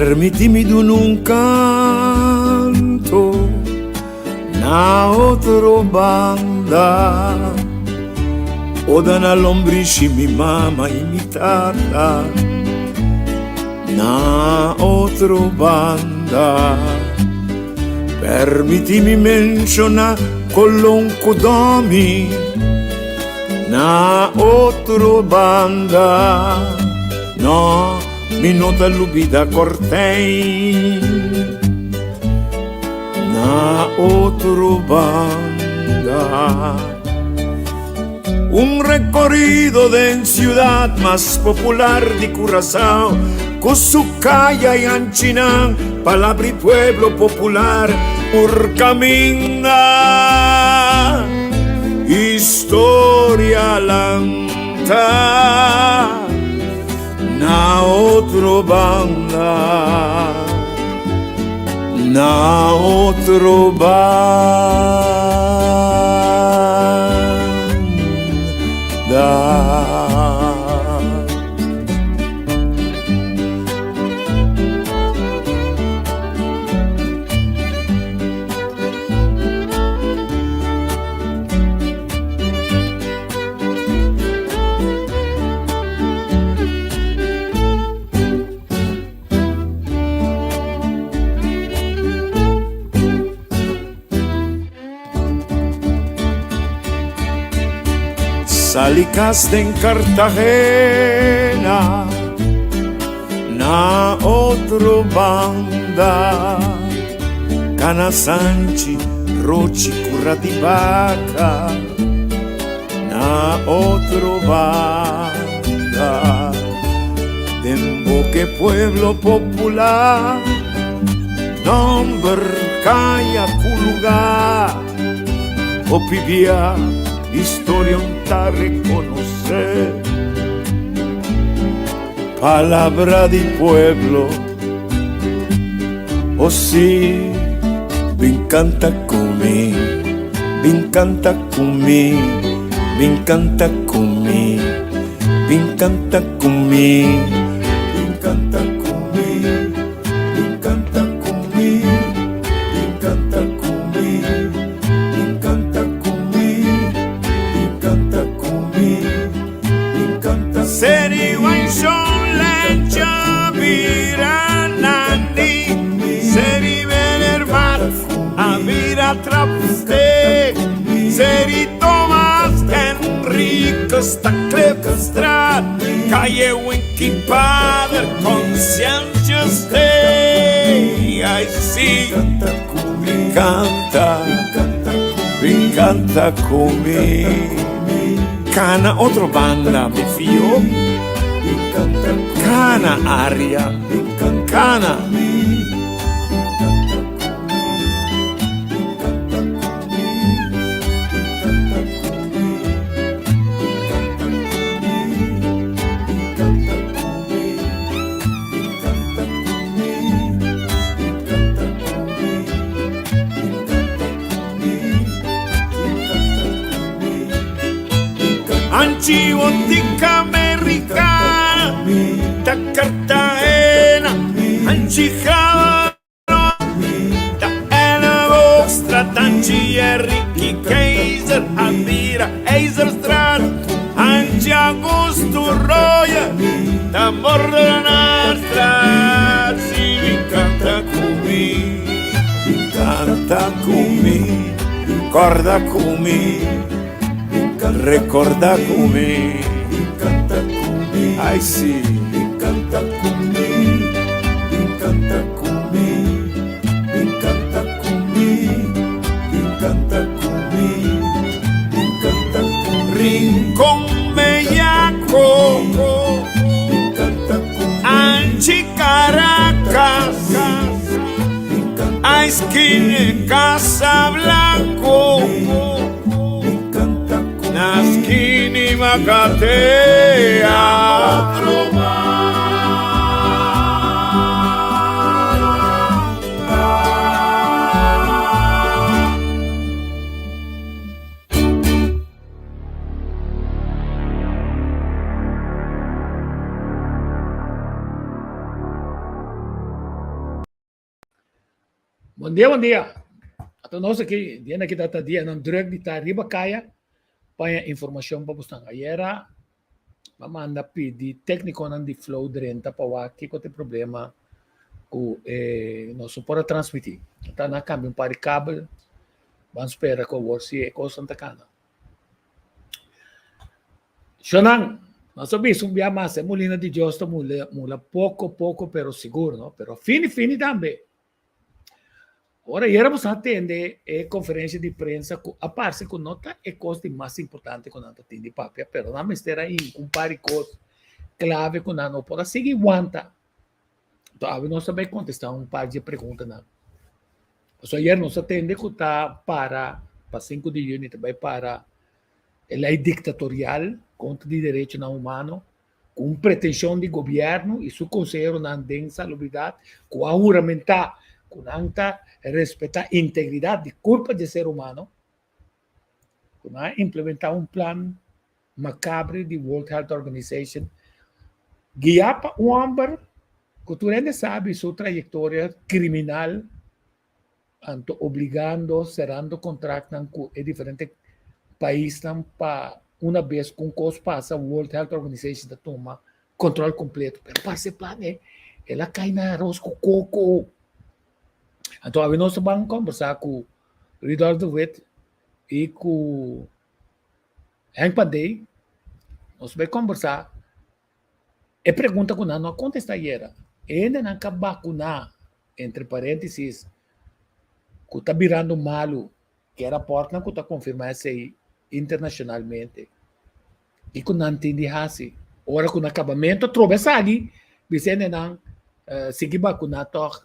Permití mi duna un kanto na otro banda. Oda na lombrishi mi mama i mi tata na otro banda. Permití mi menshoná Colon ku Domi na otro banda. No, mi no ta lubida Cortijn na otro banda. Un recorrido den ciudad mas popular di Curaçao Cu su caya y anchinan palabra y pueblo popular por caminda Historia lanta na otro banda Na otro banda. Sali kas den Cartagena na otro banda Cana Sanchi, Rochi, Cura di Baca na otro banda Den boke pueblo popular Nomber kaya ku lugar Hopi bia historia un ta reconoce Palabra di pueblo Oh si Bin canta cu mi Bin canta cu mi Bin canta cu mi Bin canta cu mi Bin canta cu mi Bin canta cu mi Bin canta cu mi Bin canta cu mi Bin canta cu mi Bin canta Seri Waishon Lencha bira Nandi Seri Benervat a bira Trapsteek Seri Thomas Henricus ta Klipstraat Calle Winky Pader Conscientious Day Ay si Bin canta Bin canta cu mi Cana otro banda mi fio Cana aria Cana. Anchi Botica Americana ta Cartagena Anchi Java ta Elleboogstraat Anchi Enrique Keizer a bira IJzerstraat Anchi Augusto Roya ta Moordenaarstraat Si mi canta cu mi, canta cu mi, corda cu mi, recorda cu mi, ay si. Canta cu mi, canta cu mi, canta cu mi, canta cu mi, canta cu mi. Rincon Bellaco, Anchi Caracas, Aisquine Casablanco, Naskini Makatea. Bon dia, bon dia. Ata nos aki, dia na kita ta dia nan druk di ta riba kaya pa haña informashon pa bosnan. Ayera m'a manda pidi téknikonan di Flow drenta pa wak kiko ta e problema ku e nos no por a transmití. Ta nan a kambia un par di kabel, ban spera ku awor si e kosnan ta kana. Shonnan, nos a bisa un bia mas, e mulina di Dios ta mula, mula poko poko pero sigur, no? Pero fini fini tambe. Ora ayera bo sa tende e konferensia di prensa ku a parse ku no ta e kos di mas importante ku nan ta tin di papia, pero nan mester a hinka un par di kos klave ku nan no por a sigui wanta. Enton awe nos ta bai kontestá un par di e preguntanan. Pasobra ayer nos a tende ku ta para pa sinku di yüni ta bai para e lei diktatorial kontra di derechonan humano ku un pretenshon di gobièrnu i su konseheronan den salubridat ku a huramentá ku nan ta respetá integridat di kurpa di e ser humano, ku nan a implementá un plan makabre di World Health Organization guiá pa un hòmber ku tur hende sabi su trayektoria kriminal anto obligando serando kontraktnan ku e diferente paisnan pa una bes ku un kos pasa World Health Organization ta tuma kontrol kompleto pero parse plan e el a kai na aros ku koko anto awe nos ta ban kombersá ku Rudolf de Wit i ku Henk Pandey nos bai kombersá E pregunta ku nan no a kontestá ayera, e hendenan ka bakuná, entre paréntesis, ku ta birando malu, ke rapòrtnan ku ta konfirmá esei internashonalmente, kiko nan tin di hasi? Ora ku na kabamentu atrobe esaki, bisa e hendenan sigui bakuná tòg,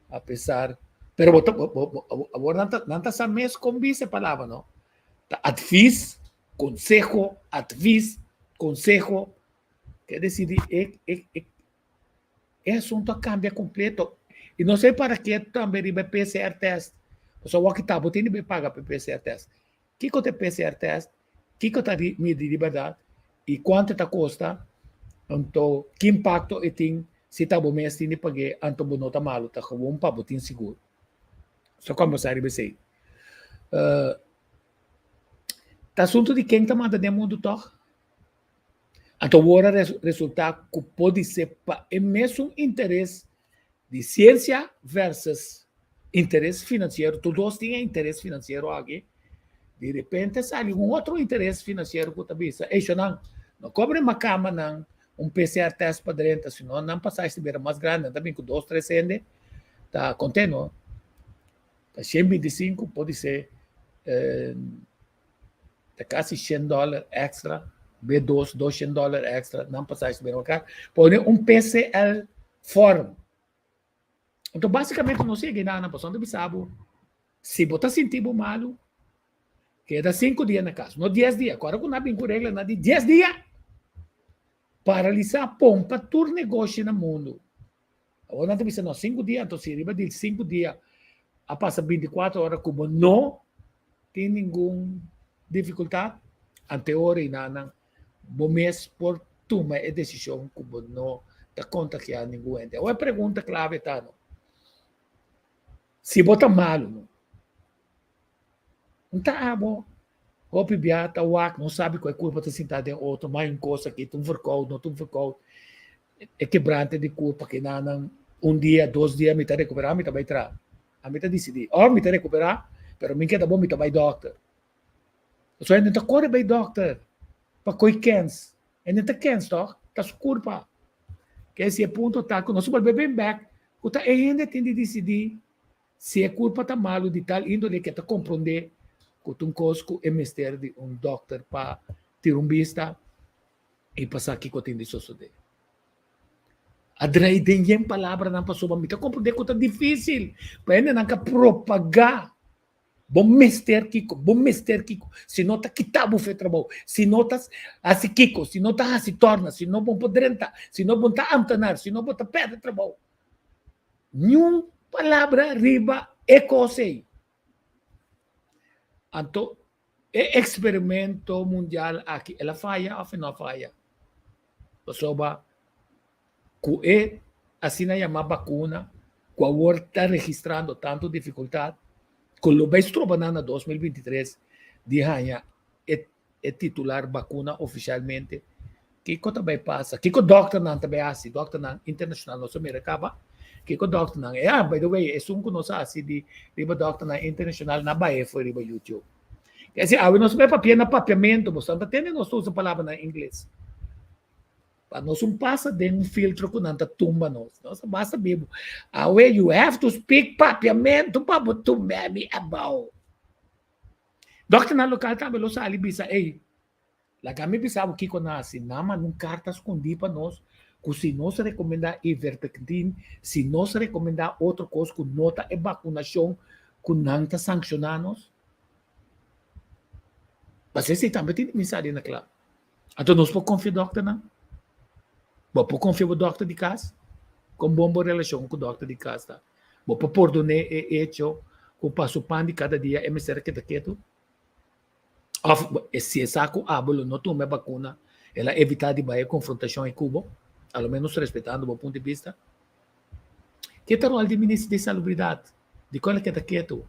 apesar, pero bo ta awor nan ta nan ta sa mes kon bisa e palabra no, ta advis, konseho, advis, konseho. Ke desidi e e e e asunto a cambia completo. Y no sé para ke tambe riba e PCR test. Pasobra awor kita bo tin di paga pa e PCR test. Kiko ta e PCR test? Kiko ta midi di berdad? Y cuanto ta costa? Anto ki impacto e tin si ta bo mes tin di pag'é anto bo no ta malo? Ta gewoon pa bo tin sigur. So combersa riba esei. Ta asunto di ken ta manda den mundu tog? Anto awor a resultá ku podisé pa e mesun interes di siensia versus interes finansiero, tur dos tin e interes finansiero aki, di repente sali un otro interes finansiero ku ta bisa, ey shonnan, no kobre makamanan un PCR test pa drenta, sino nan pasashi ta bira mas grandi, nan ta bin ku dos tres hende, ta konté no, ta 125 podisé. Ta kasi shen dòler èkstra, be dos, dos shen dòler èkstra, nan pasashi bira mas kar. Pone un PCL form. Anto basikamente nos yega einan, pasobra nan ta bisa bo, si bo ta sinti bo malu, keda sinku dia na kas, no dies dia. Kòrda ku nan a bin ku reglanan di dies dia. Paralisá pompa tur negoshi na mundu. Awor nan ta bisa no sinku dia, anto si riba di sinku dia a pasa bintikuater ora ku bo no tin ningun difikultat, ante ora i nan bo mes por tuma e desishon ku bo no ta kontagiá ningun hende. Awor e pregunta klave ta no, si bo ta malu no, un ta abo hopi bia ta wak no sabi ku e kurpa ta sinta den otro, mai un kos aki ta un verkoud no ta un verkoud, e kebrante di kurpa ki nan nan un dia dos dia mi ta rekuperá mi ta bai traha, ami ta disidí òf mi ta rekuperá pero mi keda bon mi ta bai dòkter, pasobra hende no ta kore bai dòkter pa koi kens, hende ta kens tòg ta su kurpa, ke si e punto ta ku nos bolbe bin bèk ku ta e hende tin di disidí Si e kurpa ta malu di tal índole ke ta komprondé ku ta un kos ku e mester di un dòkter pa tira un bista i pa sa kiko tin di sosodé. A drai den yen palabranan pasobra mi ta komprondé ku ta difísil pa hendenan ka propagá bo mester kiko, bo mester kiko, si no ta kita bo fe trabou, si no ta hasi kiko, si no ta hasi tòrna, si no bo por drenta, si no bo ta amtenar, si no bo ta pèrdè trabou. Niun palabra riba e kos ei. Anto e eksperimento mundial aki el a faya òf e no a faya? Pasobra ku e asina yamá bakuna. ku awor ta registrando tantu difikultat ku lo bai stroba nan na 2023 di haña e e titular bakuna ofishalmente. Kiko ta bai pasa? Kiko dòkternan ta bai hasi? Dòkternan internashonal nos a mira kaba. Kiko dòkternan? E ah, by the way, esun ku nos a hasi di riba dòkternan internashonal na bai for riba YouTube. Ke si awe nos bai papia na papiamentu, bo ta tende nos ta usa palabranan ingles. Pa nos un pasa den un filtro ku nan ta tumba nos. Nos a basta bibu. Awe you have to speak papiamentu pa bo tumba mi abou. Dòkternan lokal tambe lo sali bisa, Ey, laga mi bisa bo kiko nan hasi. Nan manda un karta skondí pa nos ku si nos rekomendá ivermectin, si nos rekomendá otro kos ku no ta e bakunashon ku nan ta sankshoná nos. Pasobra esei tambe tin di bin sali na kla. Anto nos por konfia dòkternan? Bo por konfia bo dòkter di kas? Kon bon bo relashon ku dòkter di kas ta? Bo por pordon'é e echo ku pa su pan di kada dia e mester a keda ketu? Òf si e sa ku abo lo no tuma e bakuna, el a evitá di bai e konfrontashon ei ku bo, a lo ménos respetando bo punto di bista? Ke ta ròl di minister di salubridat? Dikon el a keda ketu?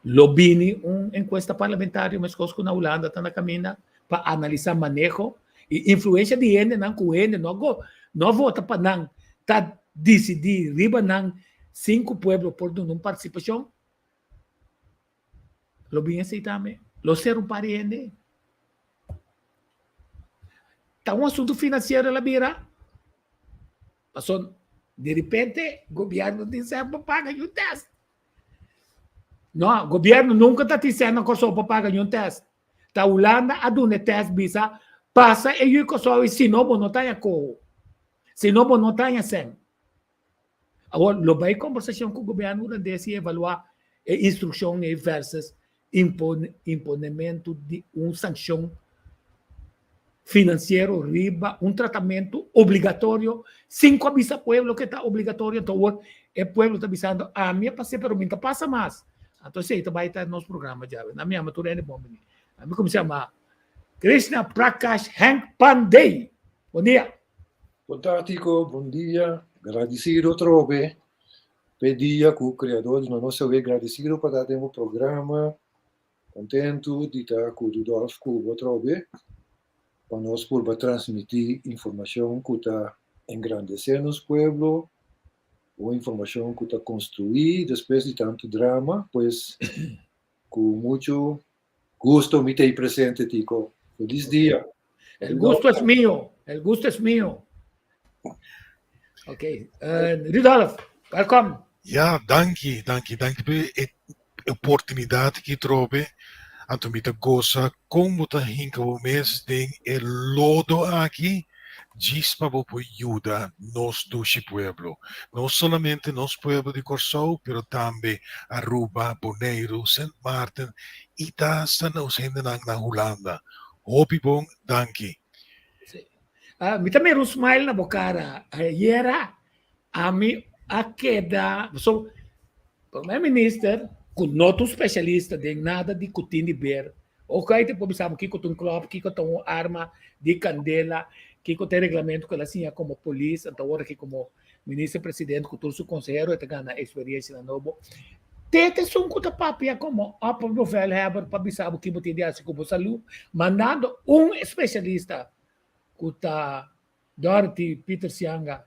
Lo bini un enkuesta parlamentario meskos ku na Hulanda ta na kaminda pa analisá maneho i influensha di hendenan ku hende no go no vota pa nan ta disidí riba nan sin ku pueblo por duna un partisipashon. Lo bini esei tambe. Lo ser un par di hende. Ta un asuntu finansiero el a bira. Pasobra di repente gobièrnu tin sèn pa paga un tèst. No, gobièrnu nunka ta tin sèn na Kòrsou pa paga niun tèst. Ta Hulanda a duna e tèst bisa pasa e yu Kòrsou i si no bo no ta haña koho. Si no bo no ta haña sèn. Awor lo bai kombersashon ku gobièrnu hulandes i evaluá e instrukshon ei versus imponementu di un sankshon finansiero riba un tratamentu obligatorio sin ku a bisa pueblo ku e ta obligatorio. Anto awor e pueblo ta bisando ami a pas'é pero mi ta pasa mas. Anto esei ta bai ta nos programa djawe. Nan mi yama tur hende bon bini. Ami kuminsá yama Krishna Prakash Henk Pandey. Bon dia. Bon tardi Tico, bon dia. Gradisido atrobe p'e dia ku Kreador duna nos awe. Gradisido pa ta den bo programa. Kontentu di ta ku Rudolf ku bo atrobe pa nos purba transmití informashon ku ta engrandesé nos pueblo, un informashon ku ta konstruí despues di tantu drama. Pues ku muchu gusto mi ta ei presente Tico. Felis dia. El gusto es mío, el gusto es mío. Ok, Rudolf, welkom. Ja, danki, danki, danki pa e oportunidat ki trobe. Anto mi ta gosa kon bo ta hinka bo mes den e lodo aki djis pa bo por yuda nos dushi pueblo. No solamente nos pueblo di Kòrsou, pero tambe Aruba, Boneiru, Sint Maarten i ta hasta nos hendenan na Hulanda. Hopi bon, danki. Sí. Ah, mi ta mira un smile na bo cara. Ayera, ami a keda, so, Prome Minister, ku no ta un specialista den nada di ku tin di ber, ok, te por bisa bo kiko ta un klop, kiko ta un arma di kandela, kiko ta e reglamento ku el a siña komo polis, anto awor aki komo Minister President ku tur su konsehero e ta gana eksperiencianan nobo. Te ta esun ku ta papia komo opperbevelhebber pa bisa bo ki bo tin di hasi ku bo salú, mandando un specialista ku ta Dorothy Pieter Sianga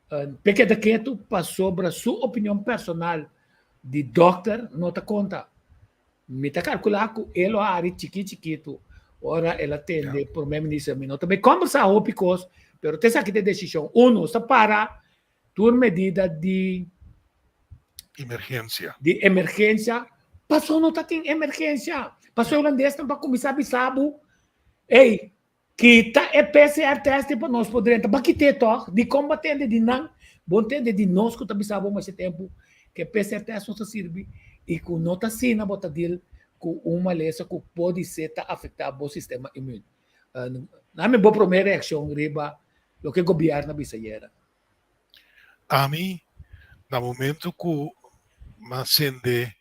p'e keda ketu pasobra su opinion personal di dòkter no ta konta. Mi ta kalkulá ku e lo hari chikí chikitu ora el a tende Prome Minister. Mi no ta bai kòmbersá hopi kos, pero ta esaki ta e desishon. Uno, nos ta para tur medida di Emergensia. Di emergensia. Paso no ta tin emergensia. Paso e hulandesnan pa kuminsá bisa bo, ey, Kita e PCR test pa nos por drenta. Ba kit'é tòg? Dikon bo a tende di nan? Bo tende di nos ku ta bisa bo masha tempu ku e PCR test no ta sirbi i ku no ta asina bo ta deal ku un malesa ku podisé ta afektá bo sistema imun. Nami bo promé reakshon riba loke gobièrnu a bisa ayera. Ami na momento ku m'a sende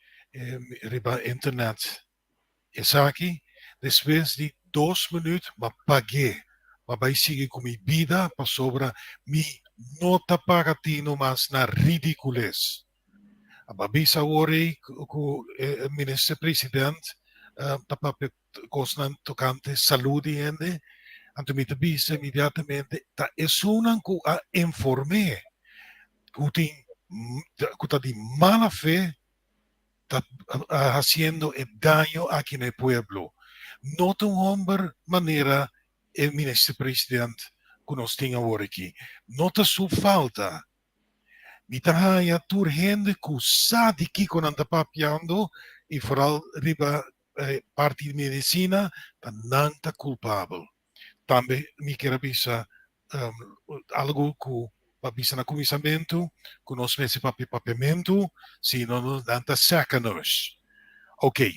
riba internet Esaki despues di dos minuut m'a pag'é. Ma bai sigui ku mi bida pasobra mi no ta paga tino mas na ridicules. A bisa awor ei ku e minister president ta papia kosnan tokante salú di hende, anto mi ta bisa inmediatamente ta esunnan ku a inform'é ku tin ku ta di mala fe ta hasiendo e daño aki na e pueblo. No ta un homber manera e minister president ku nos tin awor aki. No ta su falta. Mi ta haña tur hende ku sa di kiko nan ta papiando i foral riba parti di medisina ta nan ta kulpabel. Tambe mi kier a bisa algu ku pa bisa na kuminsamentu ku nos mester papia papiamentu sino nan ta saka nos. Ok,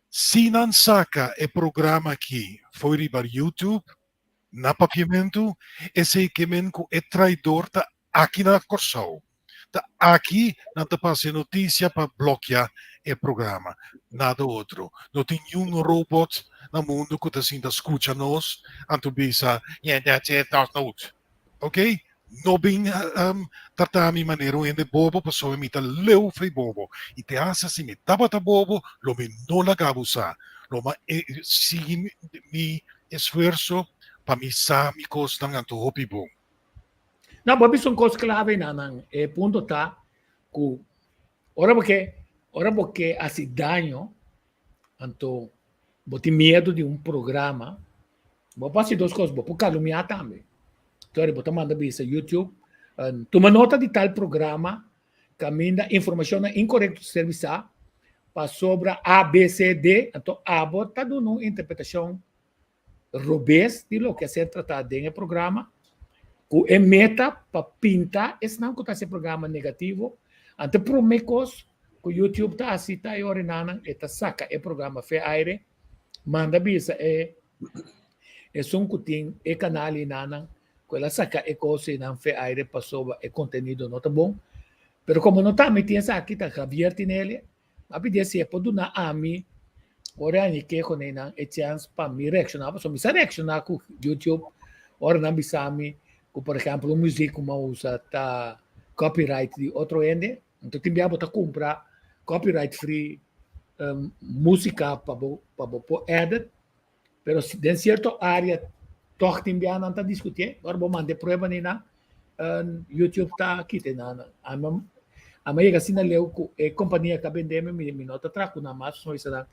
si nan saka e programa aki fo'i riba YouTube na papiamentu esei ke men ku e traidor ta aki na Kòrsou. Ta aki nan ta pasa e notisia pa blokia e programa, nada otro. No tin niun robot na mundu ku ta sinta skucha nos anto bisa, yeah, that's it, that's not. Ok? No bin trata mi manera un hende bobo pasobra mi ta leu fei bobo. I te hasta si mi tabata bobo lo mi no laga bo sa. Lo mi sigui mi esfuerso pa mi sa mi kosnan anto hopi bon. No, bo a bisa un kos klave nan. E punto ta ku ora bo ke, ora bo ke hasi daño, anto bo tin miedu di un programa, bo por hasi dos kos, bo por kalumia tambe. Entonces bo ta manda bisa YouTube, tuma nota di tal programa kaminda informashonnan inkorekto ta ser bisá pasobra A, B, C, D, anto abo ta duna un interpretashon robes di loke a ser tratá den e programa, ku e meta pa pinta esnan ku ta hasi e programa negativo. Anto e promé kos ku YouTube ta hasi ta e orinanan e ta saka e programa fe aire, manda bisa e esun ku tin e kanal einanan ku el a saka e kos einan fe aire pasobra e kontenido no ta bon. Pero komo no ta ami tin esaki, ta Javier tin el. A pidi si e por duna ami ora e keho nan e chance pa mi reacciona, pasobra mi sa reacciona cu YouTube ora nan bisa mi cu por ehempel un muziek cu mi a usa ta copyright di otro hende, enton tin bia bo ta cumpra copyright free musica pa bo pa bo por edit, pero den cierto area toch tin bia nan ta discutie, ora bo manda e prueba ni nan YouTube ta kita nan. Ami a yega asina leu ku e kompania ku a bende mi, mi no ta traha ku nan mas, pasobra mi bisa nan,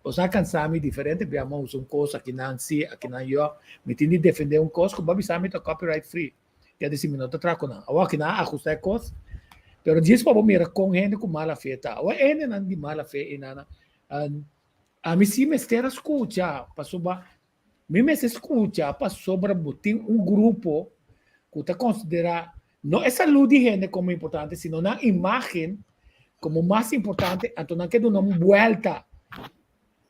boso a kansa mi diferente bia mi a usa un kos, akinan si, akinan yo, mi tin di defende un kos ku bo a bisa mi ta copyright free, ke disi mi no ta traha ku nan. Awor akinan a ahusta e kos, pero djis pa bo mira kon hende ku mala fe ta. Awor e hendenan di mala fe einan, ami si mester a skucha pasobra Mi mester skucha pasobra bo tin un grupo ku ta konsiderá no e salú di hende komo importante, sino nan imágen komo mas importante, anto nan ke duna un buèlta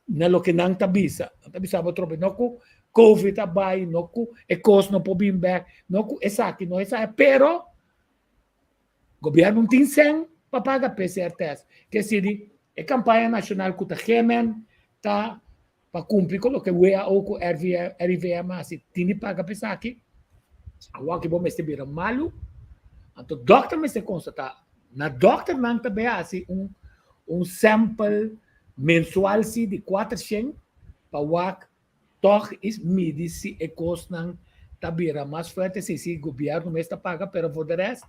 na loke nan ta bisa. Nan ta bisa bo atrobe no ku Covid a bai, no ku e kos no por bin bèk, no ku esaki, no esaya, pero Gobierno no tin sen pa paga PCR test. Ke sidi e kampaña nashonal ku ta gemen ta pa kumpli ku loke WHO ku RIVM hasi tin di paga pa esaki. Awor ki bo mester bira malu, anto dòkter mester konstatá. Na dòkternan ta bai hasi un un sample mensual si di kuatershen pa wak Tòg is midi si e kosnan ta bira mas fuerte si si gobièrnu mes ta paga pero for de rest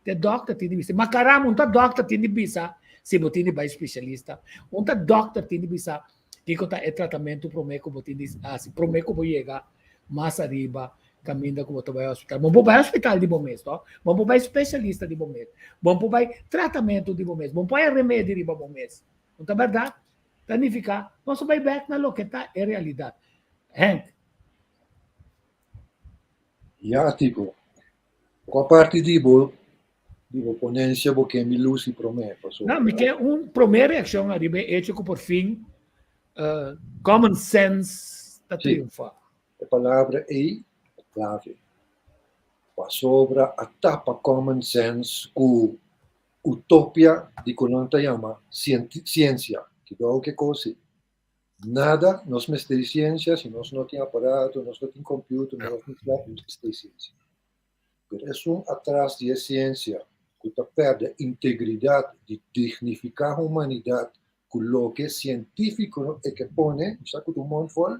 te dòkter tin di bisa. Ma karam un ta dòkter tin di bisa si bo tin di bai spesialista. Un ta dòkter tin di bisa kiko ta e tratamentu promé ku bo tin di hasi promé ku bo yega mas ariba kaminda ku bo ta bai hospital. Bo por bai hospital di bo mes to, bo por bai spesialista di bo mes, bo por bai tratamentu di bo mes, bo por haña remedi riba bo mes. No ta bèrdat? Ta nifiká nos a bai bèk na loke ta e realidat. Henk. Ya, Tico. Kua parti di bo di bo ponensia bo ke mi lusi promé? Pasobra. No, mi ke un promé reakshon ariba e echo ku por fin common sense ta triunfá. E palabra ei ta klave. Pasobra a tapa common sense ku Utopia di ku nan ta yama siensia. Kidou ke kosi. Nada, nos mester di siensia, si nos no tin aparato, nos no tin computer, nos no tin mester di siensia. Pero esun atras di e siensia ku ta pèrdè integridat di dignifiká humanidat ku loke sientífiko e ke pone, mi sa ku ta un mond vol,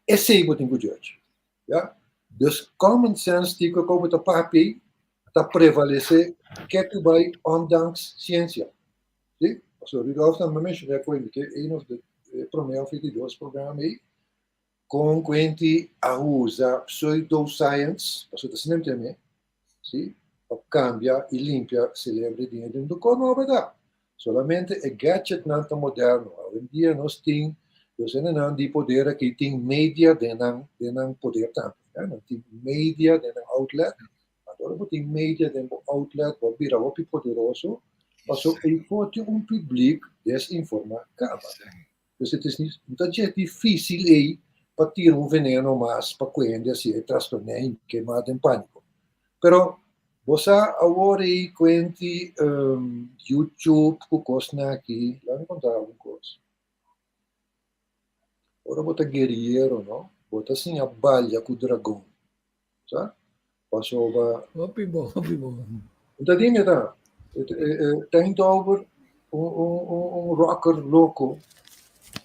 esei bo tin ku judge. Ya. Dus common sense tiko ku bo ta papia ta prevalesé ketu bai ondanks siensia. Si? Pasobra Rudolf tambe a menshoná ku e een of de promé of e di dos programa ei, Kon kuenti a usa pseudoscience, pasobra ta asina mi ta yam'é, si, pa kambia i limpia selebre di hende. No kos nobo ta. Solamente e gadgetnan ta moderno. Awendia nos tin, nos hendenan di poder aki tin media den nan den nan poder tambe. Nan tin media den nan outlet. Anto ora bo tin media den bo outlet bo a bira hopi poderoso, pasobra ei tin un publik desinformá kaba. Dus het is niet, no ta dje difícil ei pa tira un veneno mas pa ku hende hasi e trastorné i kema den pániko. Pero bo sa awor ei kuenti YouTube ku kosnan aki, laga mi konta algun kos. Ora bo ta guerillero no, bo ta siña balia ku dragon, sa? Pasobra. Hopi bon, hopi bon. Un ta dime ta, Tijn Touber, un, un, un, un rocker loco,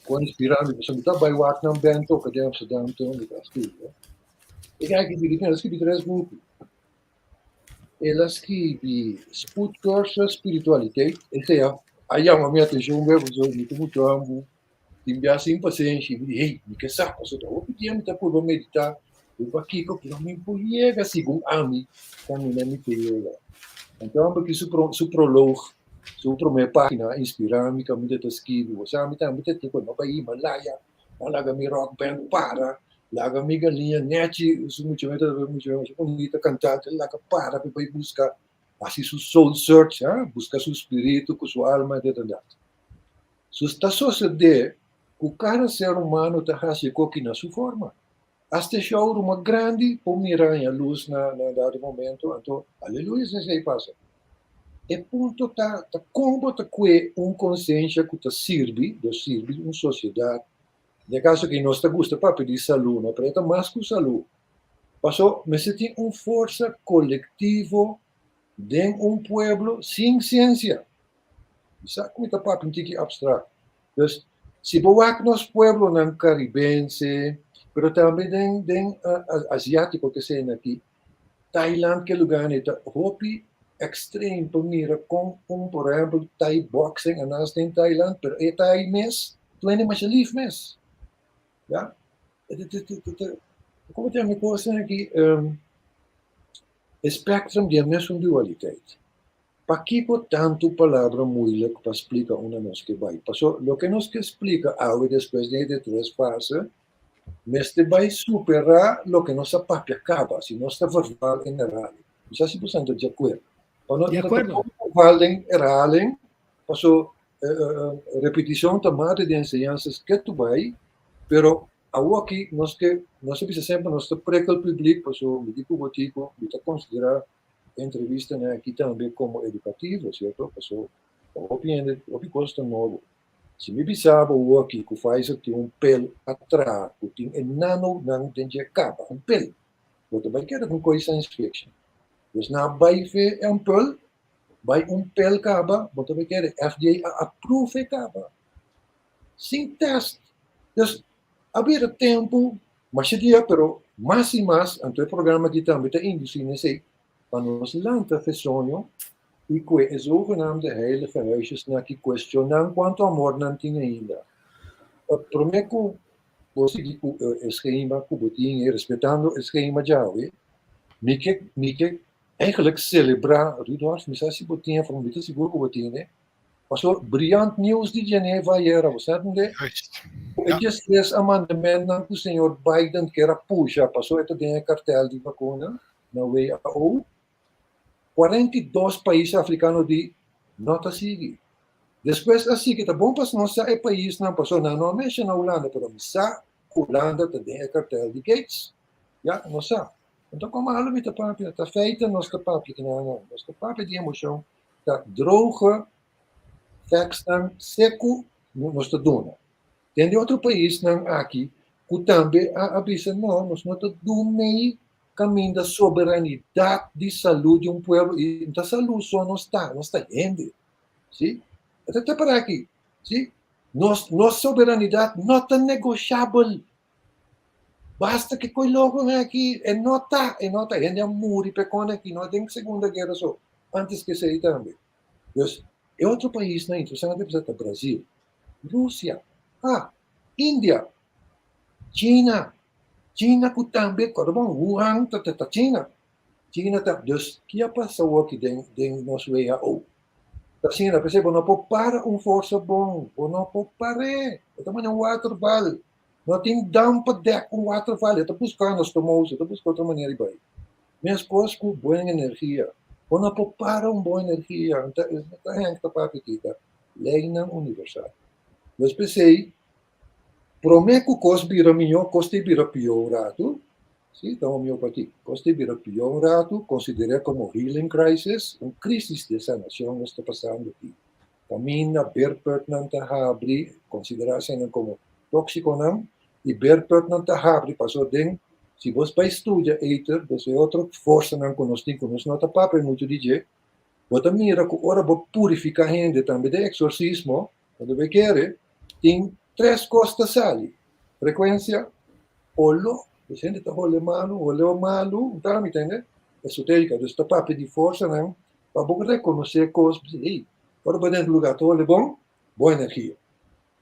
ku a inspirá mi, pasobra mi ta bai wak nan band toka den Amsterdam toen mi ta studia. E guy ki el a skibi tres buki. El a skibi Spoedcursus Spiritualiteit, esei a a yama mi atenshon be, pasobra mi ta muchu hambu. Tin bia sin pasenshi, mi di, hey, mi ke sa, pasobra hopi dia mi ta purba meditá riba kiko, pero mi por yega segun ami kaminda mi ke yega. Anto homber ki su pro, su proloog, su promé página a inspirá mi kaminda ta skibi. Bo sa, mi tambe ta tin ku no bai Himalaya, no laga mi rock band para, laga mi galiña nechi, su mucha ta mucha masha bunita kantante, laga para pa bai buska, hasi su soul search, ha, buska su spiritu ku su alma, dit en dat. Su ta sosodé ku kada ser humano ta hasi e koki na su forma. Asta e shouru mas grandi por mira haña lus na na dado momento, anto aleluya si esei pasa. E punto ta ta kon bo ta kue un konsensha ku ta sirbi, do sirbi un sosiedat. Den e kaso aki nos ta gusta papia di salú, no, pero e ta mas ku salú. Paso mester tin un forsa kolektivo den un pueblo sin siensia. Mi sa ku mi ta papia un tiki abstract. Dus, si bo wak nos pueblonan karibense, pero tambe den den asiátiko ke sena aki, Thailand ke lugá nei ta hopi ekstrem pa mira kon un por ehèmpel Thai boxing a nas den Thailand, pero e Thai mes tur hende masha lif mes. Ya. Komo ta yama e kosnan aki? E spectrum di e mesun dualiteit. Pakiko tantu palabra moeilijk pa splika unda nos ke bai? Paso loke nos ke splika awe despues di e di tres fase mester bai superá loke nos a papia kaba, si nos ta verval en herhaling. Mi sa si boso ta di akuerdo. Pa no Di akuerdo. verval den herhaling, paso repetishon ta madre di enseñansa ketu bai, pero awoki nos ke, nos a bisa semper nos ta prekel publiek, paso mi di ku bo tiko, mi ta konsiderá entrevistanan aki tambe komo edukativo, sierto? Paso pa hopi hende hopi kos ta nobo. Si mi bisa bo awoki ku Pfizer tin un pel atra ku tin e nanonan den dje kaba, un pel, bo ta bai keda ku koi science fiction. Dus nan a bai fe e ampul, bai un pel kaba, bo ta bai kere FDA a approve e kaba. Sin test. Dus a bira tempu Masha dia, pero mas i mas, anto e programa aki tambe ta indusí n'esei, pa nos lanta fe soño i kue e zogenaamde heilige huisjesnan aki kuestionan kuantu amor nan tin ainda. Promé ku bo sigui ku e skema ku bo tin ei, respetando e skema djawe, mi ke mi ke eigenlijk selebrá, Rudolf, mi sa si bo tin e forma, mi ta sigur ku bo tin e, Pasobra briant nieuws di Geneva ayera, bo sa tende? Juist. E diestres amandementnan ku señor Biden kier a pusha pasobra e ta den e kartel di vakuna na WHO, 42 pais afrikano di no ta sigui. Despues a sigui, ta bon pas nos sa e paisnan pasobra nan no a menshona Hulanda, pero mi sa ku Hulanda ta den e kartel di Gates. Ya, nos sa. Anto kon malo mi ta papia? Ta feiten nos ta papia kina nan. Nos ta papia di emoshon. Ta droge factsnan seku nos ta duna. Den di otro paisnan aki ku tambe a a bisa no, nos no ta dumei kaminda soberanidat di salú di un pueblo i no ta salú so nos ta, nos ta hende. Si? E ta te para aki. Si? Nos nos soberanidat no ta negoshabel. Basta ke koi loko aki e no ta, e no ta. Hende a muri p'e kon aki, no den Segunda Guera so, antes ke esei tambe. Dus e otro paisnan interesante bisa ta Brasil, Rusia, ah, India, China, China ku tambe, kòrda bon, Wuhan ta ta China. China ta, dus ki a pasa awoki den den nos WHO? Ta asina, p'esei bo no por para un forsa bon, bo no por par'é, e ta manera un waterval. No tin dam pa dek un waterval, e ta buskando stomoso, e ta buska otro manera di bai. Meskos ku buen energia, bo no por para un bon energia, ta ta Henk ta papia aki, ta leinan universal. Dus p'esei, promé ku kos bira mihó, kos ta bira pió un ratu, si, ta homeopatia, kos ta bira pió un ratu, konsider'é komo healing crisis, un krisis di sanashon nos ta pasando aki. Kaminda beerputnan ta habri, konsiderá eseinan komo tóksikonan, i beerputnan ta habri paso den, si bos bai studia eter, dus e otro forsanan ku nos tin ku nos no ta papia muchu di dje, bo ta mira ku ora bo purifiká hende tambe den eksorsismo, bo ta bai kere, tin tres kos ta sali, frekuensia, olo, dus hende ta hole malu, hole malu, ta mi tende, esotérika, dus ta papia di forsanan Pa bo rekonosé kos, bisa, hey, ora bo den lugá ta hole bon, bon energia.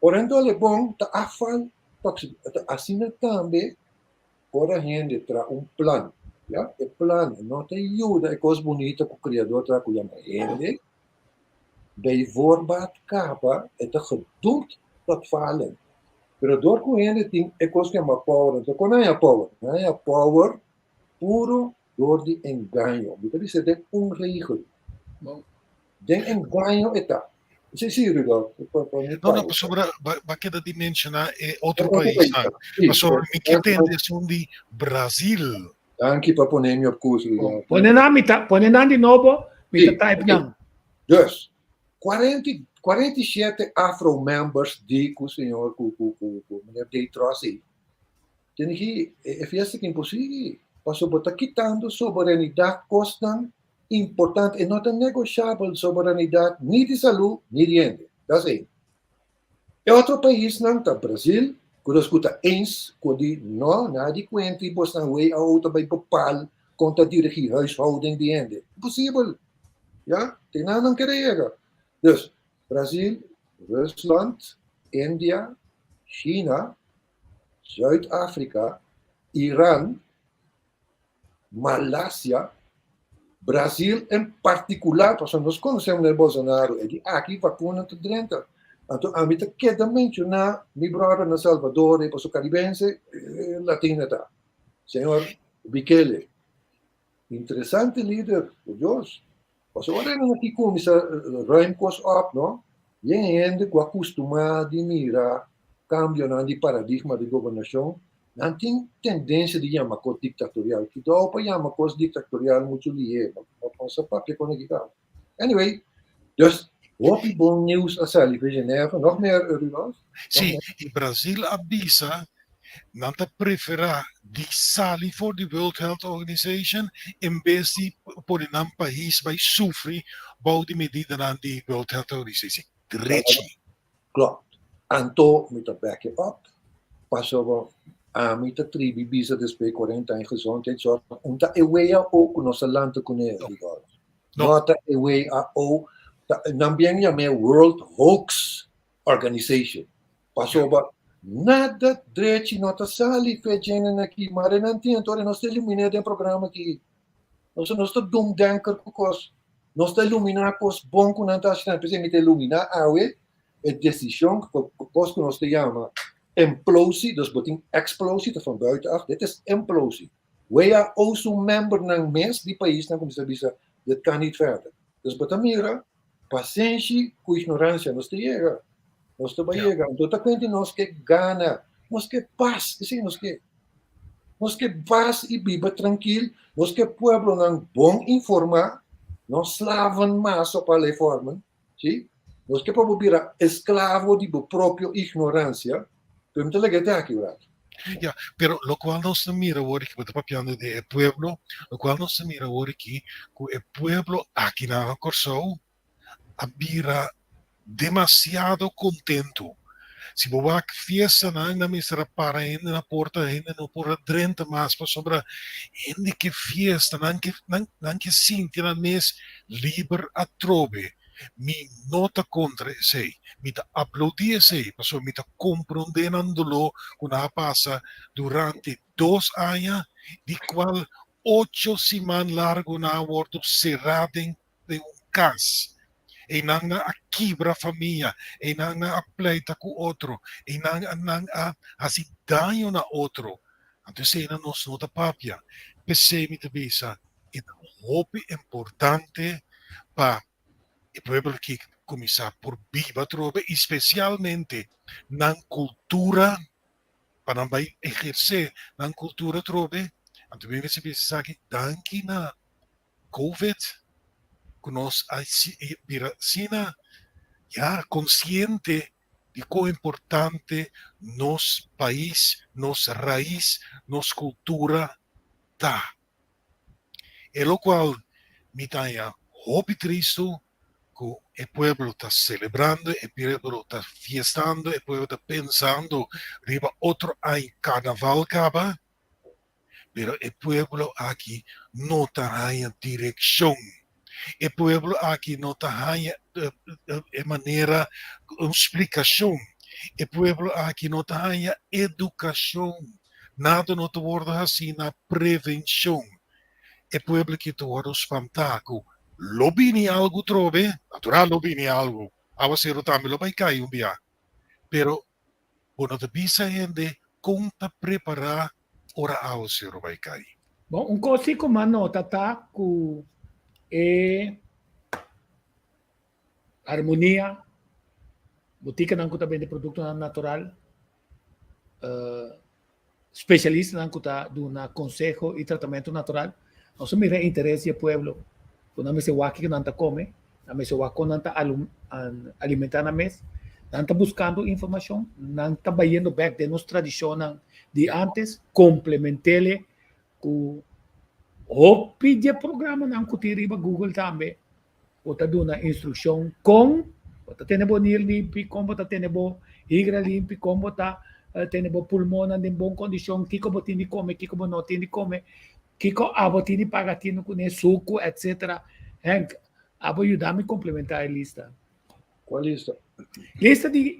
Ora hende hole bon, ta afval tóksiko. Ta asina tambe ora hende traha un plan, ya, e plan no ta yuda e kos bunita ku Kriador traha ku yama hende, bijvoorbeeld kaba e ta gedoemd tot falen. Pero dor ku hende tin e kos ku yama power, anto kon nan haña power? Nan haña power puro Dor di engaño. Mi ta bisa den un regel. Den engaño e ta. Si, si, Rudolf. No, no, pasobra ba keda di menciona e otro paisnan. Pasobra mi ke tende esun di Brazil. Danki pa pone mi op koers, Rudolf. Pone nan, mi ta, pone nan di nobo, mi ta type nan. Dus, 47 afro members di ku señor, ku, ku, ku, ku meneer Detrossi. Tene ki e fiesta ki imposigi, pasobra bo ta kitando soberanidat kosnan importante, e no ta negoshabel soberanidat ni di salú ni di hende. Das ein. E otro paisnan ta Brazil, ku nos ku ta eens ku di no, na di kuenti bosnan WHO ta bai bepal kon ta dirigí huishouding di hende. Imposibel. Ya, te nan nan kere yega. Dus, Brazil, Rusland, India, China, Zuid-Afrika, Iran, Malasia, Brasil en partikular, pasobra nos konosé meneer Bolsonaro, e di aki vakuna ta drenta. Anto ami ta keda menshoná mi bròder na Salvador, e pasobra karibense, latino ta. Señor Bukele, interesante lider, por Dios. Pasobra ora nan aki kuminsá ruim kos op, no? Yen hende ku a kustumá di mira kambionan di paradigma di gobernashon, nan tin tendensia di yama kos diktatorial. Kidou pa yama kos diktatorial muchu lihé, no nos a papia kon aki kaba. Anyway, dus hopi bon nieuws a sali for Genève. Nog meer, Rudolf? Sí, i Brazil a bisa Nan ta preferá di sali for di World Health Organization en bes di pone nan pais bai sufri bou di medidanan di World Health Organization. Drechi. Klopt. Anto mi ta back it up pasobra ami ta tribi bisa despues 40 aña gezondheidszorg un ta e WHO ku nos a lanta kuné, Rudolf. No ta e WHO, nan bien yam'é World Hoax Organization. Pasobra nada drechi no ta sali fe djenan aki, mare nan tin, anto nos ta iluminé den programa aki. Nos nos ta domdenker ku kos. Nos ta iluminá kos bon ku nan ta hasi nan. P'esei mi ta iluminá awe e desishon ku kos ku nos ta yama implosie, dus bo tin explosie ta van buitenaf, dit is implosie. WHO su membernan mes di paisnan kuminsá bisa dit kan niet verder. Dus bo ta mira Pasenshi ku ignoransia nos ta yega. Nos ta bai yega. Anto ta kuenti nos ke gana. Nos ke pas. Esei nos ke. Nos ke pas i biba trankil. Nos ke pueblonan bon informá. No slaven mas op allerlei vormen. Si? Nos ke pa bo bira esklavo di bo propio ignoransia. Pero mi ta laga te aki un rato. Ya, pero locual nos ta mira awor aki, bo ta papiando di e pueblo, locual nos ta mira awor aki, cu e pueblo aki na Corsou a bira demasiado contento. Si bo wak fiestanan, nan mester a para hende na porta, hende no por a drenta mas pasobra hende ke fiesta, nan ke, nan, nan ke sinti nan mes liber atrobe. Mi no ta kontra esei. Mi ta aplaudí esei pasobra mi ta komprondé nan doló ku nan a pasa durante dos aña, di kual ocho siman largu nan a wòrdu será den den un kas. Einan nan a kibra famia, einan nan a pleita ku otro, einan nan a hasi daño na otro. Anto eseinan nos no ta papia. P'esei mi ta bisa e ta hopi importante pa e pueblo aki kuminsá por biba atrobe i spesialmente nan kultura pa nan bai ehersé nan kultura atrobe. Anto mi mester bisa esaki danki na Covid ku nos a bira asina ya konsiente di kon importante nos pais, nos rais, nos kultura ta. E lokual mi ta haña hopi tristu ku e pueblo ta selebrando, e pueblo ta fiestando, e pueblo ta pensando riba otro aña karnaval kaba, pero e pueblo aki no ta haña direkshon. E pueblo aki no ta haña e manera un splikashon. E pueblo aki no ta haña edukashon. Nada no ta wòrdu hasí na prevenshon. E pueblo aki ta wòrdu spantá ku lo bini algu trobe, natural lo bini algu, awaseru tambe lo bai kai un bia, pero bo no ta bisa hende kon ta prepará ora awaseru bai kai. Bon, un kos si ku mi a nota ta ku e armonia, botikanan ku ta bende produktonan natural, Spesialistanan ku ta duna konseho i tratamentu natural. Nos a mira e interes di e pueblo ku nan mester wak kiko nan ta kome, nan mester wak kon nan ta alimentá nan mes. Nan ta buskando informashon, nan ta bayendo bèk den nos tradishonnan di ántes, komplement'é ku hopi di e programanan ku tin riba Google tambe. Bo ta duna instrukshon kon bo ta tene bo nir limpi, kon bo ta tene bo higra limpi, kon bo ta tene bo pulmonnan den bon kondishon, kiko bo tin di kome, kiko bo no tin di kome, kiko abo tin di paga tinu kuné, suku, etsetera. Henk, abo yuda mi komplementá e lista. Kua lista? Lista di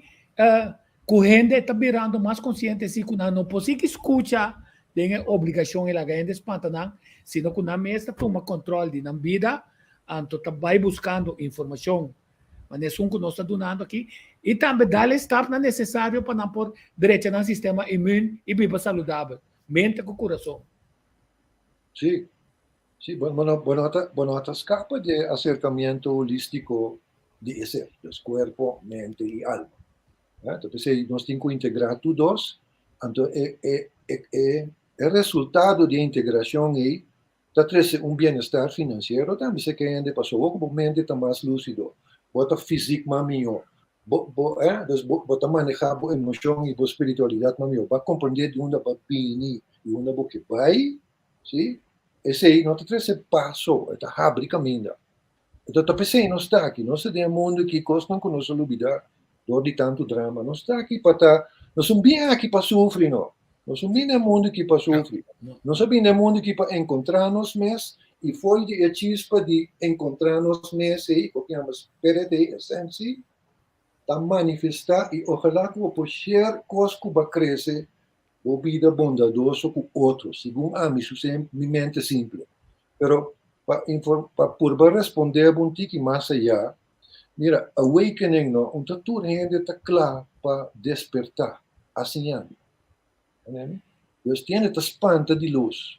ku hende ta birando mas konsiente si ku nan no por sigui skucha den e obligashon i laga hende spanta nan, sino ku nan mes ta tuma kòntròl di nan bida, anto ta bai buskando informashon manera esun ku nos ta dunando aki i tambe dal e stapnan nesesario pa nan por drecha nan sistema imun i biba saludabel, mente ku kurason. Sí, Sí, bo no, bo no ta, bo no ta skapa di e aserkamiento holístiko di e ser, dus kuerpo, mente i alma. Eh, ta p'esei nos tin ku integrá tur dos, anto e, e, e, e, e resultado di e integrashon ei ta trese un bienestar finansiero tambe si ke hende, pasobra ku bo mente ta mas lúsido, bo ta físik mas mihó, bo, bo, eh, dus bo, bo ta manehá bo emoshon i bo spiritualidat mas mihó, bo a komprendé di unda bo a bini i unda bo ke bai, Sí, esei no ta trese pas so, e ta habri kaminda. Enton ta p'esei nos ta aki, nos ta den e mundu aki, kosnan ku nos a lubidá dor di tantu drama. Nos ta aki pa ta, nos no bin aki pa sufri no, nos no bin na e mundu aki pa sufri. Nos a bin na e mundu aki pa enkontrá nos mes i fo'i di e chispa di enkontrá nos mes ei, ku yama spirit ei, esensi, ta manifestá i ojalá ku bo por share kos ku bo a krese Bo bida bondadoso ku otro, segun ami su mi mente simple. Pero pa pa purba respondé bo un tiki mas ayá, mira, awakening no, un ta tur hende ta kla pa despertá, asiña mi. Entende? Dus tin hende ta spanta di lus.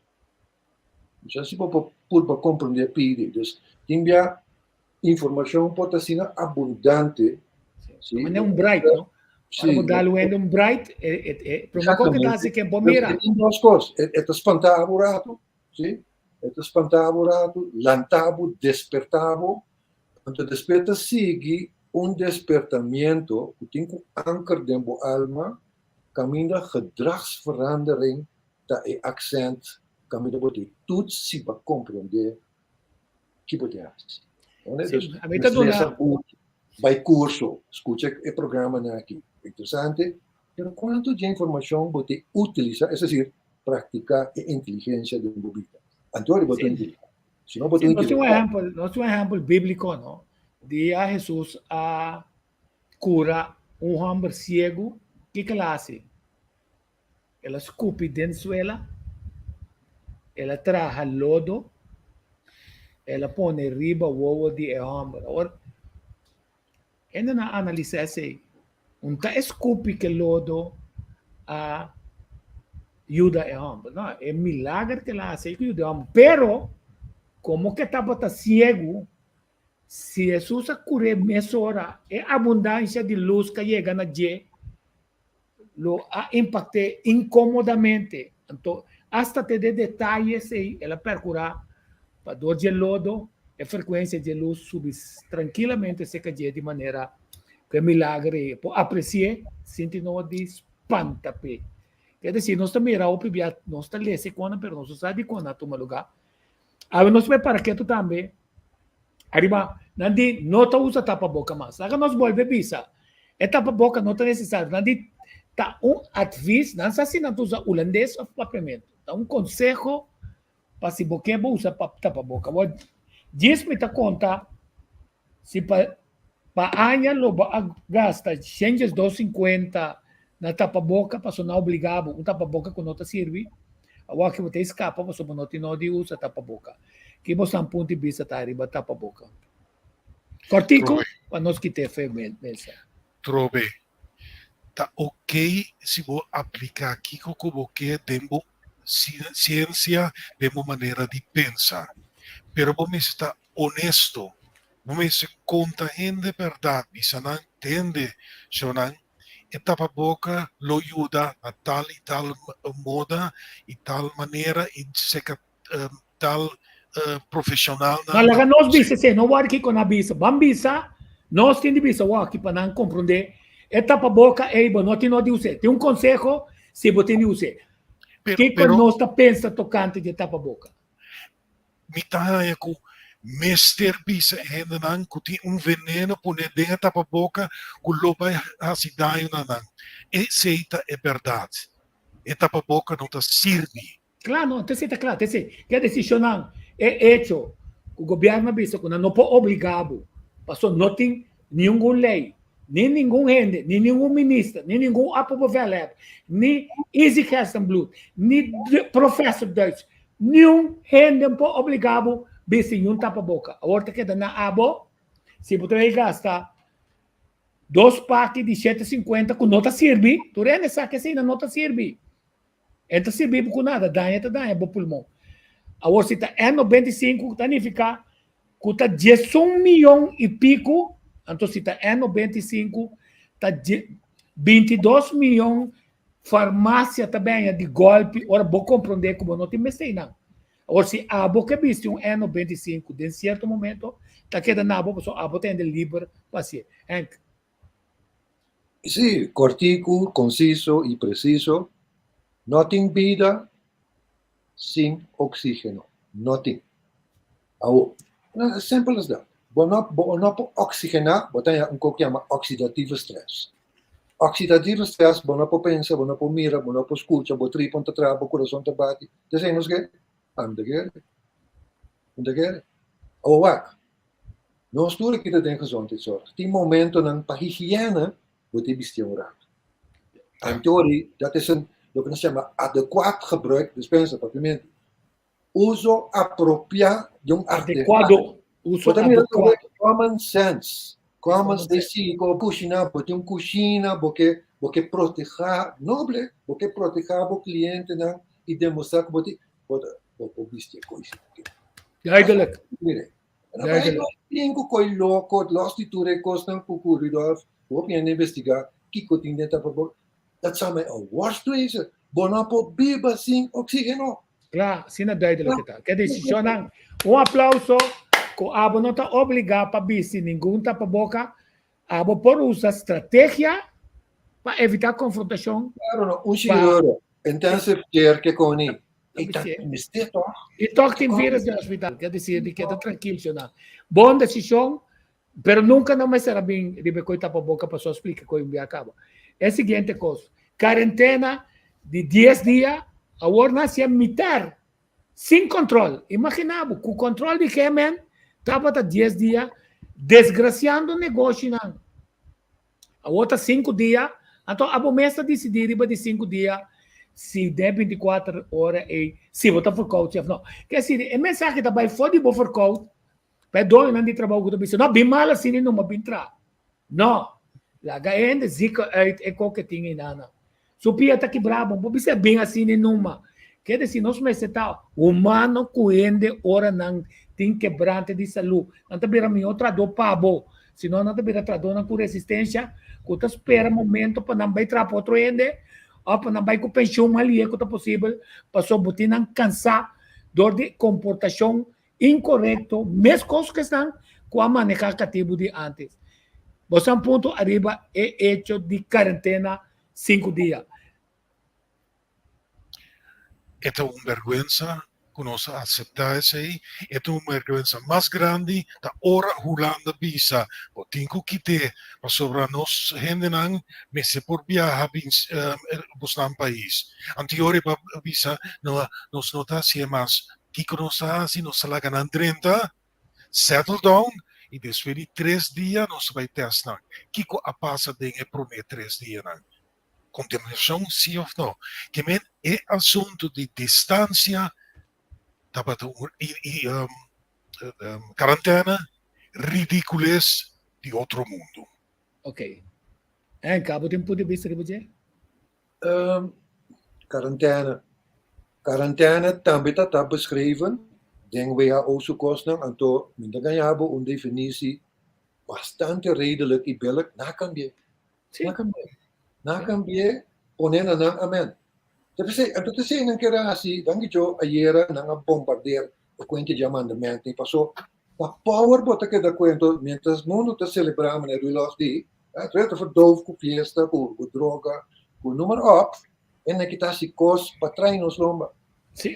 No sa si bo por purba komprendé pidi. Dus tin bia informashon por ta asina abundante. Sí. Mane un bright, no? Sí. Ora bo dal wende un bright, e, e, e, prome ko ke ta hasi ken bo mira. Tin dos kos, e, e ta spanta bo rato, sí? E ta spanta bo rato, lanta bo, desperta bo. Anto despues ta sigui un despertamiento ku tin ku anker den bo alma. Kaminda gedragsverandering ta e aksènt, kaminda bo tin toets si pa komprondé ki bo tin hasi. Sí, a mi ta duna. Bai kurso, skucha e programanan aki. Interesante, pero kuantu dje informashon bo tin utilisá, es desir, praktiká e inteligensia den bo bida? Anto bo tin inteligensia. Si no bo tin Nos tin un ehèmpel, nos tin un ehèmpel bíbliko, no? Dia Hesus a kura un hòmber siegu, kiko el a hasi? El a skupi den suela, el a traha lodo, el a pone riba wowo di e hòmber. Awor, hendenan a analisá esei. Un ta e skupi ku e lodo a yuda e hòmber. No, e milager ku el a hasi ei ku yuda e hòmber. Pero, komo ku e tabata siegu, Si Hesus a kur'é mesora, e abundansia di lus ku a yega na dje lo a impakt'é inkomodamente. Anto, asta te den detaye esei, el a perkurá pa dor dje lodo e frekuensia dje lus subi trankilamente serka dje di manera ku e milager ei e por apresi'é sin tin no di spanta p'e. Ke desir, nos ta mira hopi bia, nos ta lesa e konan, pero nos no sa dikon a tuma lugá. Awe nos por para ketu tambe ariba nan di no ta usa tapaboka mas. Laga nos bolbe bisa e tapaboka no ta nesesario. Nan di ta un advis, nan sa si nan ta usa hulandes of papiamentu. Ta un konseho pa si bo ke bo usa tapaboka. Bo djis mi ta konta si pa pa aña lo bo a gasta shen diesdos sinkuenta na tapaboka pasobra nan obliga bo un tapaboka ku no ta sirbi, awor aki bo ta eskapa pasobra bo no tin nodi usa tapaboka. Ki bosan punto di bista ta riba tapaboka? Kòrtiku pa nos kita e fe mesa. Trobe, ta ok si bo apliká kiko ku bo ke den bo siensia, den bo manera di pensa. Pero bo mester ta honesto, bo mester konta hende bèrdat, bisa nan, Tende, shownan, e tapaboka lo yuda na tal i tal moda i tal manera i seka tal profesionalnan. Ma laga nos bisa esei, no wòrdu kiko nan bisa. Ban bisa, nos tin di bisa wòki pa nan komprondé e tapaboka ei bo no tin no di us'é. Tin un konseho si bo tin di us'é. Kiko nos ta pensa tokante di e tapaboka? Mi ta haña ku mester bisa e hendenan ku tin un veneno pone den e tapaboka ku lo bai hasi daño na nan. Esei ta e bèrdat. E tapaboka no ta sirbi. Kla no, esei ta kla. Esei ke desishonnan e echo ku gobièrnu a bisa ku nan no por obligá bo, pasobra no tin ningun lei, ni ningun hende, ni ningun minister, ni ningun opperbevelhebber, ni Izzy Gerstenbluth, ni professor Duits, niun hende por obligá bo bisti niun tapaboka. Awor ta keda na abo si bo ta bay gasta dos paki di 750 ku no ta sirbi, tur hende sa ku esei no ta sirbi. E ta sirbi bo ku nada, daña ta daña bo pulmon. Awor si ta N95 ta nifiká ku ta 11 miyon i piku, anto si ta N95 ta 22 miyon farmasia ta bèña di gòlpi ora bo komprondé ku bo no tin mester einan. Awor si abo ke bisti un N95 den sierto momento ta keda na bo pasobra abo ta hende liber pa hasié. Henk. Sí, kòrtiku, konsiso i presiso. No tin bida sin oksígeno. No tin. Awor, as simple as that. Bo no, bo no por oksigená, bo ta haña un kos ku yama oxidatieve stress. Oxidatieve stress, bo no por pensa, bo no por mira, bo no por skucha, bo tripa no ta traha, bo kurason ta bati. Esei nos ke? Ami ta kere. Mi ta kere. Awor wak, Nos tur aki ta den gezondheidszorg. Tin momentonan pa higiëne bo tin bisti un rato. Antori, dat is een, loke nos yama adecuat gebruik, dispensa papiamentu, uso apropiá di un artefacto. Adecuado, uso Bo ta mira adecuado. common sense. Common Common sense. Si, bo kushina, bo tin un kushina, bo ke, bo ke protehá, noble, bo ke protehá bo klientenan i demostrá ku bo tin, bo ta, bo por bisti e kos aki. Duidelijk. Mire, Duidelijk. Tin ku koi loko, los di tur e kosnan ku ku Rudolf, hopi hende investiga kiko tin den tapaboka. Dat zou mij een worst wezen. Bo no por biba sin oxigeno. Kla, asina duidelijk e ta. Ke desishonnan. Un aplauso ku abo no ta obligá pa bisti ningun tapaboka. Abo por usa strategia. Pa evitá konfrontashon. Claro no, un chirurgo, intensive care ke koni. I ta mester tòg. I tòg tin virus den hospital. Ke desir di keda trankil shona. Bon desishon, pero nunka no mester a bin riba e koi tapa boka paso a splika koi un bia kaba. E siguiente kos, karentena di dies dia, awor nan hasié mitar sin kontrol. Imagina bo, ku kontrol di GMN tabata dies dia desgrasiando negoshinan. Awor ta sinku dia, anto abo mes ta disidí riba di sinku dia si den bintikuater ora ei si bo ta verkoud si òf no. Ke esei e mensahe ta bai for di bo verkoud pa e doñonan di trabou ku ta bisa no bin mal asina i numa bin traha. No, laga e hende zika uit e kos ke tin einan. Su pia ta kibrá bo por bisa bin asina i numa. Ke desi nos mester ta humano ku hende ora nan tin kebrante di salú. Nan ta bira mihó trahadó pa bo. Si no nan ta bira trahadónan ku resistensia ku ta spera momento pa nan bai traha pa otro hende òf pa nan bai ku penshun mas lihe ku ta posibel pasobra bo tin nan kansá dor di komportashon inkorekto meskos ku esnan ku a manehá katibu di ántes. Bo sa un punto ariba e echo di karentena sinku dia. E ta un bèrgwensa ku nos a aseptá esei. E ta un bèrgwensa mas grandi ta ora Hulanda bisa bo tin ku kit'é pasobra nos hendenan mester por biaha bin bosnan pais. Antior e pa bisa nos no ta hasié mas. Kiko nos ta hasi? Nos ta laga nan drenta, settle down i despues di tres dia nos ta bai tèst nan. Kiko a pasa den e promé tres dianan? Kontaminashon si òf no? Ke men e asuntu di distansia tabata un i i karantena ridikules di otro mundu. Ok. Henk, abo tin punto di bista riba dje? Karantena. Karantena tambe ta ta beschreven den WHO su kosnan, anto mi ta gaña bo un definisi bastante redelijk i billijk, na kambi'é. Na kambi'é. Na kambi'é, pone na nan amen. Ta p'esei, anto ta esei nan kere hasi, danki Djo ayera nan a bombardeer e kuenta di amandamento, paso ta power bo ta keda kuento mientras mundu ta selebrá manera Rudolf di, ta verdoof ku fiesta, ku droga, ku noem maar op, e nan kita hasi kos pa trai nos lomba.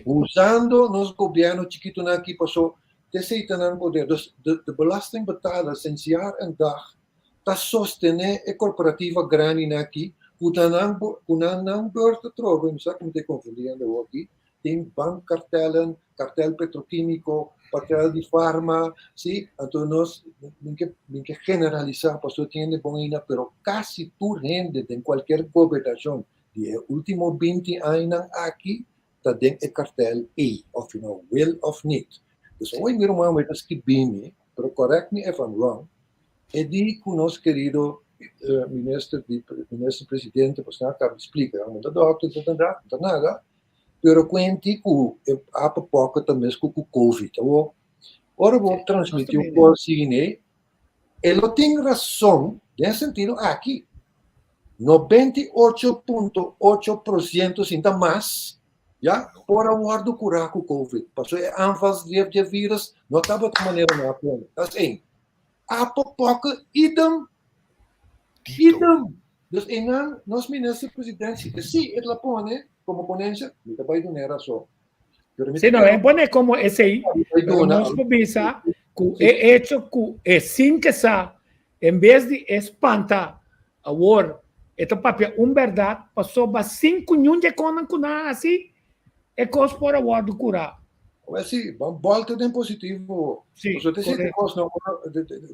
Usando nos gobierno chikitonan aki paso ta esei ta nan poder. Dus de belastingbetaler sinds jaar en dag ta sostené e korporativa grandinan aki ku ta nan ku nan nan beurt atrobe, mi sa ku mi ta konfundí hende awor aki, tin bankkartellen, kartel petrokímiko, kartel di farma, sí, anto nos min ke min ke generalisá pasobra tin hende bon ainda, pero kasi tur hende den kualkier gobernashon di e último binti añanan aki ta den e kartel ei, òf yu no wil òf nit. Dus awor mi ruman mi ta skibí mi, pero correct me if I'm wrong, e di ku nos kerido minister di minister presidente pasobra nan a kaba di splika, nan no ta dòkter, no ta no ta nada, Pero kuenti ku e apenpokken ta mes ku ku covid. Awor, ora bo transmití un kos asina, e lo tin rason den e sentido aki. 98.8% sin ta mas, ya, por a wòrdu kurá ku covid. Pasobra e aanvalsdrift di e virus no tabata manera nan a pone. Dat is één. Apenpokken idem. Idem. Dus einan nos minister president si te si e la pone como ponencia, mi ta bai duna e rason. Pero mi Si, no, e pone como esei, pero nos por bisa cu e hecho cu e sin ke sa, en bes di e spanta awor, e ta papia un berdad, pasobra sin cu niun dje konan cu nan a haci, e kos por a wòrdu kurá. Awor si, ban bòlta den positivo. Sí, Pasobra te korekto. sete kos no,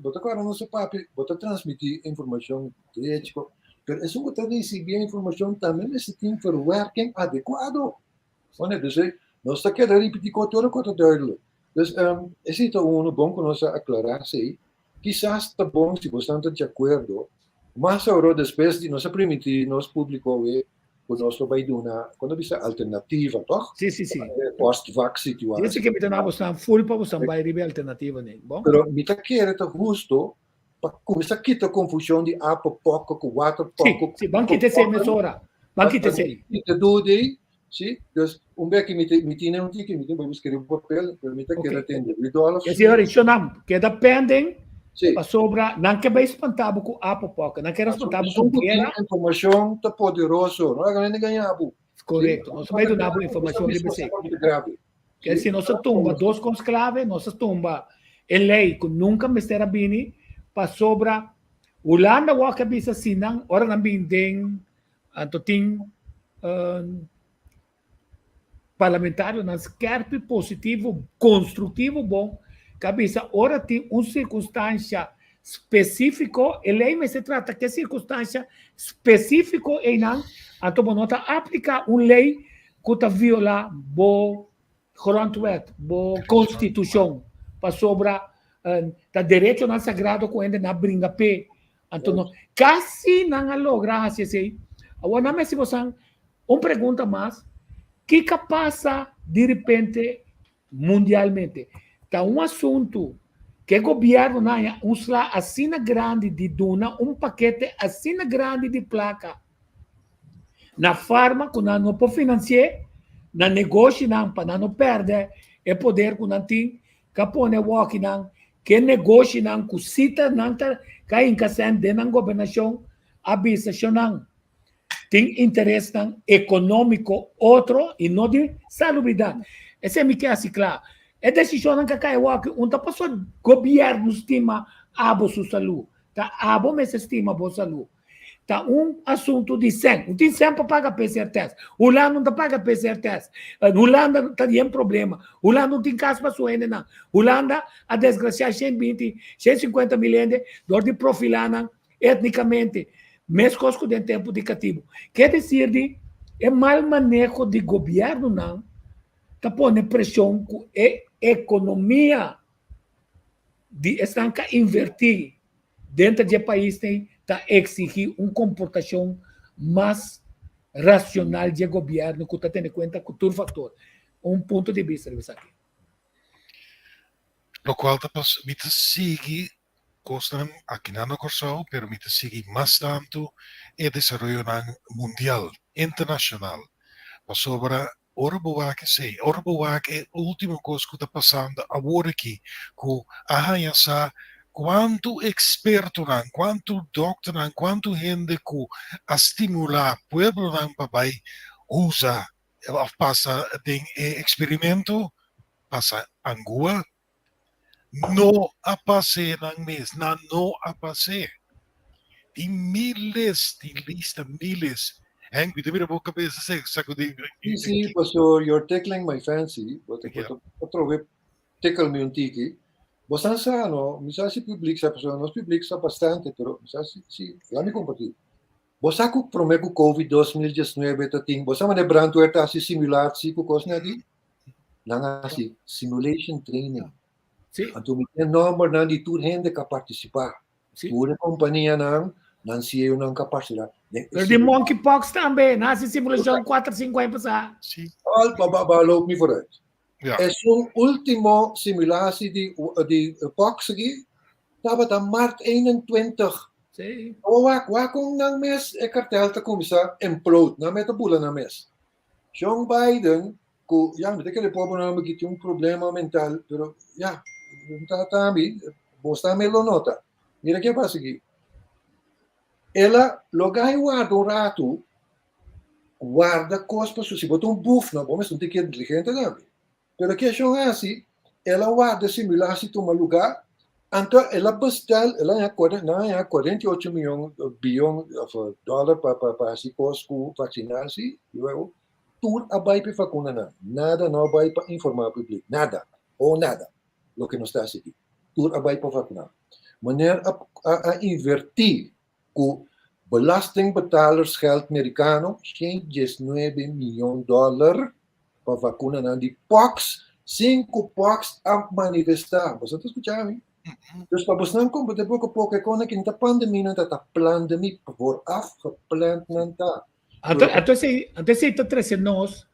bo ta kòrda nos a papia, bo ta transmití informashon derecho, pero esun ku ta risibí e informashon tambe mester tin verwerking adekuado. Bueno, dus nos ta keda ripití kos tur ku ta duidelijk. Dus esei ta unu bon ku nos a aklará esei. Kisas ta bon si bo esnan ta di akuerdo, mas awor despues di nos a primintí nos públiko awe ku nos lo bai duna, kon ta bisa, alternativa, tòg? Sí, sí, sí. Post-vac situatie. Dice ke mi ta na bosnan full pa bosnan bai riba e alternativa ni. Bon? Pero mi ta kere ta husto pa kuminsá kita konfushon di apo poko ku water poko. Sí, sí, ban kita esei mesora. Ban kita esei. Kita duda ei, sí. Dus un bek mi mi tine un tiki, mi tin bai buska riba papel, pero mi ta kere tende. Rudolf. E señor Shonam, keda pending. Sí. Pasobra nan ke bai spanta bo ku apopoka, nan ke spanta bo ku guera. Informashon ta poderoso, no laga hende gaña bo. Korekto, nos a bai duna bo informashon riba esei. Ke si nos a tumba dos kos klave, nos a tumba e lei ku nunka mester a bini pasobra Hulanda wak a bisa si nan ora nan bin den anto tin Parlamentarionan skerpi, positivo, konstruktivo bon ku a bisa ora tin un sirkunstansha spesífiko e lei mester trata ku e sirkunstansha spesífiko einan, anto bo no ta apliká un lei ku ta violá bo grondwet, bo konstitushon, pasobra ta derechonan sagrado ku hende na bringa p'e. Anto no kasi nan a logra hasi esei. Awor nan mester bosan Un pregunta mas, Kiko a pasa di repente mundialmente? Ta un asuntu ku e gobièrnunan haña un sla asina grandi di duna un pakete asina grandi di plaka na farma ku nan no por finansi'é, na negoshinan pa nan no pèrdè e poder ku nan tin, ku a pone wòkinan ku e negoshinan ku si ta nan ta hinka sèn den nan gobernashon a bisa shonnan. Tin interesnan ekonómiko otro i no di salubridat. Esei mi ke hasi kla. E desishonnan ka kai awor un ta pasobra gobièrnu stima abo su salú. Ta abo mester stima bo salú. Ta un asuntu di sèn. Un tin sèn pa paga PCR tèst. Hulanda no ta paga PCR tèst. Hulanda ta yen problema. Hulanda no tin kas pa su hendenan. Hulanda a desgrasiá 120, 150 mil hende dor di profilá nan Etnikamente, meskos ku den tempu di katibu. Ke desir di e mal maneho di gobièrnunan ta pone preshon ku e ekonomia di esnan ka invertí denter di e paisnan ta eksigí un komportashon mas rasional di e gobièrnu ku ta tene kuenta ku tur faktor. Un punto di bista riba esaki. Lokual ta pas mi ta sigui kosnan akinan na Kòrsou, pero mi ta sigui mas tantu e desaroyonan mundial, internashonal. Pasobra ora bo wak esei, ora bo wak e último kos ku ta pasando awor aki, ku a haña sa kuantu ekspertonan, kuantu dòkternan, kuantu hende ku a stimulá pueblonan pa bai usa òf pasa den e eksperimento, pasa angua, No a pas'é nan mes, nan no a pas'é. Tin miles, tin lista miles. Henk, mi ta mira bo kabesa sakudí. Sí, sí, pastor, you're tickling my fancy. Bo ta, bo ta atrobe tickle mi un tiki. Bo san sa, no? Mi sa si publiek sa, pasobra nos publiek sa bastante, pero mi sa si, si, laat mi compartí. Bo sa ku promé ku Covid 2019 ta tin, bo sa manera brandweer ta hasi simulatie ku kosnan aki? Nan a hasi simulation training. Sí. Anto mi tin nombernan di tur hende ku a partisipá. Sí. Tur e kompanianan, nan CEO-nan ku a partisipá. Pero di monkeypox tambe, nan hasi simulashon kuater sinku aña pasá. Sí. Al ba ba ba loop mi vooruit. Ja. Esun último simulatie di di pox aki tabata mart 21. Sí. Awor wak wak kon nan mes e kartel ta kuminsá implode, nan mes ta bula nan mes. Joe Biden ku ya mi ta kere pober homber ki tin un problema mental pero ya ta tambe bos tambe lo nota. Mira ke pasa aki. El a loga e warda un ratu warda kos pa su si bo ta un buf no bo mester un tiki inteligente tambe. Pero ke shon hasi el a warda simulasi tuma luga anto el a bestel el a haña nan a haña 48 miyon biyon of dollar pa pa pa hasi kos ku vaksinasi luego tur a bai pa e vakunanan nada no a bai pa informa publik nada o nada loke nos ta hasi aki tur a bai pa vakuna meneer a a inverti ku belastingbetalersgeld merikano 119 miyon dollar pa vakunanan di pox sin ku pox a manifestá. Boso ta skucha mi? Dus pa bosnan komprendé poko poko e kos aki no ta pandemia nan ta, ta plandemie, vooraf gepland nan ta. Anto, anto esei, anto esei ta trese nos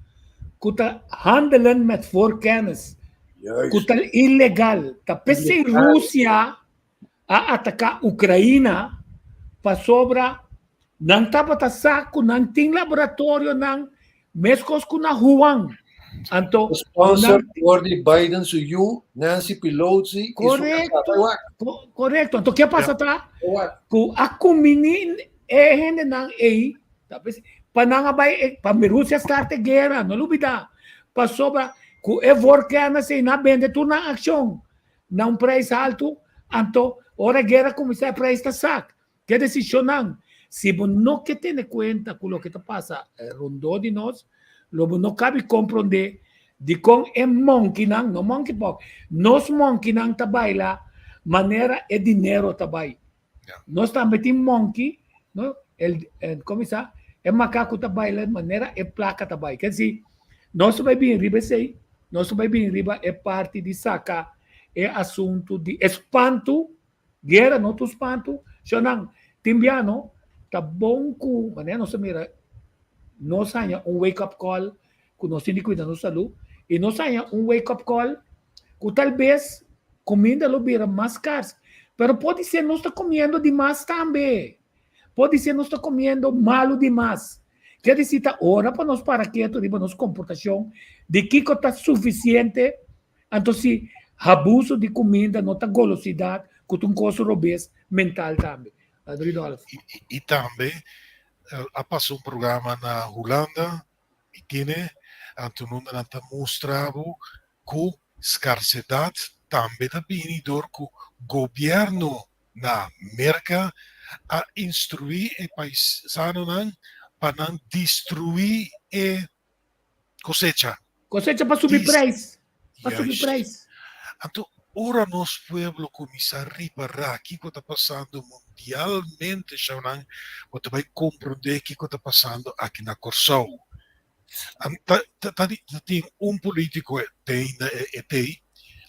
ku ta handelen met voorkennis, ku Juist. ta ilegal. Ta p'esei Ilegal. Rusia a ataká Ukraina pasobra nan tabata sa ku nan tin laboratorionan meskos ku na Wuhan. Anto, Sponsor door di Biden su yu, Nancy Pelosi. Korekto. Korekto. Anto, ke pasa ta? Ku a kumini e hendenan ei, pa nan a bai, pa Rusia start e guera, no lubida. Pasobra ku e voorkennis ei nan a bende tur nan akshon na un prijs haltu, anto ora e guera kuminsá e prijs ta sak. Ke desishonnan? Si bo no ke tene kuenta ku loke ta pasa rondó di nos, lo bo no kabi komprondé dikon e monkinan, no monkeypox, nos monkinan ta baila manera e dinero ta bai. Nos tambe tin monki, no? El, el, komo sa? E makaku ta baila manera e plaka ta bai. Ker si, nos ta bai bin riba esei, nos ta bai bin riba e parti di saka e asuntu di espantu. Guera no ta un spantu. Shonnan, tin bia no, ta bon ku manera nos ta mira nos haña un wake up call ku nos tin di kuida nos salú i nos haña un wake up call ku tal bes kuminda lo bira mas skars. Pero podisé nos ta komiendo di mas tambe. Podisé nos ta komiendo malu di mas. Kier disi ta ora pa nos para ketu riba nos komportashon di kiko ta sufisiente. Anto si abuso di kuminda no ta golosidat ku ta un kos robes mental tambe. Rudolf. I tambe a pasa un programa na Hulanda i tine anto nunda nan ta mustra bo ku skarsedat tambe ta bini dor ku gobièrnu na Merka a instruí e paisanonan pa nan destruí e kosecha. Kosecha pa subi prijs. Pa subi prijs. Anto ora nos pueblo kuminsá ripará kiko ta pasando mundialmente shownan, bo ta bai komprondé kiko ta pasando aki na Kòrsou. Ta tin un polítiko te ainda e tei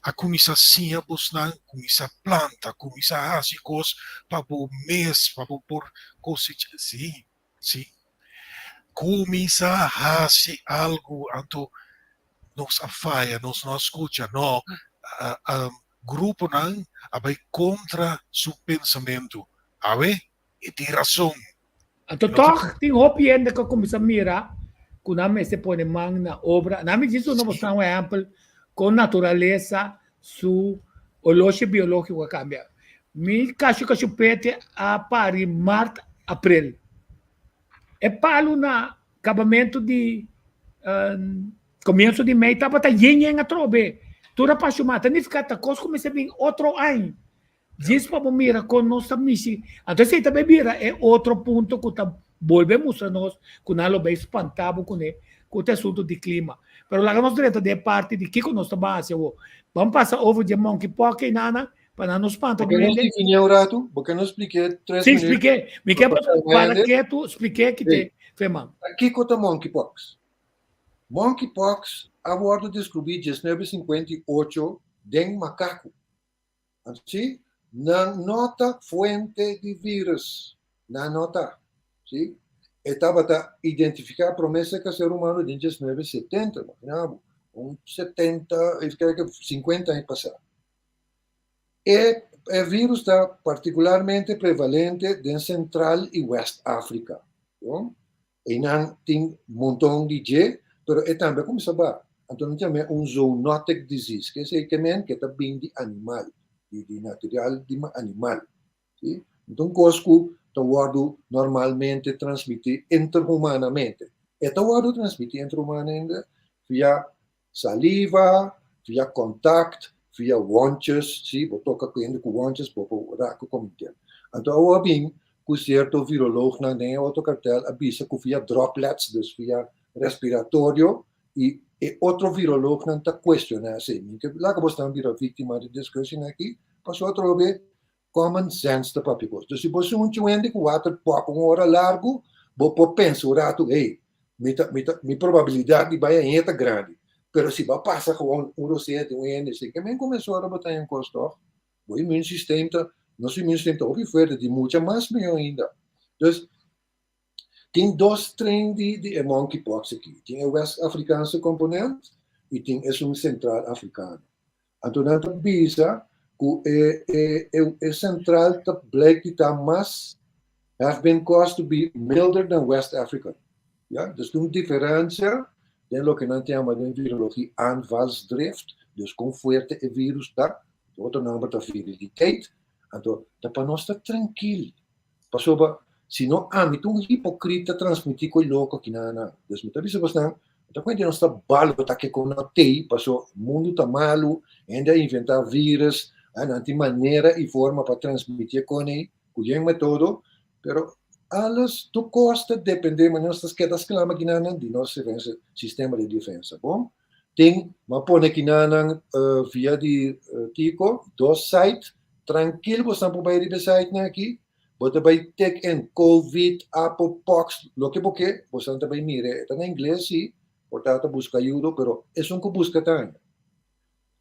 a kuminsá siña bosnan, kuminsá planta, kuminsá hasi kos pa bo mes, pa bo por kosecha. Sí, Sí. Kuminsá hasi algu anto nos a faya, nos no a skucha. No, gruponan a bai kontra su pensamentu. Awe e tin rason. Anto tòg tin hopi hende ku a kuminsá mira ku nan mester pone man na obra. Nan mi djis duna boso un ehèmpel kon naturalesa su oloshi biológiko a kambia. Mi kashu kashupete a pari mart, aprel. E palu na kabamentu di komienso di mei tabata yen yen atrobe. Tur a pashumá. Ta nifiká ta kos kuminsá bin otro aña. Djis pa bo mira kon nos ta mishi. Anto esei ta bai bira e otro punto ku ta bolbe mustra nos ku nan lo bai spantá bo kuné ku ta asuntu di klima. Pero laga nos drenta den e parti di kiko nos ta ban hasi awor. Ban pasa over dje monkeypox einana pa nan no spanta Bo ke nos definí un ratu? Bo ke nos splik'é tres minuut? Sí, splik'é. Mi ke para ketu splik'é kite Feman. Kiko ta monkeypox? Monkeypox a wòrdu deskubrí 1958 den makaku. Si, nan no ta fuente di virus. Nan no ta. Si, e tabata identifiká promé serka ser humano den 1970, imagina bo, un 70, even kijken, 50 aña pasá. E, e virus ta partikularmente prevalente den Sentral i West Afrika. Bon? Einan tin monton di dje, pero e tambe a kuminsá ba. Anto nan yam'é un zoonotic disease, ke esei ke men ke ta bin di animal, di di natural di animal. Si? No ta un kos ku ta wòrdu normalmente transmití interhumanamente. E ta wòrdu transmití interhumanamente via saliva, via kontakt, via wondjes, si, bo toka ku hende ku wondjes, bo por raku komintié. Anto awor a bin ku sierto viroloognan den e otro kartel a bisa ku via droplets, dus via respiratorio, i e otro viroloognan ta kuestioná esei. Mi ke laga bosnan bira víktima di diskushon aki, pasobra atrobe Common sense ta papia kos. Dus si bo si un chuende ku water pòp un ora largu, bo por pensa un ratu, hey, mi ta, mi ta, mi probabilidat di bai aña ta grandi. Pero si bo a pasa gewoon un rosea di un hende, si ke men ku mesora bo ta haña un kos tòg? Bo immuunsysteem ta, nos immuunsysteem ta hopi fuerte, di mucha mas mihó ainda. Dus, Tin dos strain di di e monkeypox aki. Tin e West Afrikaanse komponent i tin esun Sentral Afrikano. Anto nan ta bisa ku e e e e Sentral ta blijk di ta mas have been caused to be milder than West African. Ya, dus tin un diferensia. den loke nan ta yama den virologie aanvalsdrift, dus kon fuerte e virus ta, otro nomber ta viriliteit, anto ta pa nos ta trankil, pasobra si no ami ta un hipokrita transmití ku e loko aki nan nan. Dus mi ta bisa bosnan, mi ta kuenta nos ta balo ta ke kon no tei, paso mundu ta malu, hende a inventá virus, nan tin manera i forma pa transmití e kon ei, ku yen metodo, Pero alles tur kos ta depende, ma nos ta keda sklama kinanan di nos defensa, sistema di defensa. Bon, tin, m'a pone kinanan via di Tico, dos site, trankil bo por bai riba e sitenan aki, bo ta bai tik in covid, apopox, loke bo ke, bo ta bai mira, e ta na ingles si, por ta ta buska ayudo, pero esun ku buska ta haña.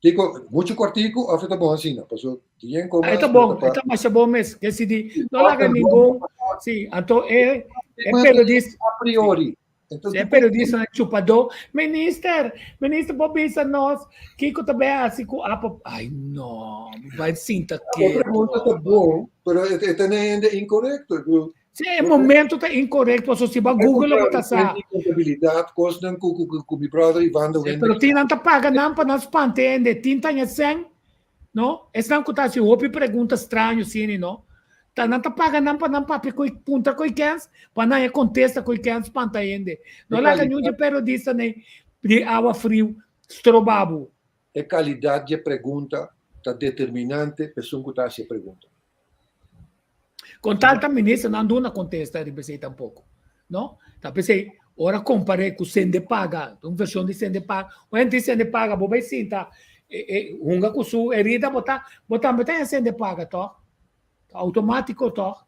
Kiko, muchu kòrtiku òf e ta bon asina? Paso tin ko mas. E ta bon, e ta masha bon mes. Ke si di, no laga ningun, si, anto e e periodista a priori. Entonces, e periodista na chupadó, minister, minister por bisa nos kiko ta bay hasi ku apo. Ai no, bai sinta ketu. E pregunta ta bon, pero e ta hende inkorekto. Si e momento ta incorrecto, paso si ba Google lo ta sa. Contabilidad, cosnan cu cu cu mi brother Ivan de Wende. Pero tin nan ta paga nan pa nan spante hende, tin taña sen, no? Esnan cu ta haci hopi pregunta straño sini, no? Ta nan ta paga nan pa nan papia cu puntra cu e kens, pa nan e contesta cu e kens spanta hende. No laga niun dje periodista nei di awa friu stroba bo. E calidad dje pregunta ta determinante pa esun cu ta haci e pregunta. Con tal ta minister nan duna contesta riba esey tampoco. No? Ta pesey ora compare cu sende paga, un version di sende paga, un hende sende paga bo bay sinta e, e, hunga cu su herida bo ta bo tambe ta sende paga toch? Automatico toch?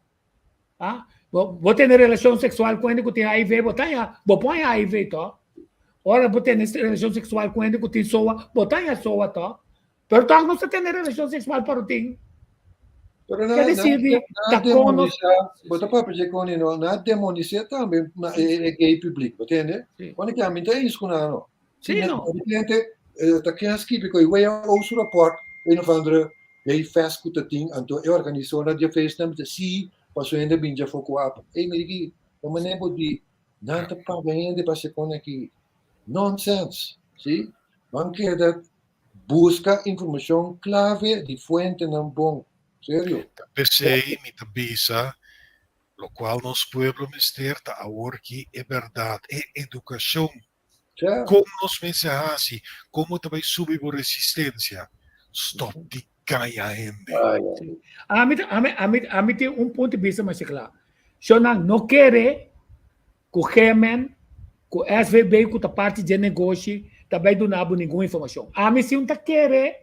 Ah? Bo, bo tene relacion sexual cu hende cu tin HIV, bo ta ya, bo pon HIV toch? Ora bo tene relacion sexual cu hende cu tin SOA, bo ta ya SOA toch? Pero toch nos ta tene relacion sexual pero tin. Pero na, na, na, na demonisa, bo ta papia dje koni no, na demonisa tambe na e, e gay publiek, bo tende? Sí. Wanneer ki ami ta eens ku na no. Sí, no. Gente, ta ken skipi ko WHO su rapport een of andere gay fest ku ta tin, anto e organisó na die feest na si, paso hende bin dje foko ap. Ei, mira ki, ta mané bo di, nan ta paga hende pa se kone ki. Nonsense, sí? Ban keda Buska informashon klave di fuentenan bon. Serio. Ta p'esei mi ta bisa, lokual nos pueblo mester ta awor ki e bèrdat, e edukashon. Kon nos mester hasi? Kon bo ta bai subi bo resistensia? Stòp di gaña hende. Ami ami ami ami tin un punto di bista masha kla. Shownan no kere ku GMN, ku SVB ku ta parti dje negoshi ta bai duna bo ningun informashon. Ami si un ta kere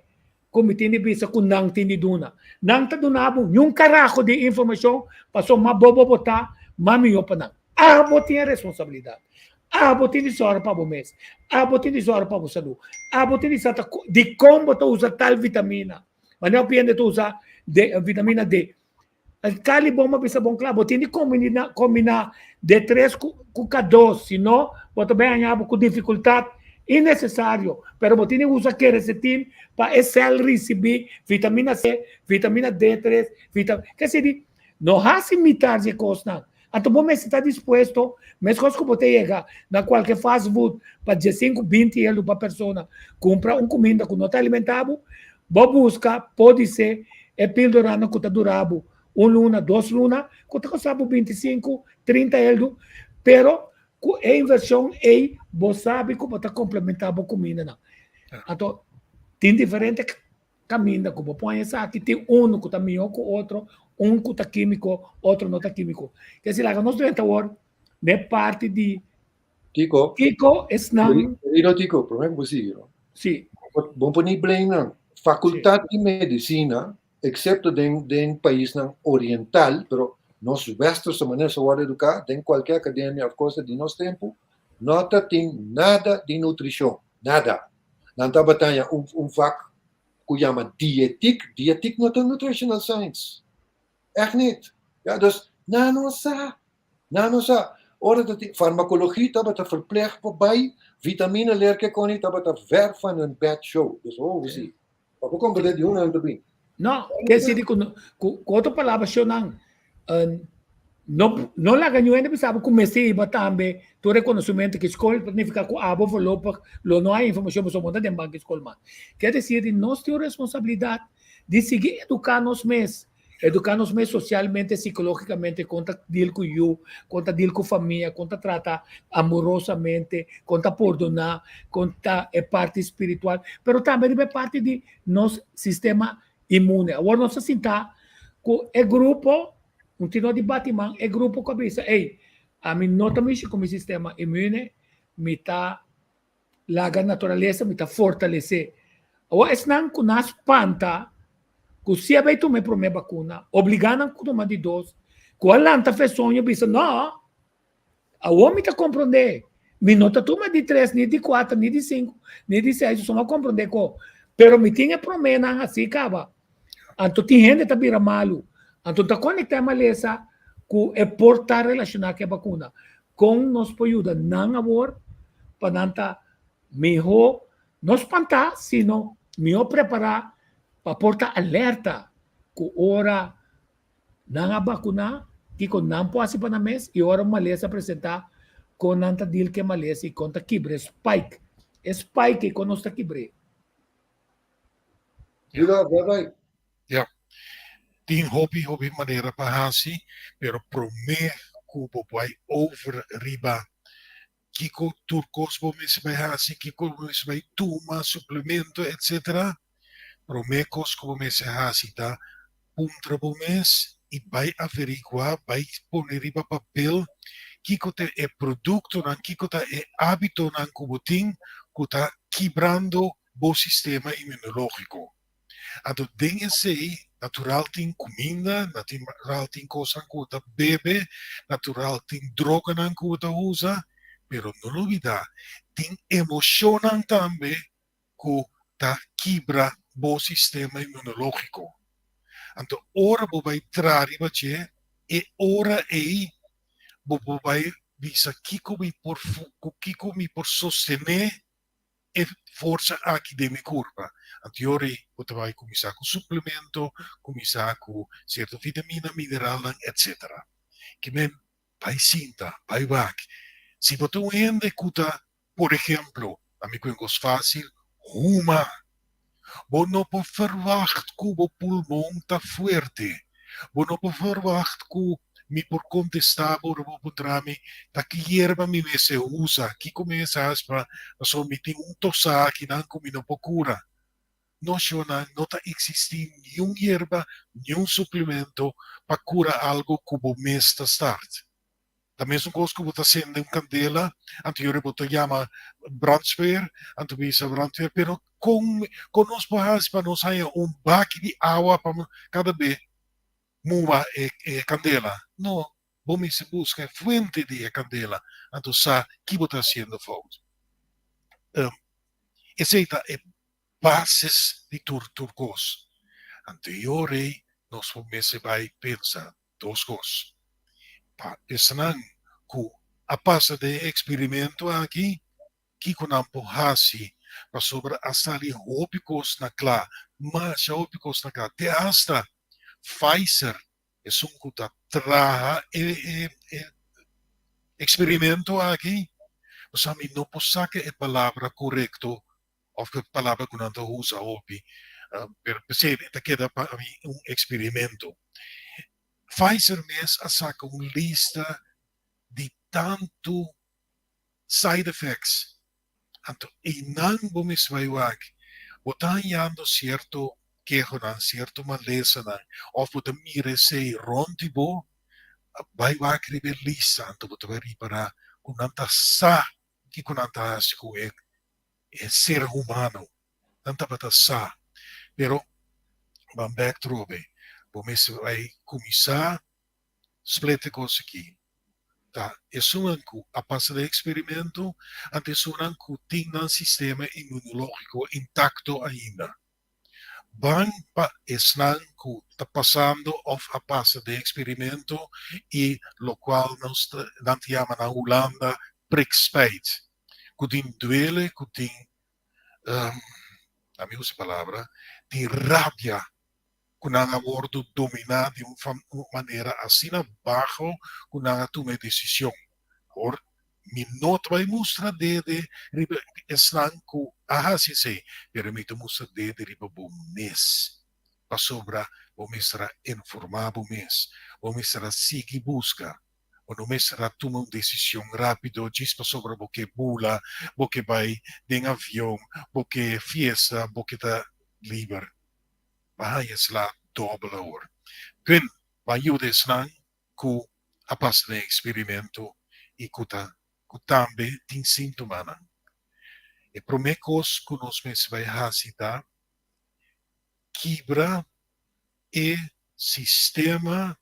ku mi tin di bisa ku nan tin di duna. Nan ta duna bo niun karaho di informashon pasobra mas bobo bo ta, mas mihó pa nan. Abo tin e responsabilidat. Abo tin di sòru pa bo mes. Abo tin di sòru pa bo salú. Abo tin di sa ta dikon bo ta usa tal vitamina. Manera hopi hende ta usa vitamina D. Kali bon bo bisa bon kla, bo tin di kombiná kombiná D3 ku ku K2, si no bo ta bai haña bo ku difikultat innesesario. Pero bo tin di usa quercetin pa e sèl risibí vitamina C, vitamina D3, vita ke si di no hasi mitar di e kosnan. Anto bo mester ta dispuesto, meskos ku bo ta yega na kualke fast food pa diesinku, binti euro pa persona kumpra un kuminda ku no ta alimentá bo, bo buska podisé e píldoranan ku ta dura bo un luna, dos luna, ku ta kosta bo bintisinku, trinta euro, pero ku e invershon ei bo sabi ku bo ta komplementá bo kumindanan. Anto tin diferente Kaminda ku bo pon esaki tin unu ku ta mihó ku otro, un ku ta kímiko, otro no ta kímiko. Ke si laga nos drenta awor n'e parti di Kiko. Kiko esnan. Querido Tico, promé ku bo sigui no. Si. Bo por ni blame nan. Fakultat di medisina, eksepto den den paisnan oriental, pero nos westerse manera sa wòrdu eduká den kualke akademia òf kosa di nos tempu, no ta tin nada di nutrishon, nada. Nan tabata haña un un vak ku yama dietik, dietik no ta nutritional science, ègt nit. Ya, dus nan no sa, nan no sa. Ora ta tin farmakologie tabata verplicht pa bai, vitamina leer ke koni tabata ver van hun bed show. Dus ho si. Pa bo komprende di unda nan ta bin. No, ke si di ku ku otro palabra shownan. No, no laga niun hende bisa bo ku mester hiba tambe tur e konosementu ki skol ta nifiká ku abo voorlopig lo no hay informashon pasobra bo no ta den banki skol mas. Kier desir di nos tin un responsabilidat di sigui eduká nos mes, eduká nos mes sosialmente, sikológikamente kon ta deal ku yu, kon ta deal ku famia, kon ta trata amorosamente, kon ta pordoná, kon ta e parti spiritual, pero tambe riba e parti di nos sistema inmune. Awor nos ta sinta ku e grupo Un tino di bati man e grupo ku a bisa, Ey, ami no ta mishi ku mi sistema inmune, mi ta laga naturalesa, mi ta fortalesé. Awor esnan ku nan spanta ku si a bai tuma e promé bakuna, obligá nan ku tuma di dos, ku a lanta fe soño bisa, No, awor mi ta komprondé, mi no ta tuma di tres, ni di kuater, ni di sinku, ni di seis, so mi a komprondé ku, pero mi tin e proménan hasí kaba. Anto tin hende ta bira malu. Anto ta konektá e malesa ku e por ta relashoná ku e bakuna. Kon nos por yuda nan awor pa nan ta mihó, no spantá, sino mihó prepará pa por ta alerta ku ora nan a bakuná, kiko nan por hasi pa nan mes i ora un malesa presentá, kon nan ta deal ku e malesa i kon ta kibra e spike. E spike ei kon nos ta kibr'é. Juda, bye bye. Ja. Tin hopi hopi manera pa hasi, pero promé ku bo bai over riba kiko tur kos bo mester bai hasi, kiko bo mester bai tuma, suplemento, etcetera, promé kos ku bo mester hasi ta puntra bo mes i bai averiguá, bai pone riba papel kiko ta e produktonan, kiko ta e hábitonan ku bo tin ku ta kibrando bo sistema inmunológiko. Anto den esei natural tin kuminda, natural tin kosnan ku bo ta bebe, natural tin droganan ku bo ta usa, pero no lubidá tin emoshonnan tambe ku ta kibra bo sistema inmunológiko. Anto ora bo bai traha riba dje, e ora ei bo por bai bisa kiko mi por ku kiko mi por sostené e forsa aki den mi kurpa. Anto yora ei bo ta bai kuminsá ku suplemento, kuminsá ku sierto vitamina, mineralnan, etsetera. Ki men bai sinta, bai wak. Si bo ta un hende ku ta, por ehemplo, ami ku un kos fásil, huma. Bo no por ferwagt ku bo pulmon ta fuerte. Bo no por ferwagt ku mi por kontestá bo ora bo puntra mi ta ki yerba mi mester usa, kiko mi mester hasi pa pasobra mi tin un tosá akinan ku mi no por kura. No shownan, no ta eksistí niun yerba, niun suplemento pa kura algu ku bo mes ta start. Ta mesun kos ku bo ta sende un kandela, anto yora bo ta yama brandweer, anto bisa brandweer, pero kon kon nos por hasi pa nos haña un baki di awa pa kada be muba e e kandela? No, bo mester buska e fuente di e kandela, anto sa ki bo ta hasiendo fout. Esei ta e basis di tur tur kos. Anto yora ei nos por mester bai pensa Dos kos. Pa esnan ku a pasa den e eksperimento aki, kiko nan por hasi? Pasobra a sali hopi kos na kla, masha hopi kos na kla. Te asta Pfizer, esun ku ta traha e eksperimento aki, pasobra mi no por saka e palabra korekto of e palabra ku nan ta usa hopi, pero p'esei ta keda pa mi un eksperimento. Pfizer mes a saka un lista di tantu side effects, anto einan bo mes bai wak, bo ta hañando sierto kehonan, sierto malesanan, of bo ta mira esei rònt di bo, bai wak riba e lista, anto bo ta bai ripará ku nan ta sa kiko nan ta hasi ku e e ser humano. Nan tabata sa. Pero ban bek trobe. Bo mester bai kuminsá split e kos aki. Ta esunnan ku a pasa den eksperimento anto esunnan ku tin nan sistema inmunológiko intakto ainda. Ban pa esnan ku ta pasando òf a pasa den eksperimento i lokual nos ta nan ta yama na Hulanda prikspijt. Ku tin duele, ku tin, a mi usa e palabra, tin rabia. ku nan a wòrdu dominá di un manera asina baho ku nan a tuma e desishon. Awor, mi no ta bai mustra dede riba esnan ku a hasi esei, pero mi ta mustra dede riba bo mes, pasobra bo mester a informá bo mes, bo mester a sigui buska, bo no mester a tuma un desishon rápido djis pasobra bo ke bula, bo ke bai den avion, bo ke fiesta, bo ke ta liber. Bo a haña esla dòbel awor. Ken bo a yuda esnan ku a pasa den eksperimento i ku ta ku tambe tin síntomanan? E promé kos ku nos mester bai hasi ta kibra e sistema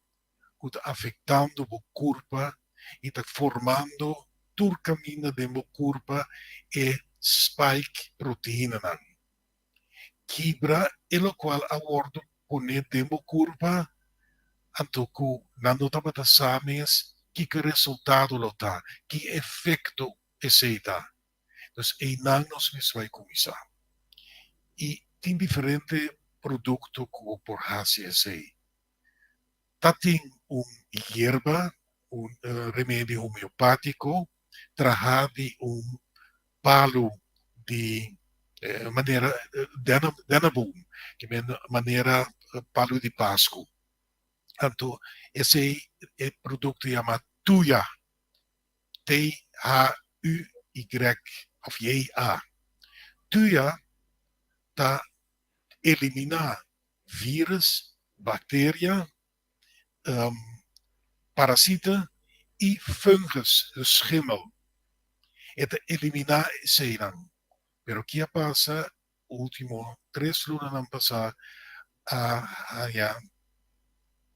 ku ta afektando bo kurpa i ta formando tur kaminda den bo kurpa e spike proteinanan. Kibra e lokual a wòrdu poné den bo kurpa, anto ku nan no tabata sa mes kiko e resultado lo ta, ki efekto esei ta. Dus einan nos mes bai kuminsá. I tin diferente produkto ku bo por hasi esei. Ta tin un yerba, un remedi homeopátiko trahá di un palu di manera denneboom, ke men manera palu di Pasku. Anto esei e produkto yama Thuya, T-H-U-Y òf J-A. Thuya ta eliminá vírus, bakteria, parasita i fungus, dus schimmel. E ta eliminá eseinan. Pero ki a pasa último tres lunanan pasá a haña,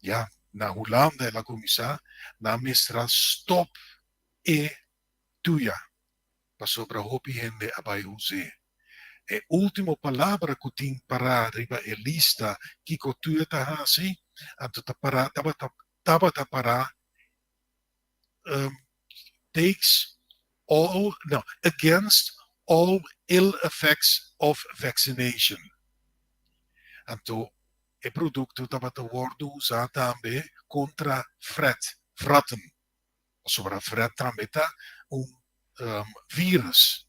ya, na Hulanda el a kuminsá, nan mester a stòp e tuya. pasobra hopi hende a bai us'é. E último palabra ku tin pará riba e lista kiko tuya ta hasi, anto ta pará tabata tabata pará takes all no against all ill effects of vaccination. Anto e produkto tabata wòrdu usá tambe kontra fret, fratten. Pasobra fret tambe ta un virus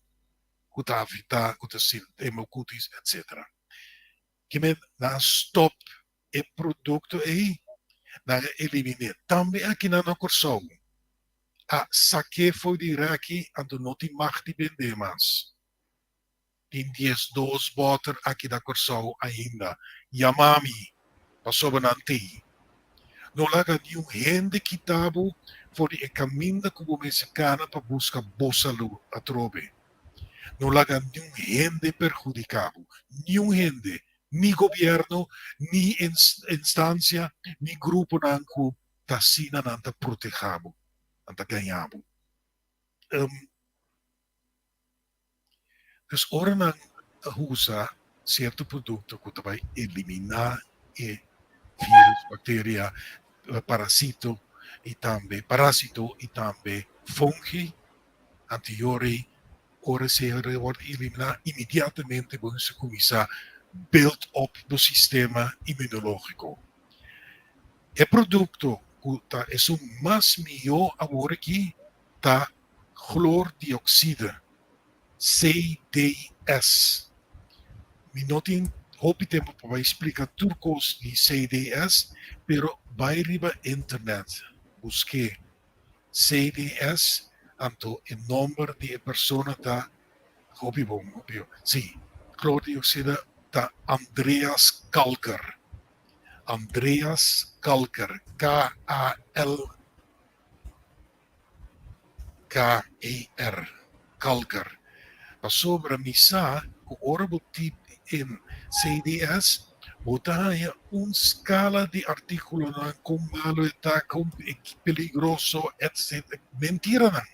ku ta afektá, ku ta hemocutis etcetera. Ke men nan a stòp e produkto ei, nan a elimin'é. Tambe akinan na Kòrsou a sak'é for di rèki anto no tin mag di bend'é mas. Tin 12 bòter aki na Kòrsou ainda. Yama mi, pasobra nan t'ei. No laga niun hende kita bo for di e kaminda ku bo mester kana pa buska bo salú atrobe. No laga niun hende perhudiká bo, niun hende, ni gobièrnu, ni instansia, ni gruponan ku ta asina nan ta protehá bo, nan ta gañá bo. Dus ora nan a usa sierto produkto ku ta bai eliminá e vírus, bakteria, parasito i tambe parásito i tambe fungi, antiori ora esei a wòrdu eliminá inmediatamente bo mester kuminsá build up bo sistema inmunológiko. E produkto ku ta esun mas mihó awor aki ta chloordioxide, CDS. Mi no tin hopi tempu pa bai splika tur kos di CDS, pero bai riba internet busk'é CDS, anto e nomber di e persona ta hopi bon, hopi bon. Sí, chloordioxide ta Andreas Kalker. Andreas Kalker, K-A-L. KER, Kalker. Pasobra mi sa ku ora bo tip in CDS, bo ta haña un skala di artíkulonan kon malu e ta, kon peligroso, etc. Mentiranan.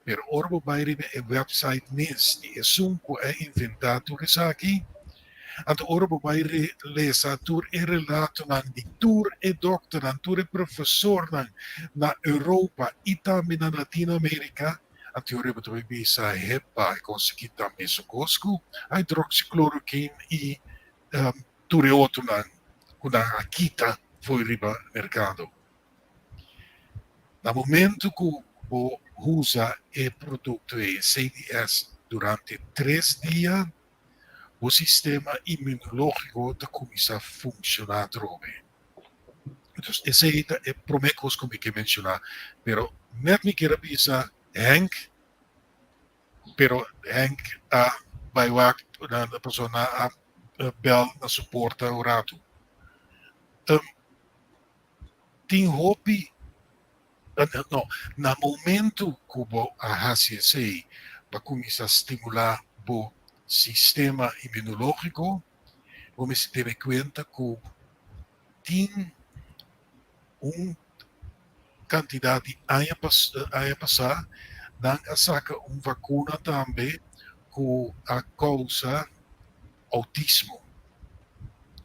Pero ora bo bai riba e website mes di esun ku a inventá tur esaki, Anto ora bo bai lesa tur e relatonan di tur e dokternan, tur e profesornan na Europa i tambe na Latino Amerika, anto ora bo ta bai bisa, hepa, e konsegui ta mesun kos ku hydroxychloroquine i tur e otronan. ku nan a kita for riba merkado. Na momento ku bo usa e produkto ei, CDS, durante tres dia, bo sistema inmunológiko ta kuminsá funshoná atrobe. Entonces, esei ta e promé kos ku mi ke menshoná. Pero nèt mi kier a bisa Henk, pero Henk a bai wak na pasobra nan a bèl na su porta un ratu. Tin hopi, no, na momento ku bo a hasi esei pa kuminsá stimulá bo sistema inmunológiko, bo mester tene kuenta ku tin un kantidat di aña aña pasá nan a saka un vakuna tambe ku a kousa outismo.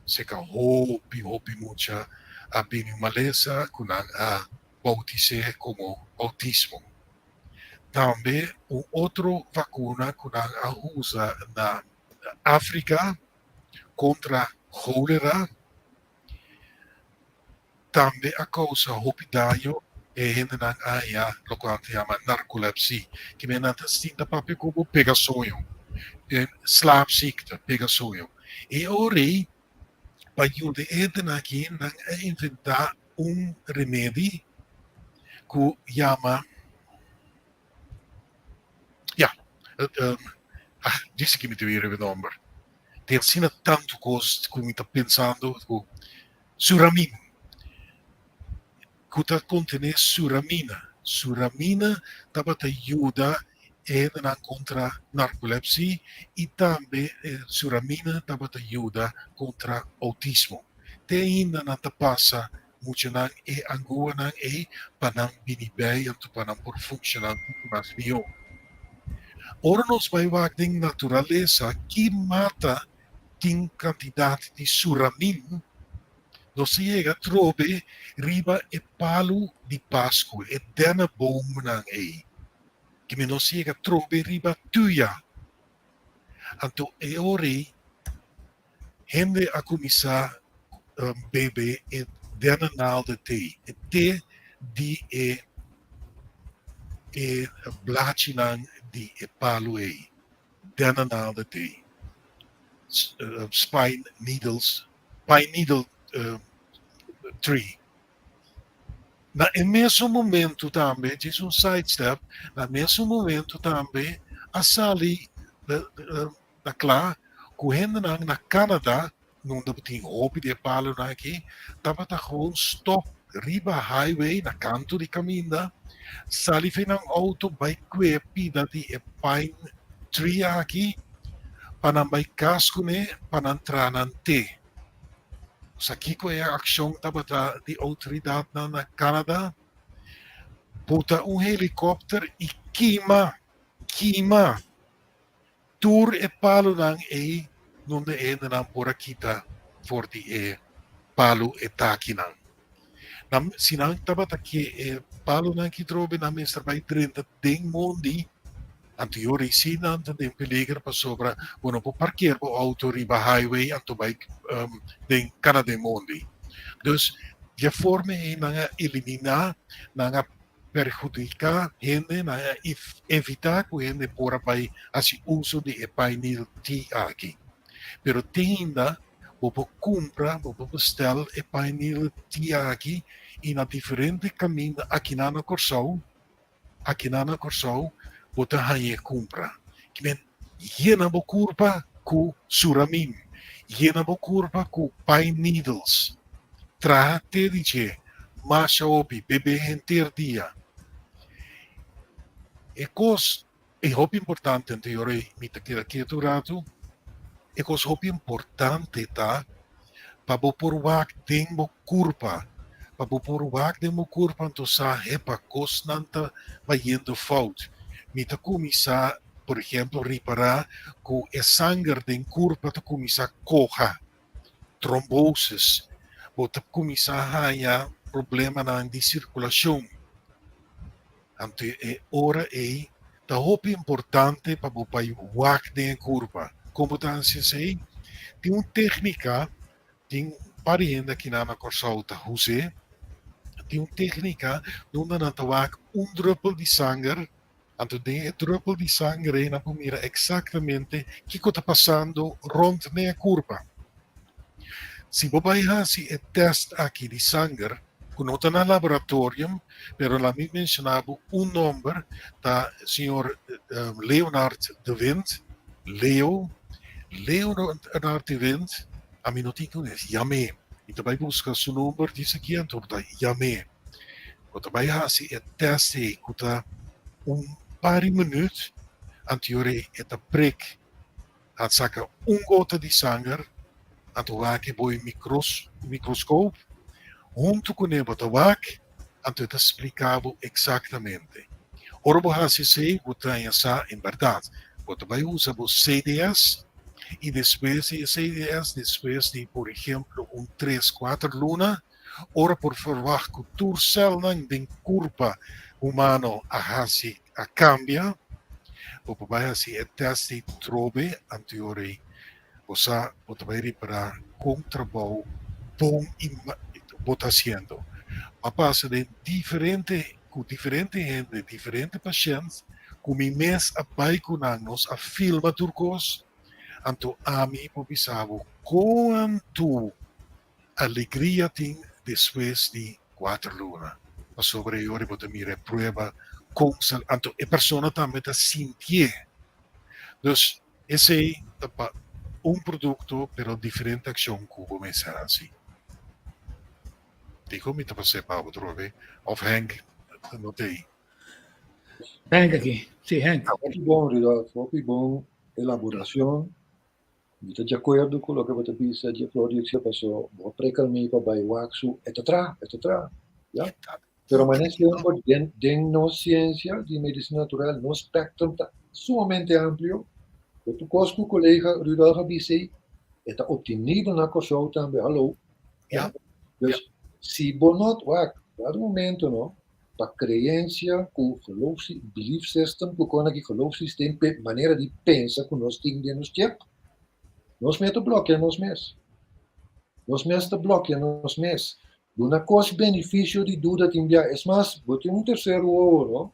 Seka hopi hopi mucha a bini un malesa ku nan a boutis'é komo outismo. Tambe un otro vakuna ku nan a usa na Afrika kontra kólera tambe a kousa hopi daño e hendenan a haña loke nan ta yama narcolepsie. Kimen nan ta sinta papia ku bo pega soño, slaapziekte, pega soño. E ora ei pa yuda e hendenan aki nan a inventá un remedi ku yama Ya, ah, djis aki mi ta wiri e nomber. Tin asina tantu kos ku mi ta pensando ku suramin, ku ta kontené suramina. Suramina tabata yuda e hendenan kontra narkolepsi i tambe suramina tabata yuda kontra outismo. Te ainda nan ta pasa Muchanan e anguanan ei pa nan bini bei anto pa nan por funshoná muchu mas mihó. Ora nos bai wak den naturalesa ki mata tin kantidat di suramin, nos ta yega trobe riba e palu di Pasku, e denneboomnan ei. Kimen nos ta yega trobe riba tuya. Anto e ora ei Hende a kuminsá bebe e dennenaalde te, e te di e e blachinan di e palu ei, dennenaalde te, spine needles, pine needle tree. Na e mesun momentu tambe, djis un side step, na mesun momentu tambe a sali Ta kla ku hendenan na Canada, nunda bo tin hopi di e palonan aki, tabata gewoon stop riba highway na kantu di kaminda, sali fe nan auto bai kue pida di e pine tree aki pa nan bai kas kuné pa nan traha nan te. Sa kiko e akshon tabata di outoridatnan na Canada? Buta un helikòpter i kima, kima! Tur e palunan ei nunda e hendenan por a kita for di e palu e takinan. Nan, si nan tabata ke e palunan ki trobe nan mester bai drenta den mondi, anto yo rei nan ta den peliger pasobra bo no por parkeer bo auto riba highway anto bai den kana den mondi. Dus di e forma ei nan a eliminá, nan a perhudiká hende, nan a evitá ku hende por a bai hasi uso di e pine tea aki. Pero te ainda bo por kumpra, bo por bestèl e pine tea aki i na diferente kaminda akinan na Kòrsou, akinan na Kòrsou bo ta hañ'é kumpra. Kimen yena bo kurpa ku suramin, yena bo kurpa ku pine needles. Traha te di dje, masha hopi, bebe henter dia. E kos e hopi importante, anto yora mi ta keda ketu un ratu, e kos hopi importante ta pa bo por wak den bo kurpa, pa bo por wak den bo kurpa anto sa hepa kosnan ta bayendo fout. Mi ta kuminsá, por ehempel, ripará ku e sanger den kurpa ta kuminsá koha. trombosis, bo ta kuminsá haña problemanan di sirkulashon. Anto e ora ei ta hopi importante pa bo bai wak den e kurpa. Kon bo ta hasi esei? Tin un téknika, tin. par di hende akinan na Kòrsou ta us'é. Tin un téknika unda nan ta wak un drùpel di sanger, anto den e drùpel di sanger ei nan por mira eksaktamente kiko ta pasando rònt den e kurpa. Si bo bai hasi e tèst aki di sanger, ku no ta na laboratorium, pero laat mi menshoná bo un nòmber, ta señor Leonard de Wind, Leo, Leonard de Wind, ami no tin ku yam'é, mi ta bai buska su number djis aki anto bo ta yam'é. Bo ta bai hasi e tèst ei ku ta un par di minüt, anto e ta prek a saka un gota di sanger, anto wak e bo e microscoop, huntu kuné bo ta wak, anto e ta splika bo eksaktamente. Ora bo hasi esei, bo ta haña sa en bèrdat. Bo ta bai usa bo CDS i despues di e CDS, despues di por ehemplo un tres, kuater luna, ora por ferwagt ku tur sèlnan den kurpa humano a hasi a kambia, bo por bai hasi e tèst di trobe anterior ei. Bo sa bo ta bai ripará kon trabou bon i bo ta hasiendo. A pasa den diferente ku diferente hende, diferente pashènt ku mi mes a bai ku nan, nos a filma tur kos, anto ami por bisa bo kuantu alegria tin despues di kuater luna, pasobra e ora bo ta mira e prueba kon sa, anto e persona tambe ta sintié. Dus esei ta pa un produkto pero diferente akshon ku bo mester hasi. Dikon mi ta pas'é pa bo trobe? Òf Henk no ta ei? Henk aki, si Henk. Hopi bon Rudolf, hopi bon elaborashon. Mi ta di akuerdo ku loke bo ta bisa di e flor di oxia paso bo a preka mi pa bai wak su e ta traha, e ta traha, ya. Pero manera semper den den nos siensia di medisina natural nos spectrum ta sumamente amplio. Bo tur kos ku kolega Rudolf a bisa ei e ta optenibel na Kòrsou tambe, hallo. Ya. Dus si bo no wak, dado momento no, pa creencia cu geloof belief system cu con aki geloofsysteem pe manera di pensa cu nos tin den nos chip nos mes ta blokea nos mes nos mes ta blokea nos mes duna cos beneficio di duda tin bia es mas bo tin un tercer wowo no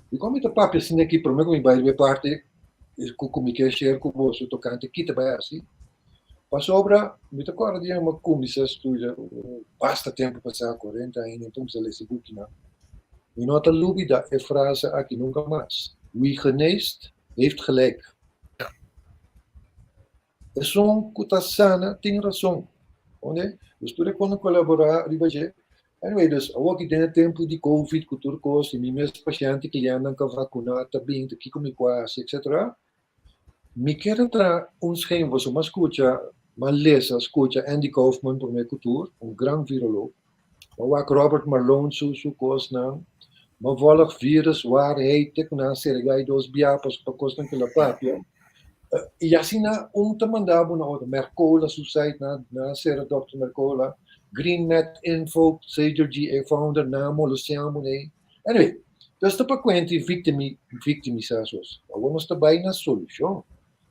dicon mi ta papia asina aki prome cu mi bay riba e parti cu cu mi kier share cu boso tocante kita bay haci Pasobra mi ta kòrda dia mi a kuminsá studia basta tempu pasá, kuarenta aña, mi kuminsá lesa bukinan. Mi no ta lubidá e frase aki nunka mas, Wie geneest, heeft gelijk. Esun ku ta sana tin rason. Oké? Dus tur e kon a kolaborá riba dje. Anyway, dus awor aki den e tempu di covid ku tur kos i mi mes pashènt i klièntnan ka vakuná ta bin, ta kiko mi por hasi, etcetera. Mi kier a traha un schema pasobra mi a scucha, mi a lesa, scucha Andy Kaufman prome cu tur, un gran viroloog. Mi a wak Robert Malone su su cosnan, mi a volg Virus Waarheid te cu nan a serga e dos bia pasobra pa cosnan cu el a papia. Y asina un ta manda bo na otro, Mercola su site nan nan a sera Dòkter Mercola, GreenMed Info, Sager G e founder nan a molestia bo n'ey. Anyway, dus ta pa kuenta i victimi, victimisa sos. Awor nos ta bai na solushon.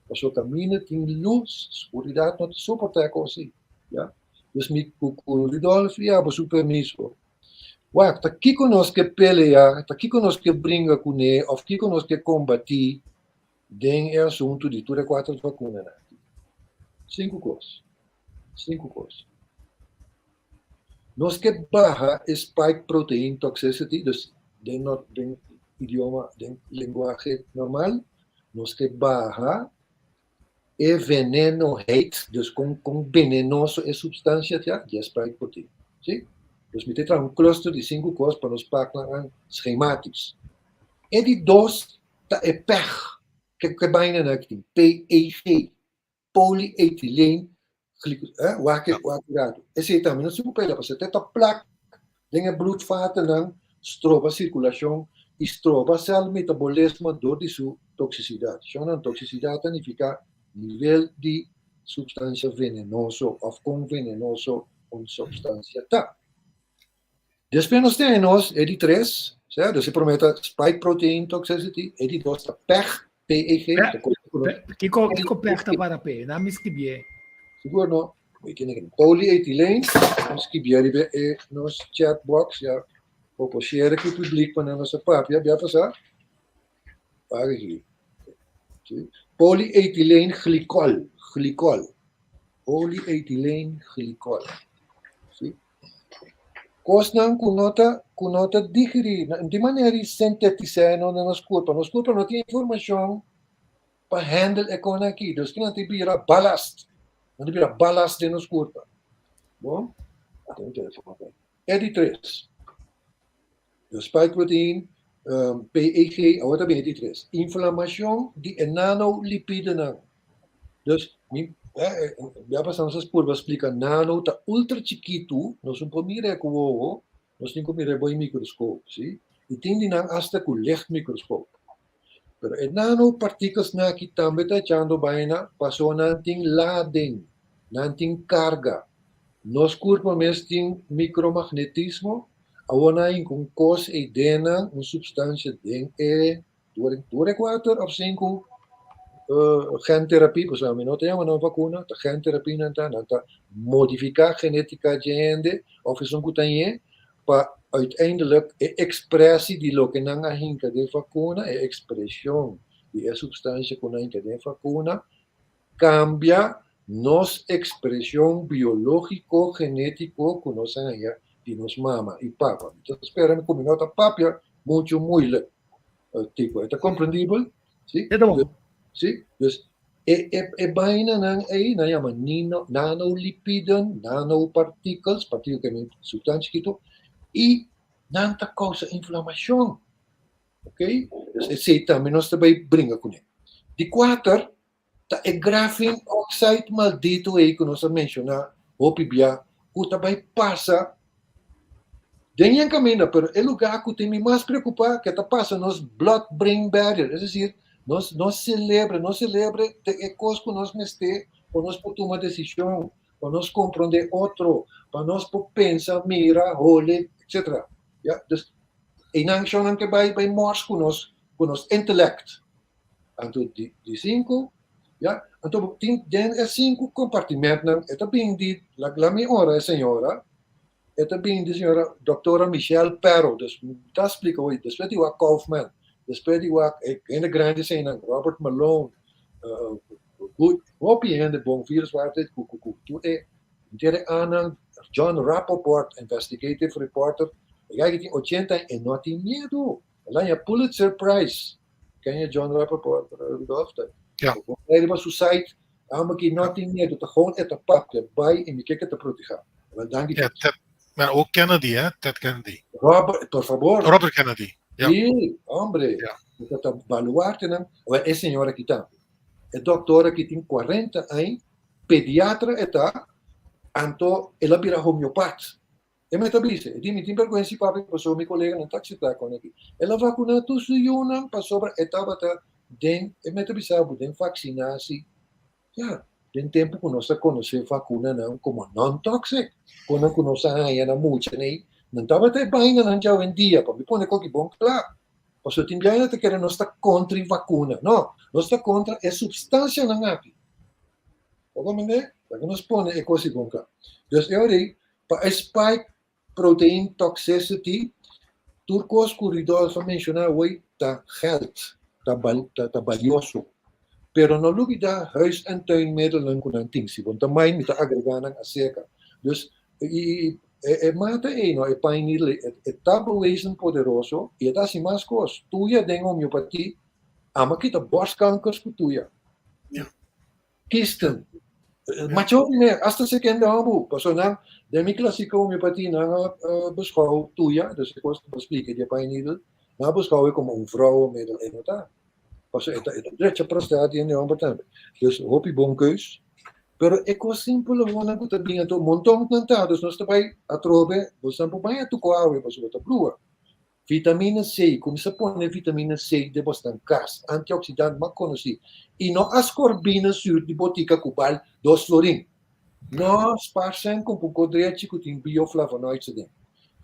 Pasobra kaminda tin lus, skuridat no ta soporta e kos ei. Ya? Dus mi ku ku Rudolf i abo su permiso. Wak, ta kiko nos ke pelea, ta kiko nos ke bringa kuné òf kiko nos ke kombatí den e asuntu di tur e kuater vakunanan aki? Sinku kos. Sinku kos. Nos ke baha e spike protein toxicity, dus den no den idioma den lenguahe normal, nos ke baha e venenoheid, dus kon kon benenoso e substancia ta di e spike protein. Si? Dus mi ta traha un cluster di sinku kos pa nos pak nan an schematisch. E di dos ta e peg, ke ke baina nan aki tin, PEG. Polyethylene glycol, eh, wak e wak rato. Esei tambe no sibu pela pasobra te ta plak den e bloedvatennan, stroba sirkulashon i stroba sèl metabolismo dor di su toksisidat. Shonnan toksisidat ta nifiká nivel di supstansia venenoso òf kon venenoso un supstansia ta. Despues nos tene nos e di tres, sea, dus e promé ta spike protein toxicity, e di dos ta PEG, PEG. Kiko, kiko PEG ta para P? Na mi skibié. Sigur no. Polyethylene, nos skibí ariba e nos chat box ya bo por share ku publik pa nan nos a papia bia pasá. Wak aki. Si. Polyethylene glycol, glycol. Polyethylene glycol. Si. Kosnan ku no ta ku no ta digerí, di manera di sintetisá no na nos kurpa. Nos kurpa no tin informashon pa handle e kon aki. Dus kinan ta bira ballast. Nan ta bira ballast den nos kurpa. Bon, tin un telefon akí. E di tres. De spike protein, um, PEG, awor ta bin e di tres. Inflamashon di e nanolipidenan. Dus, mi, eh, ya pasá nos a purba splika nano ta ultra chikitu, nos no por mira e ku wowo, nos tin ku mira e bo e mikroskop, si? I tin di nan asta ku lichtmikroskop. Pero e nanopartikelsnan aki tambe ta echando baina paso nan tin lading, nan tin karga. Nos kurpo mes tin mikromagnetismo, awor nan a hinka un kos ei den nan, un supstansia den e tur e kuater òf sinku genterapie, pasobra mi no ta yama nan vakuna, ta genterapie nan ta, nan ta modifiká genétika dje hende òf esun ku ta ñe pa uiteindelijk e expressie di loke nan a hinka den vacuna, e expresion di e substancia cu nan a hinka den vacuna, cambia nos expresion biologico genetico cu nos a haña di nos mama y papa. Mi ta spera cu mi no ta papia mucho moeilijk. Tipo, e ta comprendibel? Si? E ta bon. Si? Dus e, e, e bainanan ei, nan yama nino, nanolipiden, nanopartikels, partikel ke men substansha chikitu, i nan ta kousa inflamashon. Ok? Dus esei tambe nos ta bai bringa kuné. Di kuater, ta e graphene oxide maldito ei ku nos a menshoná hopi bia, ku ta bai pasa den yen kaminda, pero e lugá ku tin mi mas preokupá ke ta pasa nos blood brain barrier, es desir, nos nos selebre, nos selebre ta e kos ku nos mester pa nos por tuma desishon, pa nos komprondé otro, pa nos por pensa, mira, hole, etcetera. Ya, dus einan shonnan ke bai bai mors ku nos ku nos intelect. Anto di di sinku, ya, anto bo tin den e sinku kompartimentnan e ta bin di la la mi ora e señora, e ta bin di señora doktora Michelle Perro, dus mi ta splika hoy despues di wak Kaufman, despues di wak e hende grandi eseinan, Robert Malone, good hopi hende bon viruswaarheid ku ku ku tur e henter e anan, John Rappoport, investigative reporter, e guy ki tin ochenta aña e no tin miedu, el a haña Pulitzer Prize. Ken je John Rappaport, Rudolf? Ja. Hij riba su site, amo ki no tin miedo, ta gewoon e ta papia, bai y mi ke ke ta proteha. Wel, danki. Ja, Ted, maar ook Kennedy, hè? Ted Kennedy. Robert, por favor. Robert Kennedy. Ja. Sí, hombre. Ja. Dat ta baluartenan. Wel, e señora aki tambe. E dokter aki tin 40 aña, pediatra e ta, anto el a bira homeopat. E me ta bisa, e di mi tin bergwensa di papia pasobra mi koleganan ta akseptá kon aki. El a vakuná tur su yunan pasobra e tabata den, e me ta bisa bo, den vaksinasi. Ya, den tempu ku nos a konosé vakunanan komo non-toxic, konan ku nos a haña na mucha nei, nan tabata e bainanan djawendia, pa mi pone koki bon kla. Pasobra tin biaha ta kere nos ta kontra e vakuna. No, nos ta kontra e supstansianan aki. Bo komprendé? Laga nos pone e kos ei bon kla. Dus e ora ei, Pa e spike protein toxicity, tur kos ku Rudolf a menshoná awor ta geld, ta ta balioso. Pero no lubidá huis en tuinmiddelnan ku nan tin. Si bo no ta mind mi ta agregá nan aserka. Dus e e mata ei no, e pine needle ei, e ta bewezen poderoso i e ta hasi mas kos. Tuya den homeopatie ama kita borstkankers ku tuya. Kisten. Macho hopi meer, hasta se kende hombu. Paso nan, den mi klasika homeopatie, nan a beschouw tuya, dus e kos ku bo splika di e pine needle, nan a beschouw e komo un vrouwenmiddel, e no ta. Paso e ta e ta drecha prostaat di hende homber tambe. Dus hopi bon keus. Pero e kos simpel awor ku ta bin anto monton nan ta, dus nos ta bai atrobe, bo san por baña tuko awe pasobra bo ta brua. Vitamina C, Cuminsa pone vitamina C den bosnan cas, antioxidant mas conoci. Y no ascorbina zuur di botica cu bal dos florin. No spaar cen cumpra un codrechi cu tin bioflavonoids aden.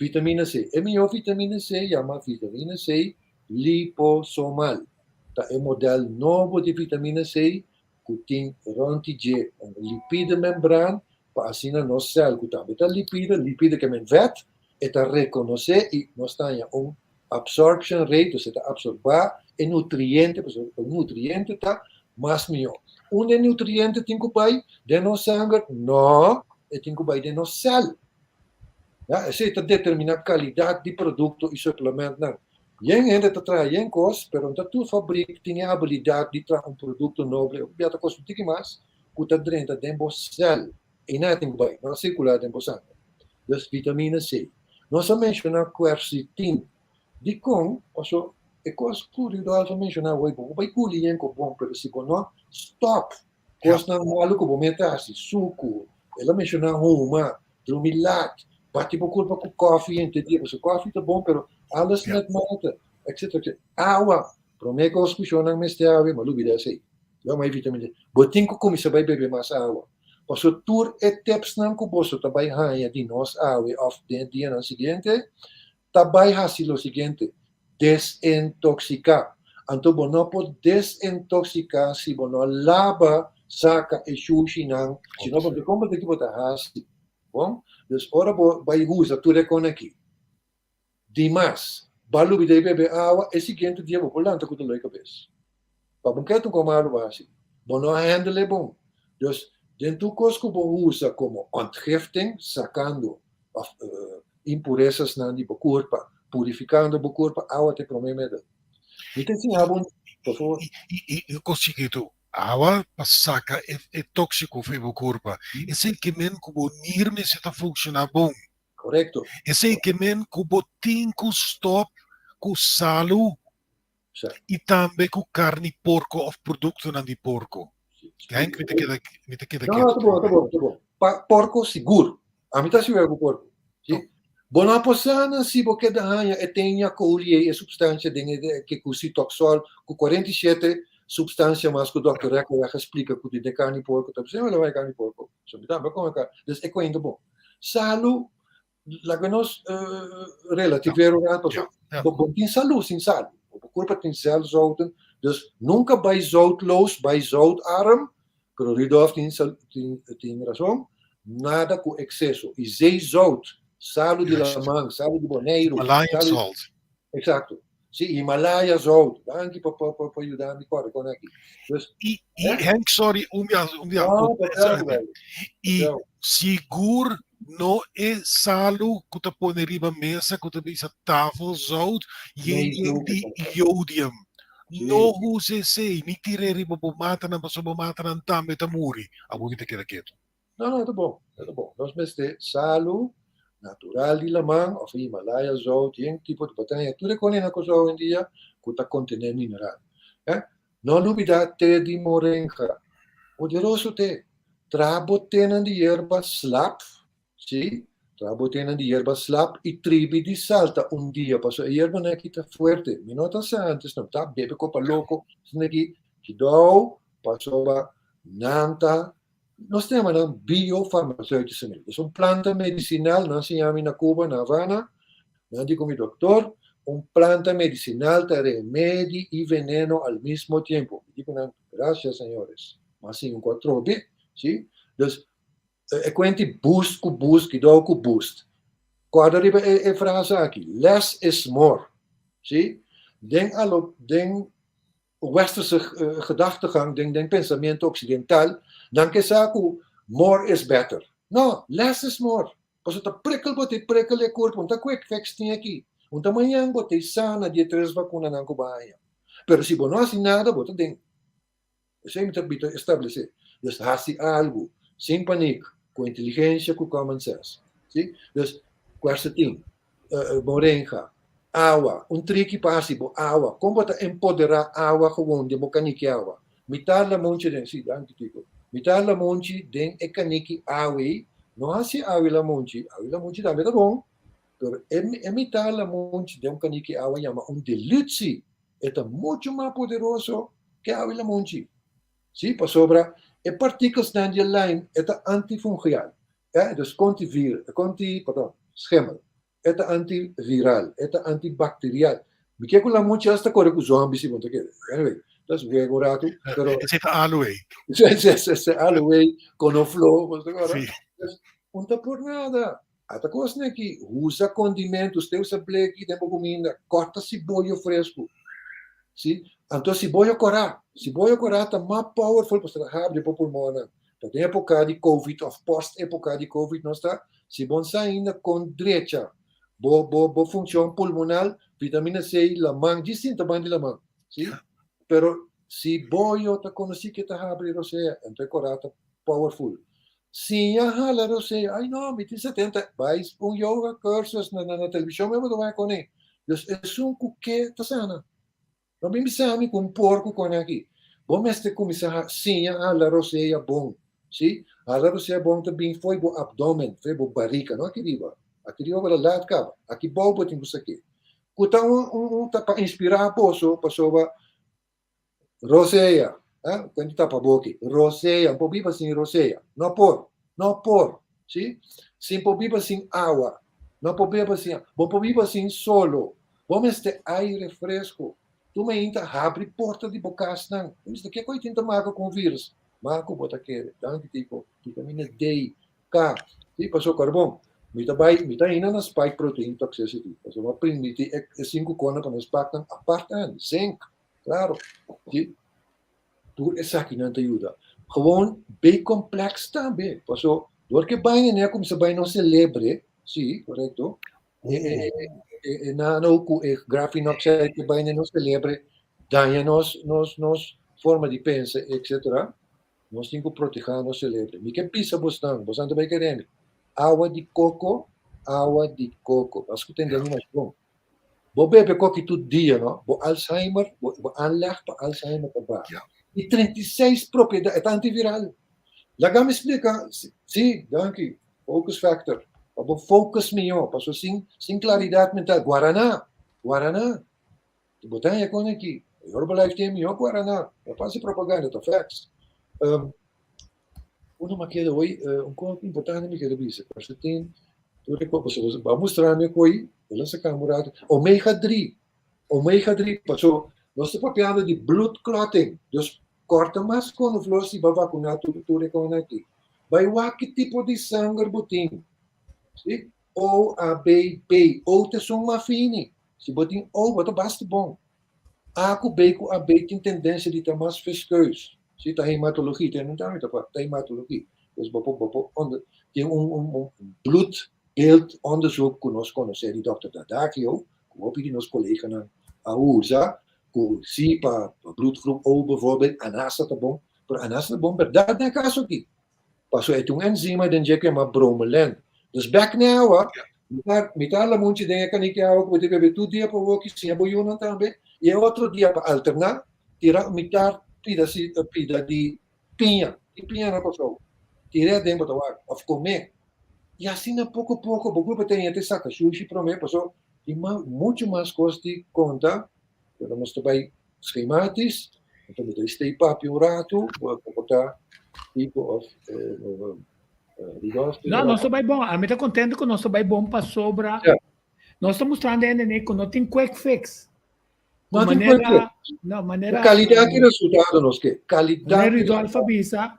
Vitamina C, E miho vitamina C yama vitamina C liposomal. Ta e model nobo di vitamina C cu tin rond di dje un lipide membran. pa asina nos sèl ku tambe ta lipide, lipide ke men vèt, e ta rekonosé i nos ta haña un absorption rate, dus e ta absorbá e nutriente, pasobra e nutriente ta mas mihó. Unda e nutriente tin ku bai? Den nos sanger? No, e tin ku bai den nos sèl. Ya, esei ta determiná kalidat di produkto i suplementnan. Yen hende ta traha yen kos, pero no ta tur fabrik tin e abilidat di traha un produkto noble. Hopi bia ta kosta un tiki mas ku ta drenta den bo sèl. Einan e tin ku bai, no ta sirkulá den bo sanger. Dus vitamina C. Nos a menshoná quercetin. Dikon? Paso e kos ku Rudolf a menshoná awor, bo por bai guli yen ku bon, pero si bo no stòp kosnan malu ku bo mester hasi, suku, el a menshoná huma, drumi lat, bati bo kurpa ku kòfi henter dia, pasobra kòfi ta bon, pero alles met mate, etcetera, etcetera. Awa, promé kos ku shonnan mester awe, mi a lubida esei. Lo mai vitamina C. Bo tin ku kuminsá bai bebe mas awa. Pasobra tur e tipsnan ku boso ta bai haña di nos awe òf den e dianan siguiente, ta bai hasi lo siguiente, desintoksiká. Anto bo no por desintoksiká si bo no laba saka e shushinan, si no bo no ta komprendé ki bo ta hasi. Bon? Dus ora bo bai usa tur e kon aki, Dimas, Ba lubida i bebe awa, e siguiente dia bo por lanta ku dolor di kabes. Pa bo ketu kon malu bo hasi, bo no a handle e bon. Dus, den tur kos ku bo usa komo ontgifting, sakando òf impuresasnan di bo kurpa, purifikando bo kurpa, awa ta e promé medel. Mi ta enseñá bo, por favor. I un kos chikitu, awa pa saka e tóksiko for di bo kurpa. Esei ke men ku bo nir mester ta funshoná bon. Korekto. Esei ke men ku bo tin ku stòp ku salu i tambe ku karni porko òf produktonan di porko. Henk, mi ta keda mi ta keda No, no, ta bon, ta bon, ta bon. Pa porko sigur. Ami ta siwè ku porko. Si. Bo no a por sana si bo keda haña e tenia kolie ei, e supstansia den e ke ku sitoksòl ku 47 supstansia mas ku dòkter Rekelweg a splika ku tin den karni porko. Ta bisa, mi lo haña karni porko. So mi tambe a kome karni. Dus e kuenta bon. Salu, laga nos relativera un rato. Bo bo tin salu sin salu. Bo kurpa tin zelfzouten. Dus nunka bai zoutloos, bai zoutarm. Pero Rudolf tin tin tin rason. Nada ku ekseso. I zeezout, salu di laman, salu di Boneiru. Himalayan salt. Eksakto. Si, Himalaya zout. Danki pa pa pa yuda mi kòrda kon aki. Dus, I, i Henk, sorry, un bia, un bia. No, ta bèl, bèl. I sigur no e salu ku ta pone riba mesa ku ta bisa tafelzout yen yen di jodium. No usa esei, ni tir'é riba bo matanan pasobra bo matanan tambe ta muri. Awor mi ta keda ketu. No, no, ta bon, ta bon. Nos mester salu natural di laman of Himalaya zout, yen tipo di botania, tur e kos na Kòrsou awendia ku ta kontené mineral. Eh? No lubidá te di moringa. Poderoso te. Traha bo tenan di yerba slap, sí, traha bo tenan di yerba slap i tribi di salta un dia, pasobra e yerbanan aki ta fuerte. Mi no ta sa antes no, ta bebe kopa loko, esaki kidou, pasobra nan ta Nos ta yama nan biofarmaceutische middelen. Dus un planta medicinal, nan siña mi na Cuba, na Havana, nan di ku mi doktor, un planta medicinal ta remedi i veneno al mismo tiempo. Mi di ku nan, gracias señores, m'a siña un ku atrobe, si. Dus e kuenti boost ku boost, kidou ku boost. Kòrda riba e frase aki, less is more, si. Den alo, den westerse gedachtegang, den den pensamiento occidental, nan ke sa ku more is better. No, less is more. Pasobra ta prikkel bo ta e prikkel e kurpo, un ta quick fix tin aki. Un ta mañan bo ta e sana di e tres vakunanan ku bo a haña. Pero si bo no hasi nada, bo ta den. Esei mi ta mi ta establesé. Dus hasi algu, sin panik, ku inteligensia, ku common sense. Si? Dus, kuersetin, moringa, awa, un triki pa hasi bo awa. Kon bo ta empoderá awa gewoon den bo kaniki awa? Mitar lamonchi den, si, danki Tico. Mitar lamonchi den e kaniki awa ei, no hasi awa i lamonchi, awa i lamonchi tambe ta bon, pero e e mitar lamonchi den un kaniki awa yama un dilutsi. E ta muchu mas poderoso ke awa i lamonchi. Si, pasobra e partikelsnan di e lime e ta antifungial. E, dus konti vir, konti, pardon, schimmel. E ta antiviral, e ta antibacterial. Mi ke ku lamonchi hasta kore ku zombi si bo ta kere. Anyway, tas wega un ratu, pero Esei ta aloe. Esei aloe, konoflo, bo ta kore. Si. Un ta por nada. Ata kos neki, usa kondimento, ste usa bleki den bo kuminda, kòrta siboyo fresku. Si? Anto siboyo kòrá. Siboyo kòrá ta mas powerful pasobra ta habri bo pulmonnan. Ta den epoka di covid òf post epoka di covid nos ta, si bo no sa ainda kon drecha bo bo bo funshon pulmonal, vitamina C, laman, djis sinta ban di laman. Si? Pero siboyo ta konosí ke ta habri rosea, anto e kòrá ta powerful. Siña hala rosea. Ay no, mi tin 70. Bai un yoga cursus na na televishon mi bo ta wak kuné. Dus esun ku ke ta sana. No bin bisa mi ku un porku kone aki. Bo mester kuminsá siña hala rosea bon. Si? Hala rosea bon ta bin fo'i bo abdomen, fo'i bo barika, no aki riba. Aki riba bo ta laat kaba. Aki bou bo tin ku sak'é. Ku ta un un un ta pa inspirá boso pasobra Rosea, eh, kuenta tapa boki. Rosea, no por biba sin rosea. No por, no por, si? Sin por biba sin awa. No por biba sin, bo por biba sin solo. Bo mester aire fresco. Tu mainta habri porta di bo kasnan. Bo mester ke koi tin ta maka ku un virus. Maka bo ta kere. Danki Tico. Vitamina D, K. Si, paso karbon. Mi ta bai, mi ta hina na spike protein toxicity. Paso mi a primiti e e sinku kona pa nos paknan apart aan. Zinc, klaro. Si, tur esakinan ta yuda. Gewoon B-complex tambe. Paso dor ke baña ne a kuminsá bai nos selebre, si, korekto. E e e e e nano ku e graphene oxide ke bai den nos selebre daña nos nos nos forma di pensa etcetera. Nos tin ku protehá nos selebre. Mi ke bisa bosnan, bosnan ta bai kere mi. Awa di koko, awa di koko. Bas ku tende mi mas bon. Bo bebe koki tur dia, no? Bo Alzheimer, bo, bo aanleg pa Alzheimer ta baha. Ja. I 36 propiedad, e ta antiviral. Laga mi splika, si, danki, focus factor. Pa bo focus mihó, paso sin, sin klaridat mental. Guaraná, guaraná. Bo ta haña kon aki. Herbalife tin e mihó guaraná. No pa hasi propaganda, ta facts. Um, uno ma keda hoy, uh, un kos importante mi keda bisa. Paso tin, tur e kos, paso ba mustra mi koi, el a saka un rato. Omega 3, omega 3, paso nos ta papiando di blood clotting. Dus korta mas kono flor si ba vakuna tur, tur e kon aki. Bai wak ki tipo di sanger bo tin. Si? O, A, B, B. O ta esun mas fini. Si bo tin O, bo ta basta bon. A ku B ku AB tin tendensia di ta mas viskeus. Si, ta hematologie, ta no ta ta hematologie. Dus bo por bo por onder tin un un un bloedbeeldonderzoek ku nos konosé di dòkter Dadakio, ku hopi di nos koleganan a usa, ku si pa bloedgroep O bijvoorbeeld anasa ta bon, pero anasa ta bon bèrdat den e kaso aki. Paso e tin un enzima den dje ku yama bromelain. Dus bek n'e awa, mi ta mi ta hala munchi den e kaniki awa ku bo ta bebe tur dia pa woki, siña bo yunan tambe, i e otro dia pa alterná, tira mitar pida si pida di piña, di piña na Kòrsou, tir'é aden bo ta wak, òf kom'é. I asina poko poko bo kurpa ta yenta e saka shushi promé, paso tin muchu mas kos di konta, pero nos ta bai Schematisch, anto mi ta stay papia un ratu, bo por ta tipo of Rudolf. No, nos ta bai bon. Ami ta contento cu nos ta bai bon pasobra nos ta mustrando hende ne cu no tin quick fix. No tin quick fix. No, manera Calidad y resultado nos ke. Calidad. Manera Rudolf a bisa,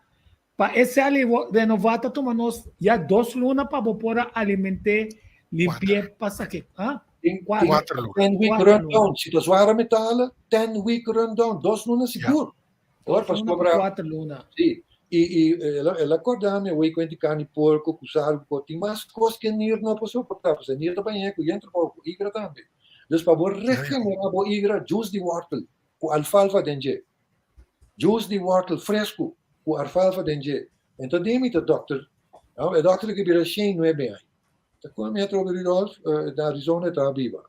pa e cel renova ta tuma nos ya dos luna pa bo por a alimente, limpi'e, pa sake. Ah? Cuatro luna. Ten week rundown. Si ta zware metalen, ten week rundown. Dos luna sigur. Dos luna pa cuatro luna. Si. I, i el a korda mi awey kuenti karni porko ku sal ku tin mas kos ke nir no por soportá. Pasobra nir ta bañ'é ku yen trabou ku igra tambe. Dus pa bo regenerá bo igra, juice di wortel ku alfalfa den dje. Juice di wortel fresku ku alfalfa den dje. Enton den mi ta dokter, e dokter ke bira shen nuebe aña. Ta kon mi a trobe Rudolf na Arizona e ta biba.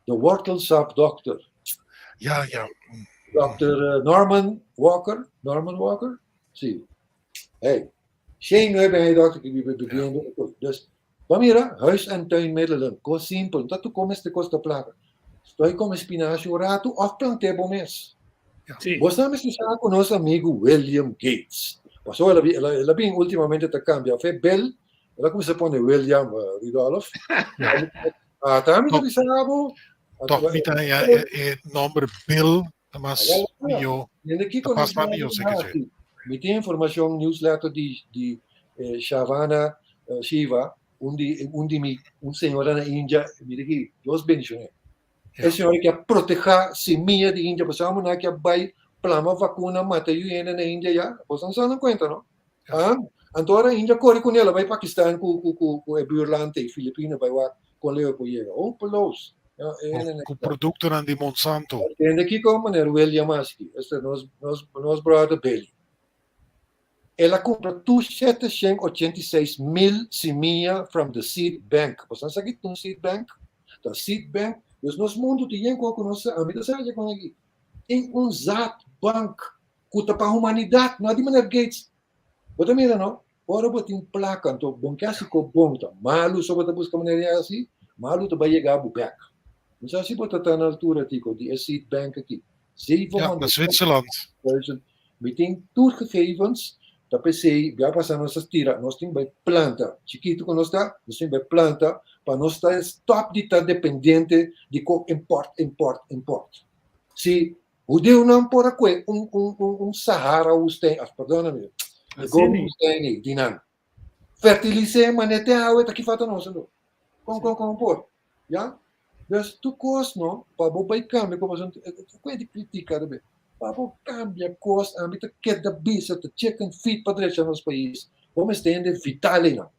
The Wortelsap Doctor. Ja, ja. Doctor Norman Walker, Norman Walker? Si. Hey, shen nuebe aña e dokter ki biba bebiendo e kos. Dus, bo mira, huis en tuinmiddelen, kos simpel, no ta tur kome este kosta plaka. Stoi kome spinashi un ratu of plant'é bo mes. Sí. Bo sa mester sa ku nos amigu William Gates. Pasobra el a el a el a bin ultimamente ta kambia of e Bill, el a kuminsá pone William Rudolf. Ata mi ta bisa bo. Toch mi ta haña e e nomber Bill ta mas mihó. Ta pas mas mihó seki dje. Mi tin informashon newsletter di di Shavana. Shiva, un di un di mi un señora na India, mira aki, Dios bendicion'é. E señora ke a protehá simia di India, pasobra amo nan ke a bai plama vakuna mata yu hende na India ya, boso no sa nan kuenta no? Ah, anto ora India kore kuné, el a bai Pakistan ku ku ku ku e buurland ei, Filipina, bai wak kon leu e por yega. Hopeloos. Ja, e hende Ku produktonan di Monsanto. Tende kiko meneer William a hasi, esta nos nos nos brother Billy. El a kumpra tur 786,000 simia from the seed bank. Boso sa ki ta un seed bank? Ta seed bank, dus nos mundu tin yen ku nos sa, ami ta sa kon aki. Tin un zaadbank ku ta pa humanidat, no di meneer Gates. Bo ta mira no? Ora bo tin plaka, anto bon ke hasi ko bon ta malu so bo ta buska manera di hasi, malu ta bai yega bo bek. No sa si bo ta ta na altura tiko di e seed bank aki. Ja, na Zwitserland. Mi tin tur gegevens, ta p'esei bia pasa nos a tira, nos tin bai planta, chikitu ku nos ta, nos tin bai planta pa nos ta stop di ta dependiente di ko import, import, import. Si hudiunan por a kue un un un un Sahara woestijn, af perdona mi, e Gobi woestijn ei di nan, fertilis'é manera te awe ta ki falta nos ando. Kon kon kon por? Ya? Dus tur kos no, pa bo bai kambia ku pasobra ku di kritika tambe. Pa bo kambia kos ami ta keda bisa ta chicken feed pa drecha nos pais. Bo mester hende vital einan.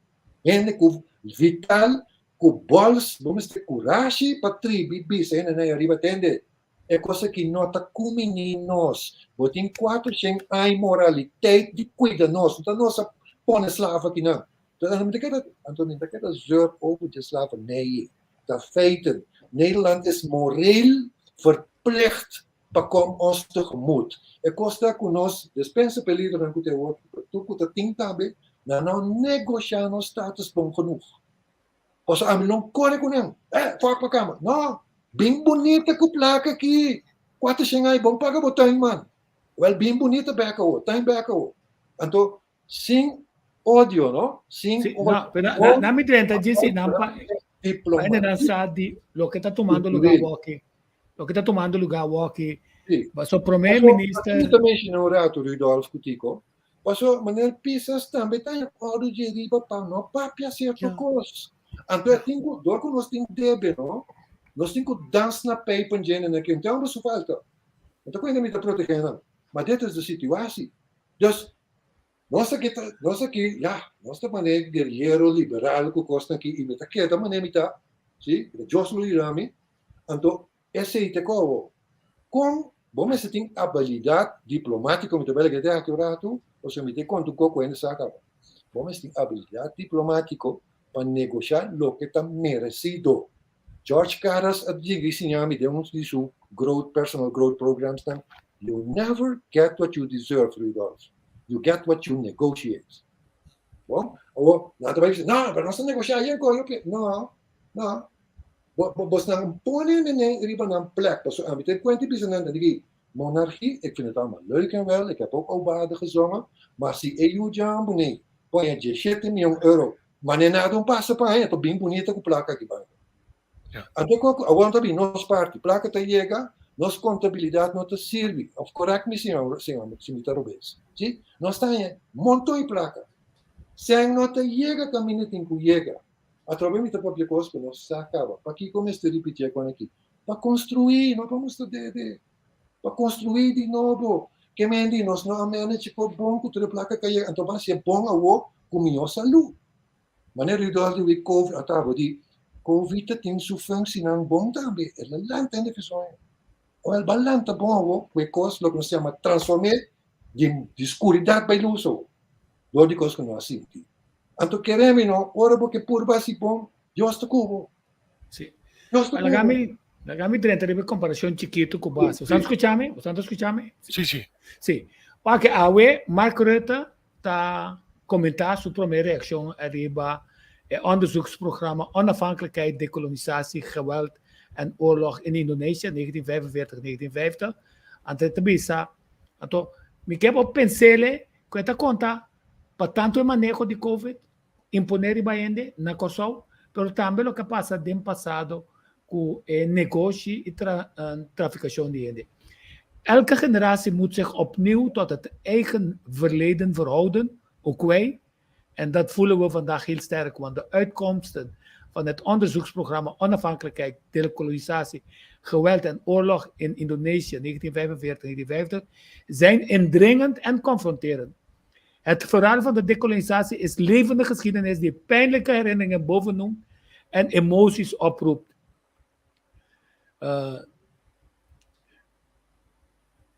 Hende ku vital ku bols, bo mester kurashi pa tribi bisa hende nan ariba tende. E kos aki no ta kumini nos. Bo tin 400 aña moraliteit di kuida nos. No ta nos a pone slaaf akinan. Anto mi ta keda zeur over di slavernij. Ta feiten. Nederland is moreel verplicht pa kom ons tegemoet. E kos ta ku nos despensa pa e lidernan ku ta awor, tur ku ta tin tambe, nan no negoshá nos status bon genoeg. Pasobra ami no kore ku nan. Eh, fòk pa kama. No, bin bunita ku plaka aki. 400 ai, bon paga bo tuin man. Wèl, bin bunita bèk awor, tuin bèk awor. Anto, Sin odio, no? Sin Sí, odio. no, pero na, na mi 30 dje nan pa Diploma. nan sa di loke ta tomando lugar awaki. Loke ta tomando lugar awaki. Sí. So prome Paso, minister Aki ta menciona un rato, Rudolf Kutiko. Paso, meneer Pisas tambe ta in orde dje riba pa no papia cierto Ja. cos. Anto e tin ku, door ku nos tin debe, no? Nos tin ku dans na pijpen djene na ken. Então, su falta. Anto ku mi ta protege nan. Maar dit is de situatie. Dus, nos aki ta, nos aki, ya, nos ta manera guerriero liberal ku kosnan aki, i mi ta keda manera mi ta, si, Dios lo yuda mi, anto esei ta kobo. Kon bo mester tin abilidat diplomátiko, mi ta bela keda aki un ratu, pasobra mi ta konta un koko hende sa kaba. Bo mester tin abilidat diplomátiko pa negoshá loke ta meresido. George Karras a yega i siña mi den un di su growth, personal growth programsnan, You never get what you deserve, Rudolf. You get what you negotiate. Bon, awor, nan ta bai bisa, no, pero nos ta negoshá yen ko, yo ke, no, no. Bo, bo, bosnan pone nenen riba nan plek, pasobra ami ta kuenta i bisa nan, di monarchie, ik vind het allemaal leuk en wel, ik heb ook Aubade gezongen, maar si e yu djambu nei, pon e 17 mion euro Mane nada un pasa pa haña, ta bin bunita ku plaka aki banda. Ja. Anto ku awor ta bin nos parti, plaka ta yega, nos kontabilidat no ta sirbi. Of correct mi señor, señor, si mi ta robes. Si? Nos ta haña monton di plaka. Sen no ta yega kaminda tin ku yega. Atrobe mi ta papia kos ku nos sa kaba. Pakiko mester ripiti e kon aki? Pa konstruí, no pa mustra dede. Pa konstruí di nobo. Ke men di nos no a manage por bon ku tur e plaka ka yega. Anto ban hasié bon awo ku mihó salú. Manera Rudolf di wi Covid a taba di Covid ta tin su funksinan bon tambe. El a lanta hende fesoño. Awel ban lanta bon awo ku e kos loke nos yama transform'é di di skuridat bai lus awo. Dor di kos ku no a sinti. Anto kere mi no, ora bo ke purba hasi bon, Dios ta ku bo. Sí. Dios ta ku bo. Laga mi, laga mi drenta riba e komparashon chikitu ku bo hasi. Bo sa skucha mi? Bo sa skucha mi? Sí, sí. Sí. Wak awe Mark Rutte ta komentá su promé reakshon ariba e onderzoeksprogramma Onafhankelijkheid, Dekolonisatie, Geweld en Oorlog in Indonesië 1945-1950. Anto e ta bisa, anto mi ke bo pensele ku e ta konta pa tantu e maneho di Covid imponé riba hende na Kòrsou, pero tambe loke a pasa den pasado ku e negoshi i trafikashon di hende. Elke generatie moet zich opnieuw tot het eigen verleden verhouden, ook wij. En dat voelen we vandaag heel sterk, want de uitkomsten van het onderzoeksprogramma Onafhankelijkheid, Dekolonisatie, Geweld en Oorlog in Indonesië 1945-1950 zijn indringend en confronterend. Het verhaal van de dekolonisatie is levende geschiedenis die pijnlijke herinneringen bovennoemt en emoties oproept.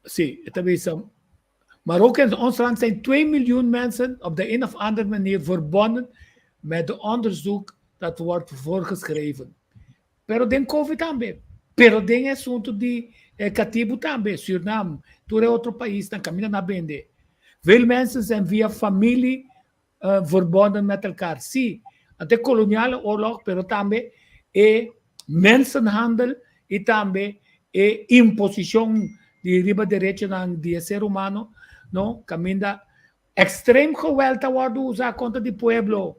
Sí, e ta bisa. Maar ook in ons land zijn 2 miljoen mensen op de een of andere manier verbonden met het onderzoek dat wordt voorgeschreven. Pero den COVID tambe. Pero den e asunto di eh, katibu tambe, Suriname, tur e otro paisnan kaminda nan a bende. Veel mensen zijn via familie verbonden met elkaar. Sí, anto e koloniale oorlog, pero tambe e mensenhandel i tambe e imposishon di riba derechonan di e ser humano, no, kaminda ekstrem geweld ta wòrdu usá kontra di pueblo.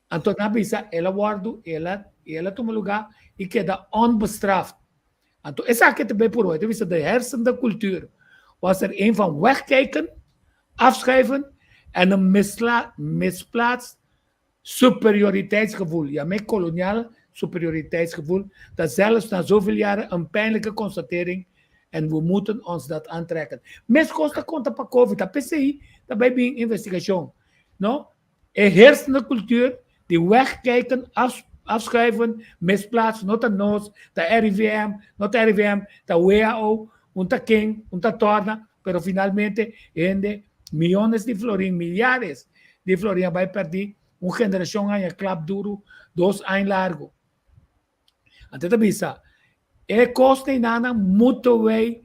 Anto nan a bisa el a wòrdu, el a, el a tuma lugá i keda onbestraft. Anto esaki ta bay por hoy, ta bisa de heersende cultuur was er een van wegkijken, afschuiven en een misla, misplaatst superioriteitsgevoel. Ja, met koloniaal superioriteitsgevoel, dat zelfs na zoveel jaren een pijnlijke constatering en we moeten ons dat aantrekken. Meskos ta konta pa COVID, ta p'esei ta bay bin investigashon, no? E heersende cultuur di wegkijken, afschuiven, misplaatsen, no ta nos, ta RIVM, no ta RIVM, ta WHO, un ta ken, un ta torna, pero finalmente hende miyones di florin, miyares di florin a bai perdi, un generacion haña klap duru dos aña largo. Anto e ta bisa, e kos neinanan moeten wij,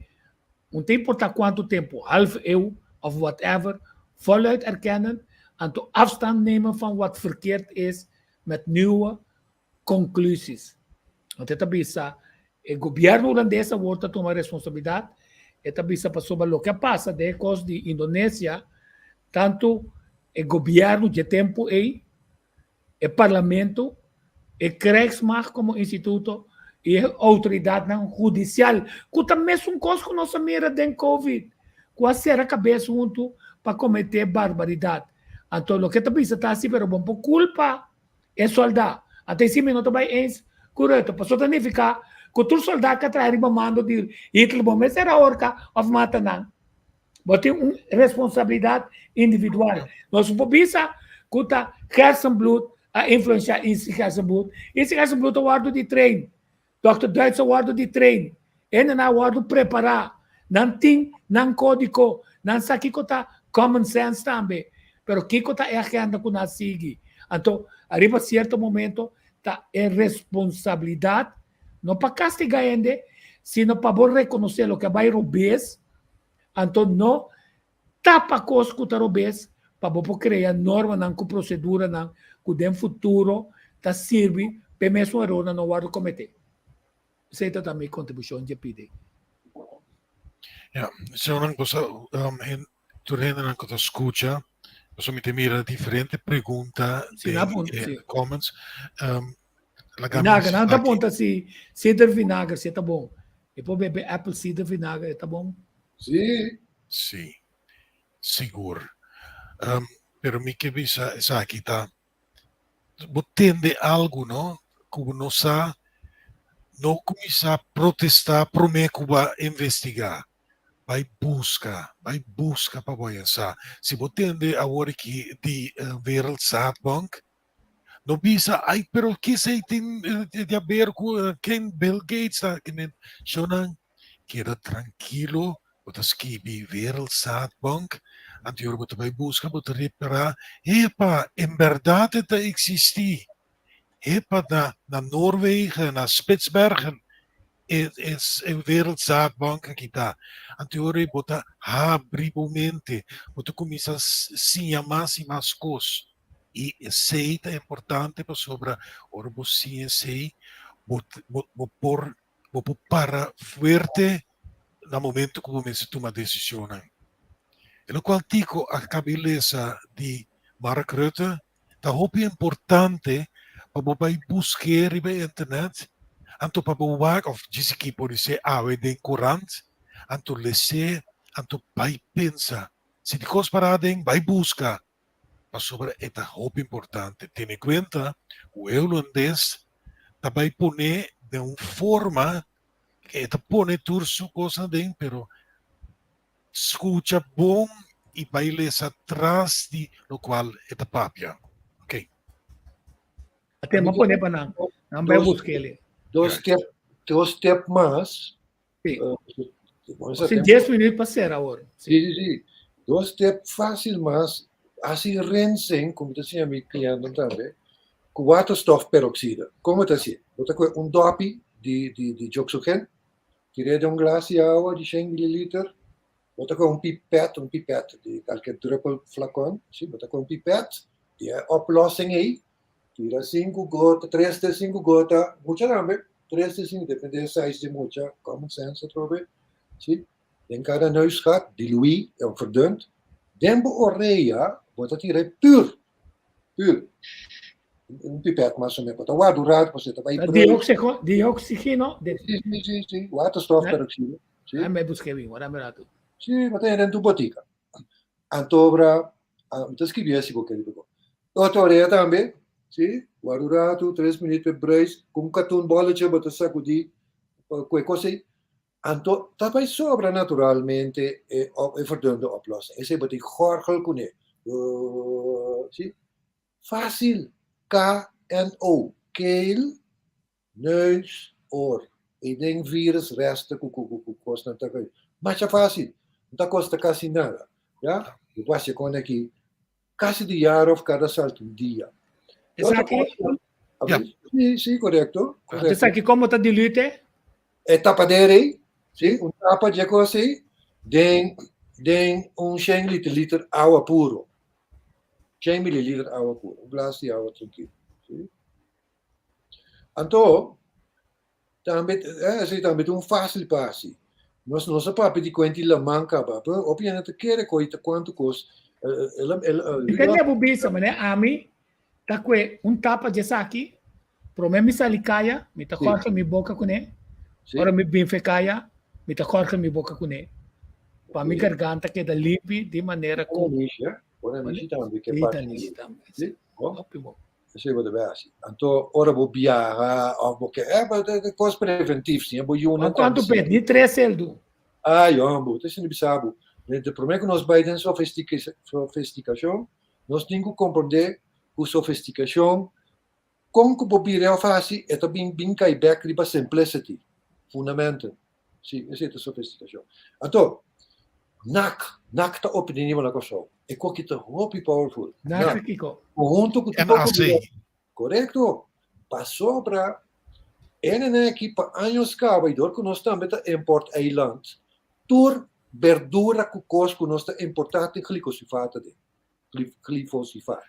un ta importa kuantu tempu, half eeuw of whatever, voluit erkennen, anto afstand nemen van wat verkeerd is met nieuwe conclusies. Anto e ta bisa, e gobierno hulandes awor ta tuma responsabilidad, e ta bisa pasobra loke a pasa den e kos di Indonesia, tantu e gobierno dje tempu ei, e Parlamento, e Krijgsmacht komo instituto i e outoridatnan hudisial, ku ta mesun kos ku nos a mira den Covid, ku a sera kabes huntu pa kometé barbaridat. Anto loke ta bisa ta hasi, pero bo no por kulpa e sòldá. Anto esei mi no ta bai eens ku Rutte, pasobra ta nifiká ku tur sòldá ku a traha riba mando di Hitler bo mester a horka òf mata nan. Bo tin un responsabilidad individual. Nos no por bisa cu ta Gerstenbluth a influencia Insi Gerstenbluth. Insi Gerstenbluth a wordo di train. Dòkter Duits a wordo di train. Hendenan a wordo prepara. Nan tin nan codico. Nan sa kico ta common sense tambe. Pero kico ta e agenda cu nan a sigui? Anto, ariba cierto momento ta e responsabilidad, no pa castiga hende, sino pa bo reconoce loke a bay robes. Anto no tapa kos ku ta robes pa bo por krea normanan ku proseduranan ku den futuro ta sirbi pa e mesun erornan no wòrdu kometé. Esei ta ta mi kontribushon dje pidi. Ya, señornan ku sa tur hendenan ku ta skucha, pasobra mi ta mira diferente pregunta den e comments. Laga mi Vinager, nan ta punta si cider vinager si e ta bon. E por bebe apple cider vinager, e ta bon? Sí. Sí, sigur. Um, pero mi ke bisa esaki ta, bo tende algu, no, ku bo no sa, no kuminsá protestá promé ku bo a investigá. Bai buska, bai buska pa bo haña sa. Si bo tende awor aki di Wereldzaadbank, No bisa, ay, pero kisei tin di haber ku ken Bill Gates ta? Shownan, keda trankilo, bo ta skibi Wereldzaadbank, anto ora bo ta bai buska, bo ta repará, epa, en bèrdat e ta eksistí. Epa, na na Noorwegen, na Spitsbergen, e e Wereldzaadbank aki ta. Anto ora bo ta habri bo mente, bo ta kuminsá siña mas i mas kos. I esei ta importante pasobra ora bo siña esei, bo bo por bo por para fuerte na momento ku bo mester tuma desishonnan. E lokual Tico a kaba di lesa di Mark Rutte ta hopi importante pa bo bai busk'é riba internet, anto pa bo wak òf djis aki por di awe den korant, anto les'é, anto bai pensa. Si di kos para aden, bai buska. Pasobra e ta hopi importante. Tene kuenta ku e hulandes ta bai pone den un forma ku e ta pone tur su kosnan aden, pero skucha bon i bai lesa tras di lokual e ta papia. Ok. Ate m'a pone pa nan. Nan bai busk'el. Dos tep, dos tep mas. Sí. Uh, 10 minuut pa sera awor. Sí, sí, sí. Dos tep fácil mas. Así rinsing, como te decía mi cliente también, ku waterstofperoxide. Como te decía? Bo ta kohe un dopi di, di, di dioxogen, tir'é den un glas di awa di 100 mililiter, bo ta kohe un pipet, un pipet di kalke druppel flacon, sí, bo ta kohe un pipet di e oplossing ei, Tira sinku gota, tres te sinku gota, mucha tambe, tres te sinku, depende e size di mucha, common sense atrobe, si. Den kada neusgat, diluí of verdund, den bo orea, bo ta tira e pur, pur, un pipet mas o menos, bo ta warda un rato pasobra e ta bai bruis. Dioxigeno? Si, si, si, si, waterstofperoxide, si. Ai, mi busk'é bin, wara mi rato. Si, bo ta hende den tur botika. Antobra, mi ta skibi asi ku keri peko. Otro orea tambe, si, wak un ratu, tres minuut pe bruis, ku un katun bolletje bo ta sakudí ku e kos ei. Anto ta bai sobra naturalmente e e verdunde oplossing. Esei bo tin gorgel kuné. Si, fásil, KNO, keel, Neus, oor. E den virus resta ku ku ku kosnan ta kai. Masha fácil. No ta kosta kasi nada. Ya? Bo por hasi kon aki kasi di yara of kada salta un dia. Esaki? Ja. Sí, sí, korekto. Korekto. Esaki komo ta dilute? E tapadera ei, sí, un tapa dje kos ei, den den un shen liter awa puro. Shen mililiter awa puro. Un glas di awa trankil. Sí. Anto, tambe, eh, esei tambe ta un fácil pa hasi. Nos no sa papia di kuenti laman kaba, pero hopi hende ta kere koe ta kuantu kos. El, el, el, Mi ta bo bisa, mane ami ta kue un tapa dje esaki, prome mi sali kaya, mi ta kòrta mi boka kuné, ora mi bin fe kaya, mi ta kòrta mi boka kuné, pa mi garganta keda limpi di manera ku. Ora mishi, eh? Ora mishi tambe ke parti. Sí, hopi bon. Esei bo debe hasi. Anto ora bo biaha of bo ke, eh, bo ta kos preventif si, bo yunan tambe. Kuantu pet? Ni tres seldu. Ai, hombo, ta esei bisa bo. De prome ku nos bai den sofistikashon, nos tin ku komprende ku sofistikashon, kon ku bo bira of hasi, e ta bin bin kai bek riba simplicity, fundamenten. Si, esei ta sofistikashon. Anto, nak, nak ta opinion na Kòrsou. E koki ta hopi powerful. Nak ta kiko? Huntu ku tur NAC. Korekto. Pasobra NNA aki pa años kaba i dor ku nos tambe ta import eiland, tur berdura ku kos ku nos ta importá tin glikosifat aden. Glifosifat.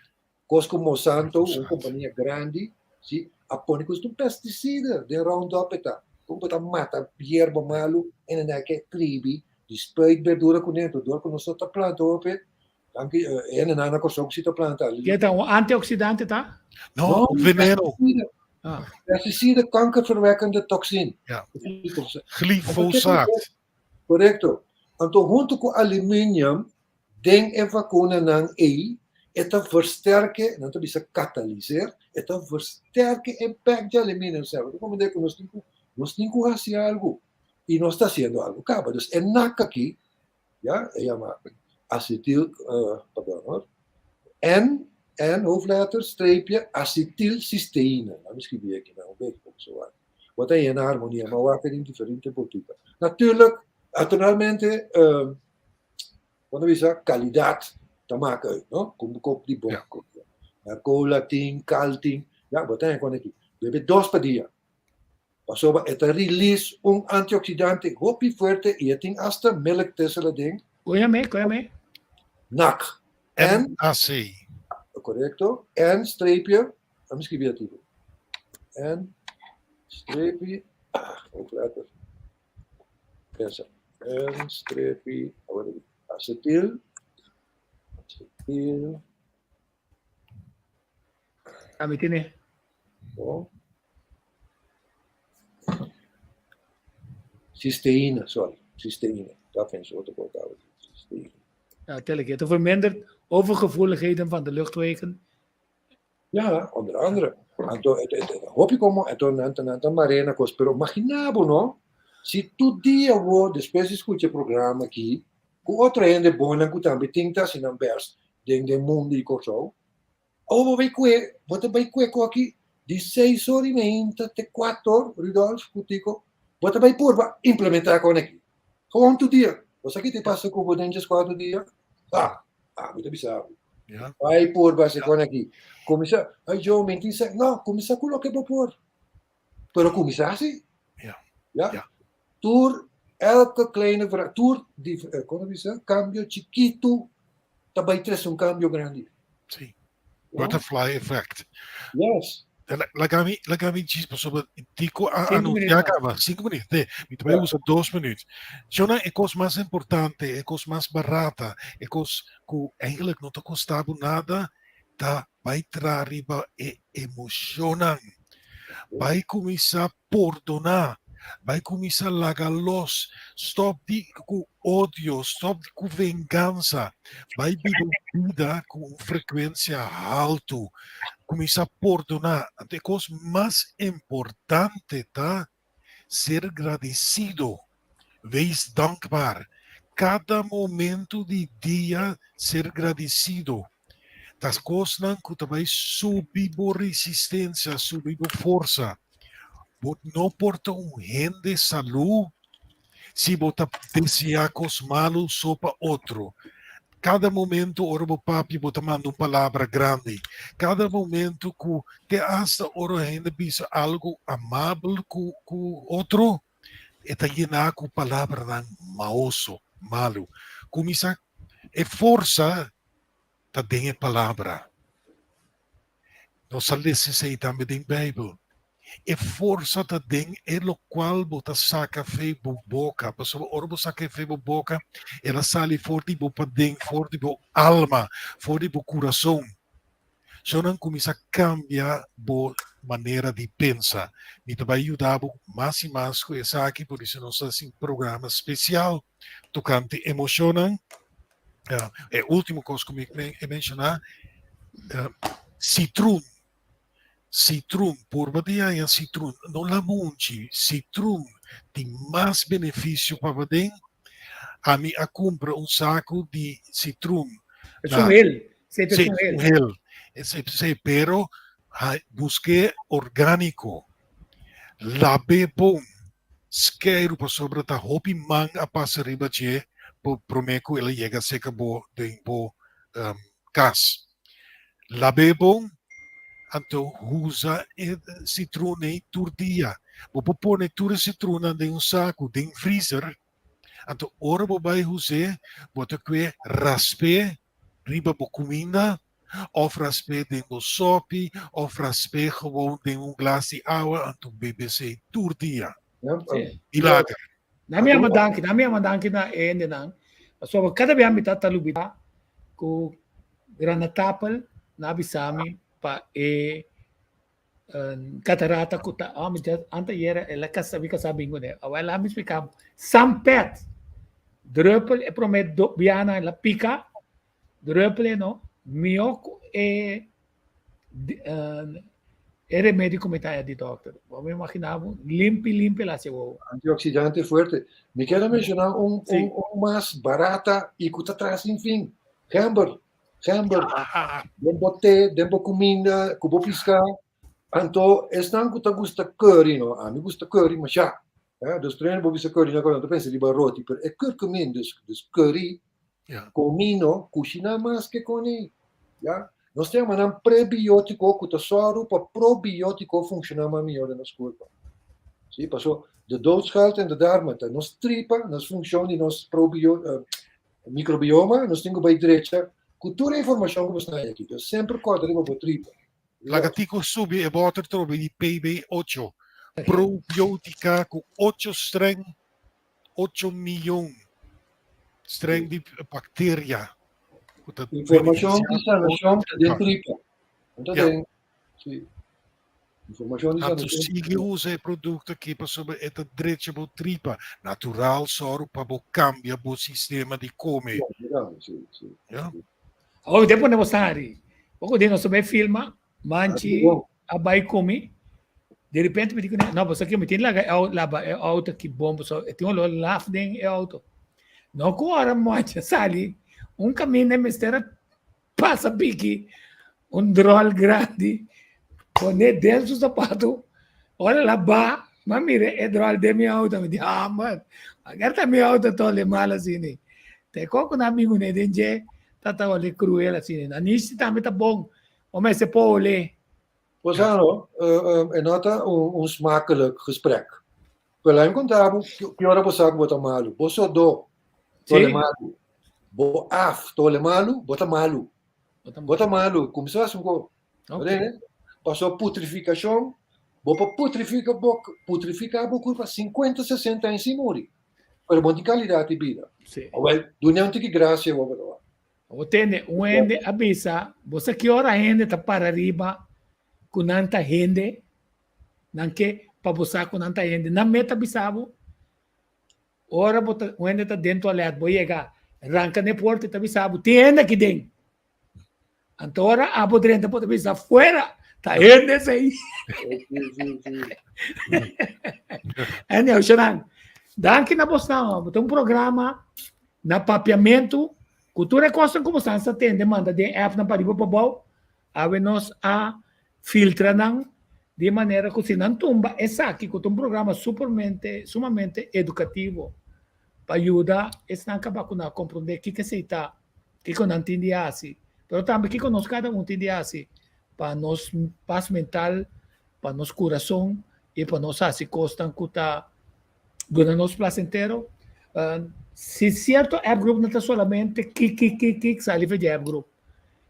Kos ku Monsanto, un kompania grandi, si, a pone ku un pesticida den Roundup e ta. Kon bo ta mata yerba malu en nan a ke tribi di spuit berdura kuné, enton dor ku nos no ta planta hopi, danki e hendenan na Kòrsou ku si ta planta. Ke ta un antioxidante ta? No, un veneno. Ah. Pesticida kankerverwekkende toxin. Ja. Glyfosaat. Korekto. Anto huntu ku aluminium den e vakunanan ei, e ta versterke, nan ta bisa kataliseer, e ta versterke e bek di aluminium sèba. Ta komprendé ku nos tin ku, nos tin ku hasi algu i nos ta hasiendo algu kaba. Dus e nak aki, ya, e yama acetyl, pardon hoor, N, N hoofdletter, streepje, acetylcysteïne. Laat mi skribi aki nan un beki pa boso wak. Bo ta yena harmonia, ma wak den diferente botika. Natuurlijk, naturalmente, Bo ta bisa kalidat ta maka uit, no? Kon bo kop di bon kopi. Cola tin, kal tin, ya bo ta haña aki. Bebe dos pa dia. Pasobra e ta release un antioxidante hopi fuerte i e tin asta melk thistle aden. Koyame, koyame. NAC. N. NAC. Korekto. N streepje, ami skribi ati. N streepje, ah, hoofdletter. Pensa. N strepi, awor aki, acetyl, acetyl. Ami tene. Bon. Cysteïne, sorry, cysteïne. Dat vind ik otro kort Cysteïne. Ja, tel ik. Het vermindert. Overgevoeligheden van de luchtwegen. Ja, onder andere. Anto, hopi komo, anto nan ta nan ta mar'é na kos, pero imaginá bo no, si tur dia bo despues di skucha e programa aki, ku otro hende bonnan ku tambe tin ta hasi nan bèst den den mundu di Kòrsou, Ora bo bai kue, bo ta bai kue ku aki di seis or i meinta te kuater, Rudolf ku Tico, bo ta bai purba implementá kon aki. Gewoon tur dia. Bo sa ki ta pasa ku bo den djes kuater dia? Ah, ah, mi ta bisa bo. Ja. Bai purba hasi kon aki. Kuminsá, ai Joe, mi tin sa, no, kuminsá ku loke bo por. Pero kuminsá si. Ja. Ja. Ja. Tur, elke kleine vera, tur, di, eh, kon ta bisa, kambio chikitu ta bai trese un kambio grandi. Sí. Butterfly effect. Yes. Laga mi, laga mi djis pasobra Tico a Sinku anuncia minuut. caba. Sinku minuut. Nee, mi ta bai Ja. usa dos minuut. Shona, e kos mas importante, e kos mas barata, e kos ku eigenlijk no ta kosta bo nada, ta bai tra riba e emoshonnan. Bai kuminsá pordoná, bai kuminsá laga los, stòp di ku odio, stòp di ku vengansa, bai biba un bida ku un frekuensia haltu, kuminsá pordoná. Anto e kos mas importante ta ser gradesido, wees dankbaar. Kada momento di dia ser gradesido. Ta kosnan ku ta bai subi bo resistensia, subi bo forsa. Bo no por ta un hende salú si bo ta deseá kos malu so pa otro. Kada momento ora bo papia bo ta manda un palabra grandi. Kada momento ku te asta ora hende bisa algu amabel ku ku otro, e ta yená ku palabranan maoso, malu. Kuminsá e forsa ta den e palabra. Nos a lesa esei tambe den Beibel. E forsa ta den e lokual bo ta saka fe bo boka, pasobra ora bo saka fe bo boka, el a sali for di bo paden, for di bo alma, for di bo kurason. So nan kuminsá kambia bo manera di pensa. Mi ta bai yuda bo mas i mas ku esaki, por iso nos ta hasi un programa spesial tokante emoshonnan. E último kos ku mi e menshoná, sitrun. Sitrun, purba di haña sitrun, no lamunchi, sitrun tin mas benefisio pa paden. Ami a kumpra un saku di sitrun. Es un hel, se es Sí, un hel. un hel. Sí, pero busk'é orgániko. Lab'é bon. Skeiru pasobra ta hopi man a pasa riba dje promé ku el a yega seka bo den bo kas. Lab'é bon, anto usa e sitrun ei tur dia. Bo por pone tur e sitrunnan den un saku den freezer, anto ora bo bai us'é bo ta kue rasp'é riba bo kuminda òf rasp'é den bo sòpi òf rasp'é gewoon den un glas di awa anto bebe esei tur dia. Milager. Na mi ama danki, na mi ama danki na e hendenan. Pasobra kada bia mi ta ta lubida ku granatapel na bisa mi pa e catarata ku ta oh, mi anta yera el a kasa mi kasa bin kuné. Awor el a mi splika sampet druppel e promé bianan el a pika druppel no mihó ku e e remedio ku mi ta haña di dòkter. Bo a imaginá bo limpi limpi el hasi wowo. Antioxidante fuerte. Mi kier a menshoná un, un, un mas barata i ku ta traha sin fin. Gember. Gember. Den bo te, den bo kuminda, ku bo piská. Anto esnan ku ta gusta curry no, ami gusta curry mashá. Eh, dus primero bo bisa curry, nan ta pensa riba roti, pero e curcumin, dus, dus curry, comino, kushiná mas ke koni. Ya? Nos ta yama nan prebiótiko ku ta sòru pa probiótiko funshoná mas mihó den nos kurpa. Sí, paso de dood schuilt in de darmen, ta nos tripa, nos funshon di nos probio, uh, microbioma, nos tin ku bai drecha ku tur e informashon ku nos ta haña aki. Dus semper kòrda riba bo tripa. Laga Tico subi e bòter trobe di PB ocho. Probiotica ku ocho streng, ocho miyon streng di bacteria ku ta Informashon beneficia di sanashon ta den tripa. tripa. No ta Ja. den, sí. Informashon di Anto sanashon. sigui usa e produkto aki pasobra e ta drecha bo tripa. Natural sòru pa bo kambia bo sistema di kome. Ja, sí, sí. Ja. Awor mi ta pone bo sari. Poko di nos a bai filma, Manchi a bai ku mi. Di repente mi di kuné, no, pasobra mi tin laga e laba e outo aki bon, pasobra e tin olor laf den e outo. No ku ora Manchi a sali, un kaminda e mester a pasa piki un dròl grandi, pone den su sapatu, ora el a ba, mi a mira e dròl den mi outo, mi di, ah man, ager ta mi outo ta ole mal asina. Te koko nan a bin kuné den dje, ta ta ole kruel asina. Nanishi tambe ta bon, bo mester por ole. Bosano, e no ta un smakelijk gesprek. Pero laat mi konta bo ki ora bo sa ku bo ta malu. Bo sodó ta ole malu. Bo af ta ole malu, bo ta malu. Bo ta malu. Kuminsá hasi un kos. Oké. Pasobra putrifikashon, bo por putrifika bo, putrifiká bo kurpa sinkuenta, sesenta aña sin muri. Pero bo no tin kalidat di bida. Awèl, duna un tiki grasia bo ta. Bo tende, un hende a bisa, bo sa ki ora hende ta para riba ku nan ta hende? Nan ke pa bo sa ku nan ta hende. Nan meta bisa bo, ora bo ta, un hende ta den toilet, bo yega, ranka n'e porta i ta bisa bo, tin hende aki den. Anto ora abo drenta bo ta bisa, fuera, ta hende esei. Anyhow, Shanan, danki na bosnan. Bo ta un programa na papiamentu ku tur e kosnan ku bosan sa tende manda den appnan pariba pabou, awe nos a filtra nan di manera ku si nan tumba esaki ku ta un programa supermente sumamente edukativo pa yuda esnan kaba ku nan a komprondé kiko esei ta, kiko nan tin di hasi, pero tambe kiko nos kada un tin di hasi pa nos pas mental, pa nos kurason i pa nos hasi kosnan ku ta duna nos plasentero. Si sierto app group no ta solamente kik kik kik kik sali for di app group.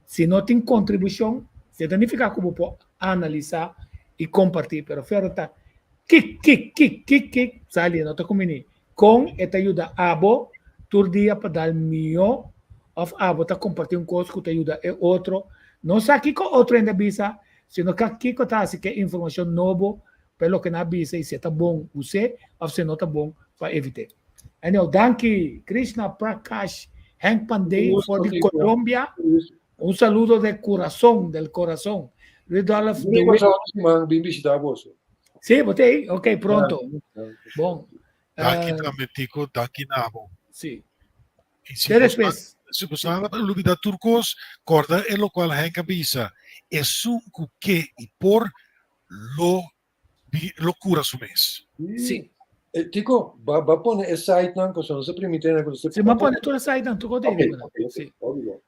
Si no tin kontribushon, si ta nifiká ku bo por analisá i kompartí, pero fero ta kik kik kik kik kik sali no ta kumbiní. Kon e ta yuda abo tur dia pa dal mihó òf abo ta kompartí un kos ku ta yuda e otro? No sa kiko otro hende a bisa, sino ka kiko ta hasi ku e informashon nobo pa e loke nan a bisa i si e ta bon us'é òf si e no ta bon pa evit'é. Anyhow, danki Krishna Prakash Henk Pandey for di Colombia. Un saludo de corazón, del corazón. Rudolf de Wit. Man, bin bishita boso. Sí, bo te Ok, pronto. Bon. Danki tambe, Tico. Danki nabo. Sí. Si Te después. Si bo sa lubida tur kos, korda e lokual Henk a bisa, esun ku ke i por lo bi lo kura su mes. Sí. Eh, Tico, ba, ba pone e site nan, pasobra nos a primiti nan ku nos Sí, ma pone tur e site nan, tur kote okay, okay, okay, sí.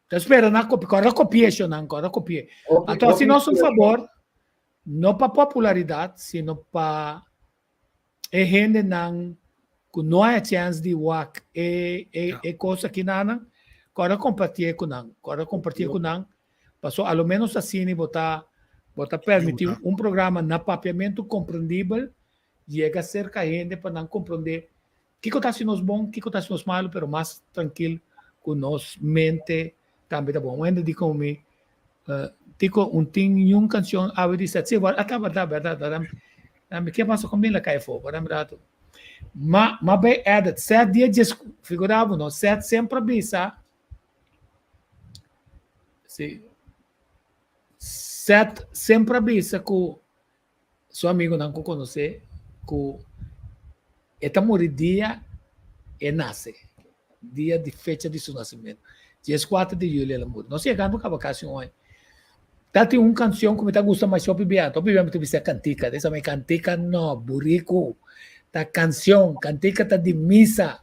Ta espera na copia, kora copia sho nan, kora copia. Okay, Anto si nos un favor, no pa popularidad, sino pa e hende nan ku no haya chance di wak e e e kos aki nan, kora compartie ku nan, kora compartie ku nan. Paso a lo menos asina bo ta bo ta permití un programa na papiamentu komprendibel yega serka hende pa nan komprendé kiko ta hasi nos bon, kiko ta hasi nos malu, pero mas trankil ku nos mente tambe ta bon. Un hende di ku mi, Tico, un tin niun kanshon awe di sèt. Sí, a ta bèrdat, bèrdat, bèrdat. Mi ke pasa ku mi la kai afó, wak un ratu. Ma, ma bai edit, sèt dia djes, figurá bo no, sèt semper a bisa Sí. Seth semper a bisa ku su amigunan ku konosé ku e ta muri dia e nase, dia di fecha di su nasimentu. Dieskuater di yuli el a muri. Nos yegando kaba kasi un aña. Ta tin un kanshon ku mi ta gusta masha hopi bia. Hopi bia mi ta bisa kantika. Ta bisa kantika no, buriku. Ta kanshon. Kantika ta di misa.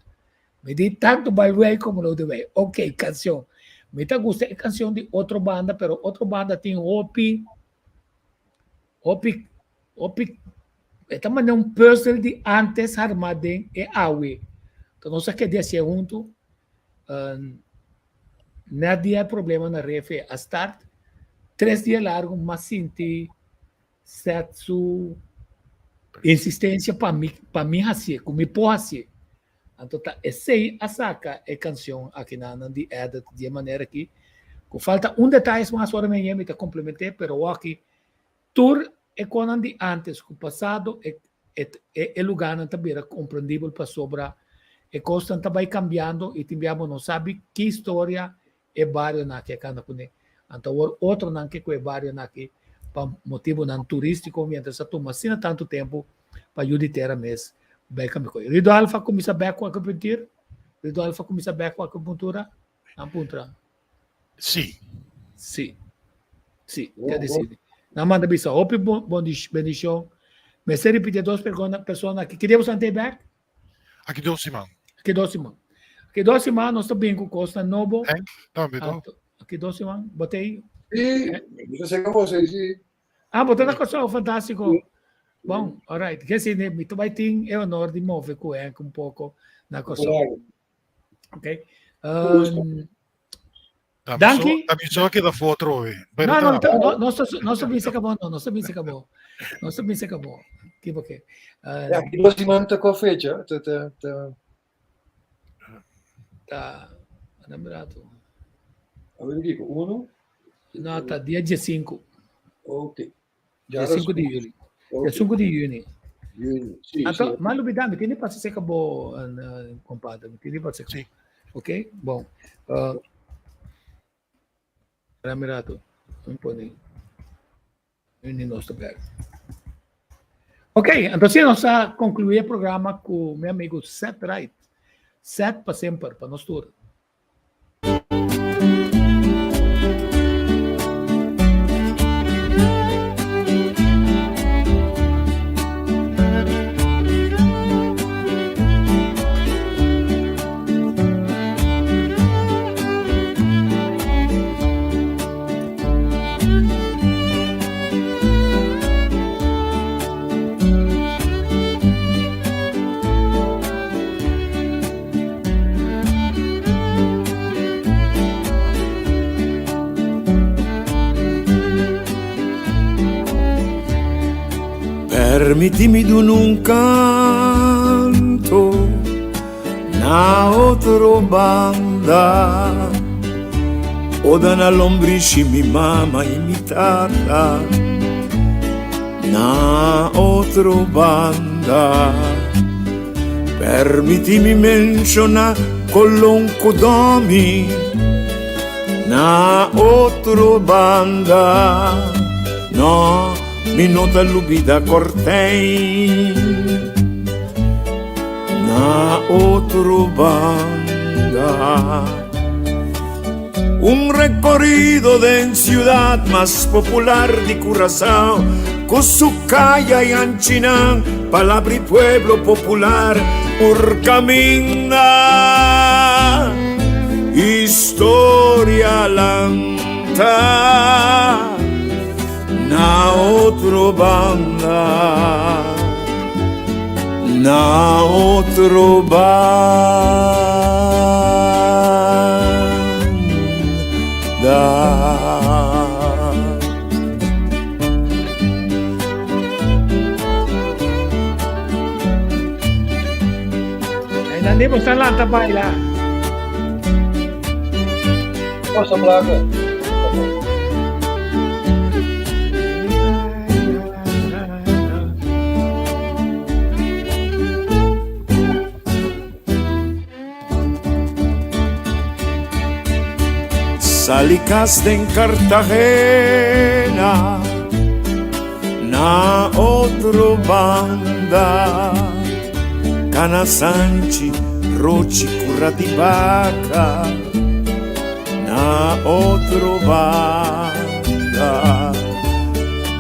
Mi di tanto by way como lo de way. Ok, canción. Mi ta gusta e canción di otro banda, pero otro banda tin hopi, hopi, hopi, e ta manda un puzzel di antes arma den e awe. Entonces nos a keda hacié hunto. Net dia e problema na refe a start. Tres dia largo m'a sinti Seth su insistencia pa mi, pa mi hacié, cu mi por hacié. Anto ta esei a saca e cancion akinanan di edit di e manera aki, cu falta un detayes mas ora mi a yemi ta complementé, pero awaki tur e conan di antes cu pasado e e e lugarnan ta bira comprendibel pasobra e cosnan ta bay cambiando y tin bia bo no sabi ki historia. e barionan aki a kanda kuné. Anto awor otronan ke ku e barionan aki pa motibunan turístiko miéntras a tuma asina tantu tempu pa yu di tera mes bai kambia ku. Ridolf a kuminsá bèk ku akupuntura? Ridolf a kuminsá bèk ku akupuntura? Nan puntra. Sí. Sí. Sí, te decidi. Nan manda bisa hopi bon, bon bendicion. Mester repite dos persona, persona que queremos ante back. Aki dos siman. Aki dos siman. Aki dos siman nos ta bin ku kosnan nobo. Henk, tambe to. Aki dos siman, botei. Sí, mi ta sega vos, sí. Ah, bo ta na Kòrsou, fantástiko. Bon, alright. Ke si mi ta bai tin e honor di move ku Henk un poko na Kòrsou. Ok. Um, danki. También so queda foto hoy. No, no, no, no, no se bisa acabó, no, no se bisa acabó. No se bisa acabó. Tipo que. Uh, ja, ki dos siman ta ko fecha? Ta ta ta. Ta, dame rato. A ver, kiko, uno? No, ta dia 15. Ok. Dia 5 di juli. Dia 5 di juni. Juni, sí, Anto, sí. ma lubida, mi tiene pasa seca bo, uh, compadre, mi tiene pasa seca. Sí. Ok, bon. Uh, dame rato. Mi pone. Juni nos ta bek. Ok, entonces nos a concluir el programa con mi amigo Seth Wright. Seth pa semper, pa nos tur. Permitimi duna un canto na otro banda Oda na lombrishi mi mama y mi tata Na otro banda Permitimi menciona Colon cu Domi Na otro banda No, mi no ta lubida Cortijn Na otro banda Un recorrido den ciudad mas popular di Curaçao Cu su caya y anchinan palabra y pueblo popular Por caminda historia lanta Na otro banda Na otro banda. Ay, nandi mo sa lanta baila. Pasa placa. Sali cas den Cartagena na otro banda Cana Sanchi, Rochi, Curatibaca na otro banda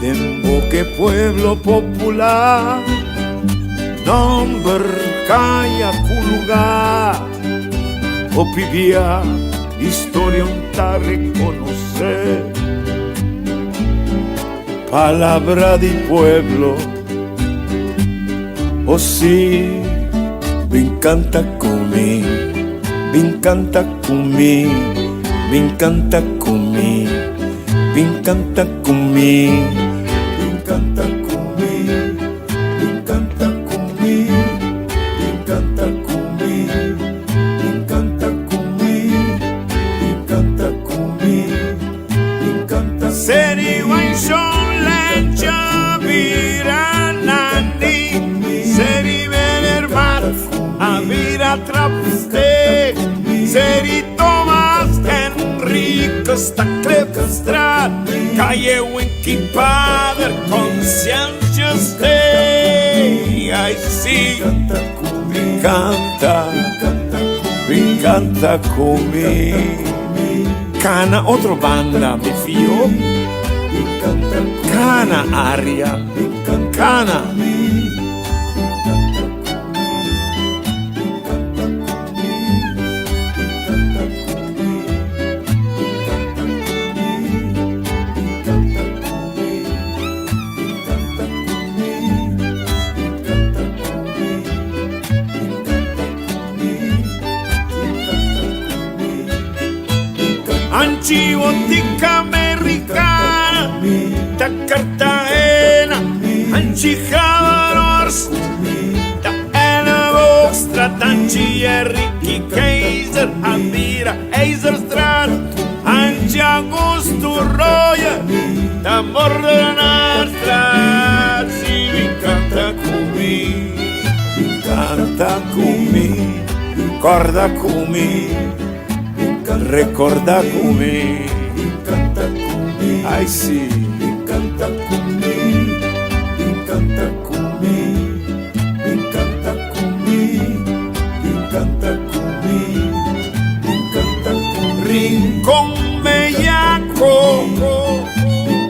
Den boke pueblo popular Nomber kaya ku lugá Hopi bia historia un ta rekonosé Palabra di pueblo Oh sí Bin kanta ku mi Bin kanta ku mi Bin kanta ku mi Bin kanta ku mi Bin kanta ku mi Bin kanta ku mi Bin kanta ku mi Bin kanta ku mi Bin kanta ku mi Bin kanta Seri Waishon Lencha bira Nandi Seri Menerbad a bira Trapsteek Seri Thomas Henry. Augusta Klipstraat, Calle Winky Pader, Conscientious Day. Ai si, canta, bin canta cu mi. Cana otro banda, mi fio. Cana aria, cana. Anchi Botica Americana, ta Cartagena, Anchi Javarors, ta Elleboogstraat, Anchi Ricky Keizer, Amira IJzerstraat, Anchi Augusto Roya, ta Mordenaarstraat, si mi canta cu mi, canta cu mi, corda cu mi, recorda cu mi, canta cu mi, ai si, canta cu mi, canta cu mi, canta cu mi, canta cu mi, canta cu mi. Rincón Bellaco,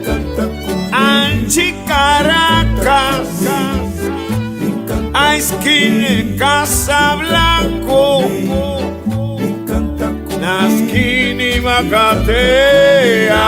canta cu mi, Anchi Caracas, Esquina Casablanco, canta cu Naskini Macatea.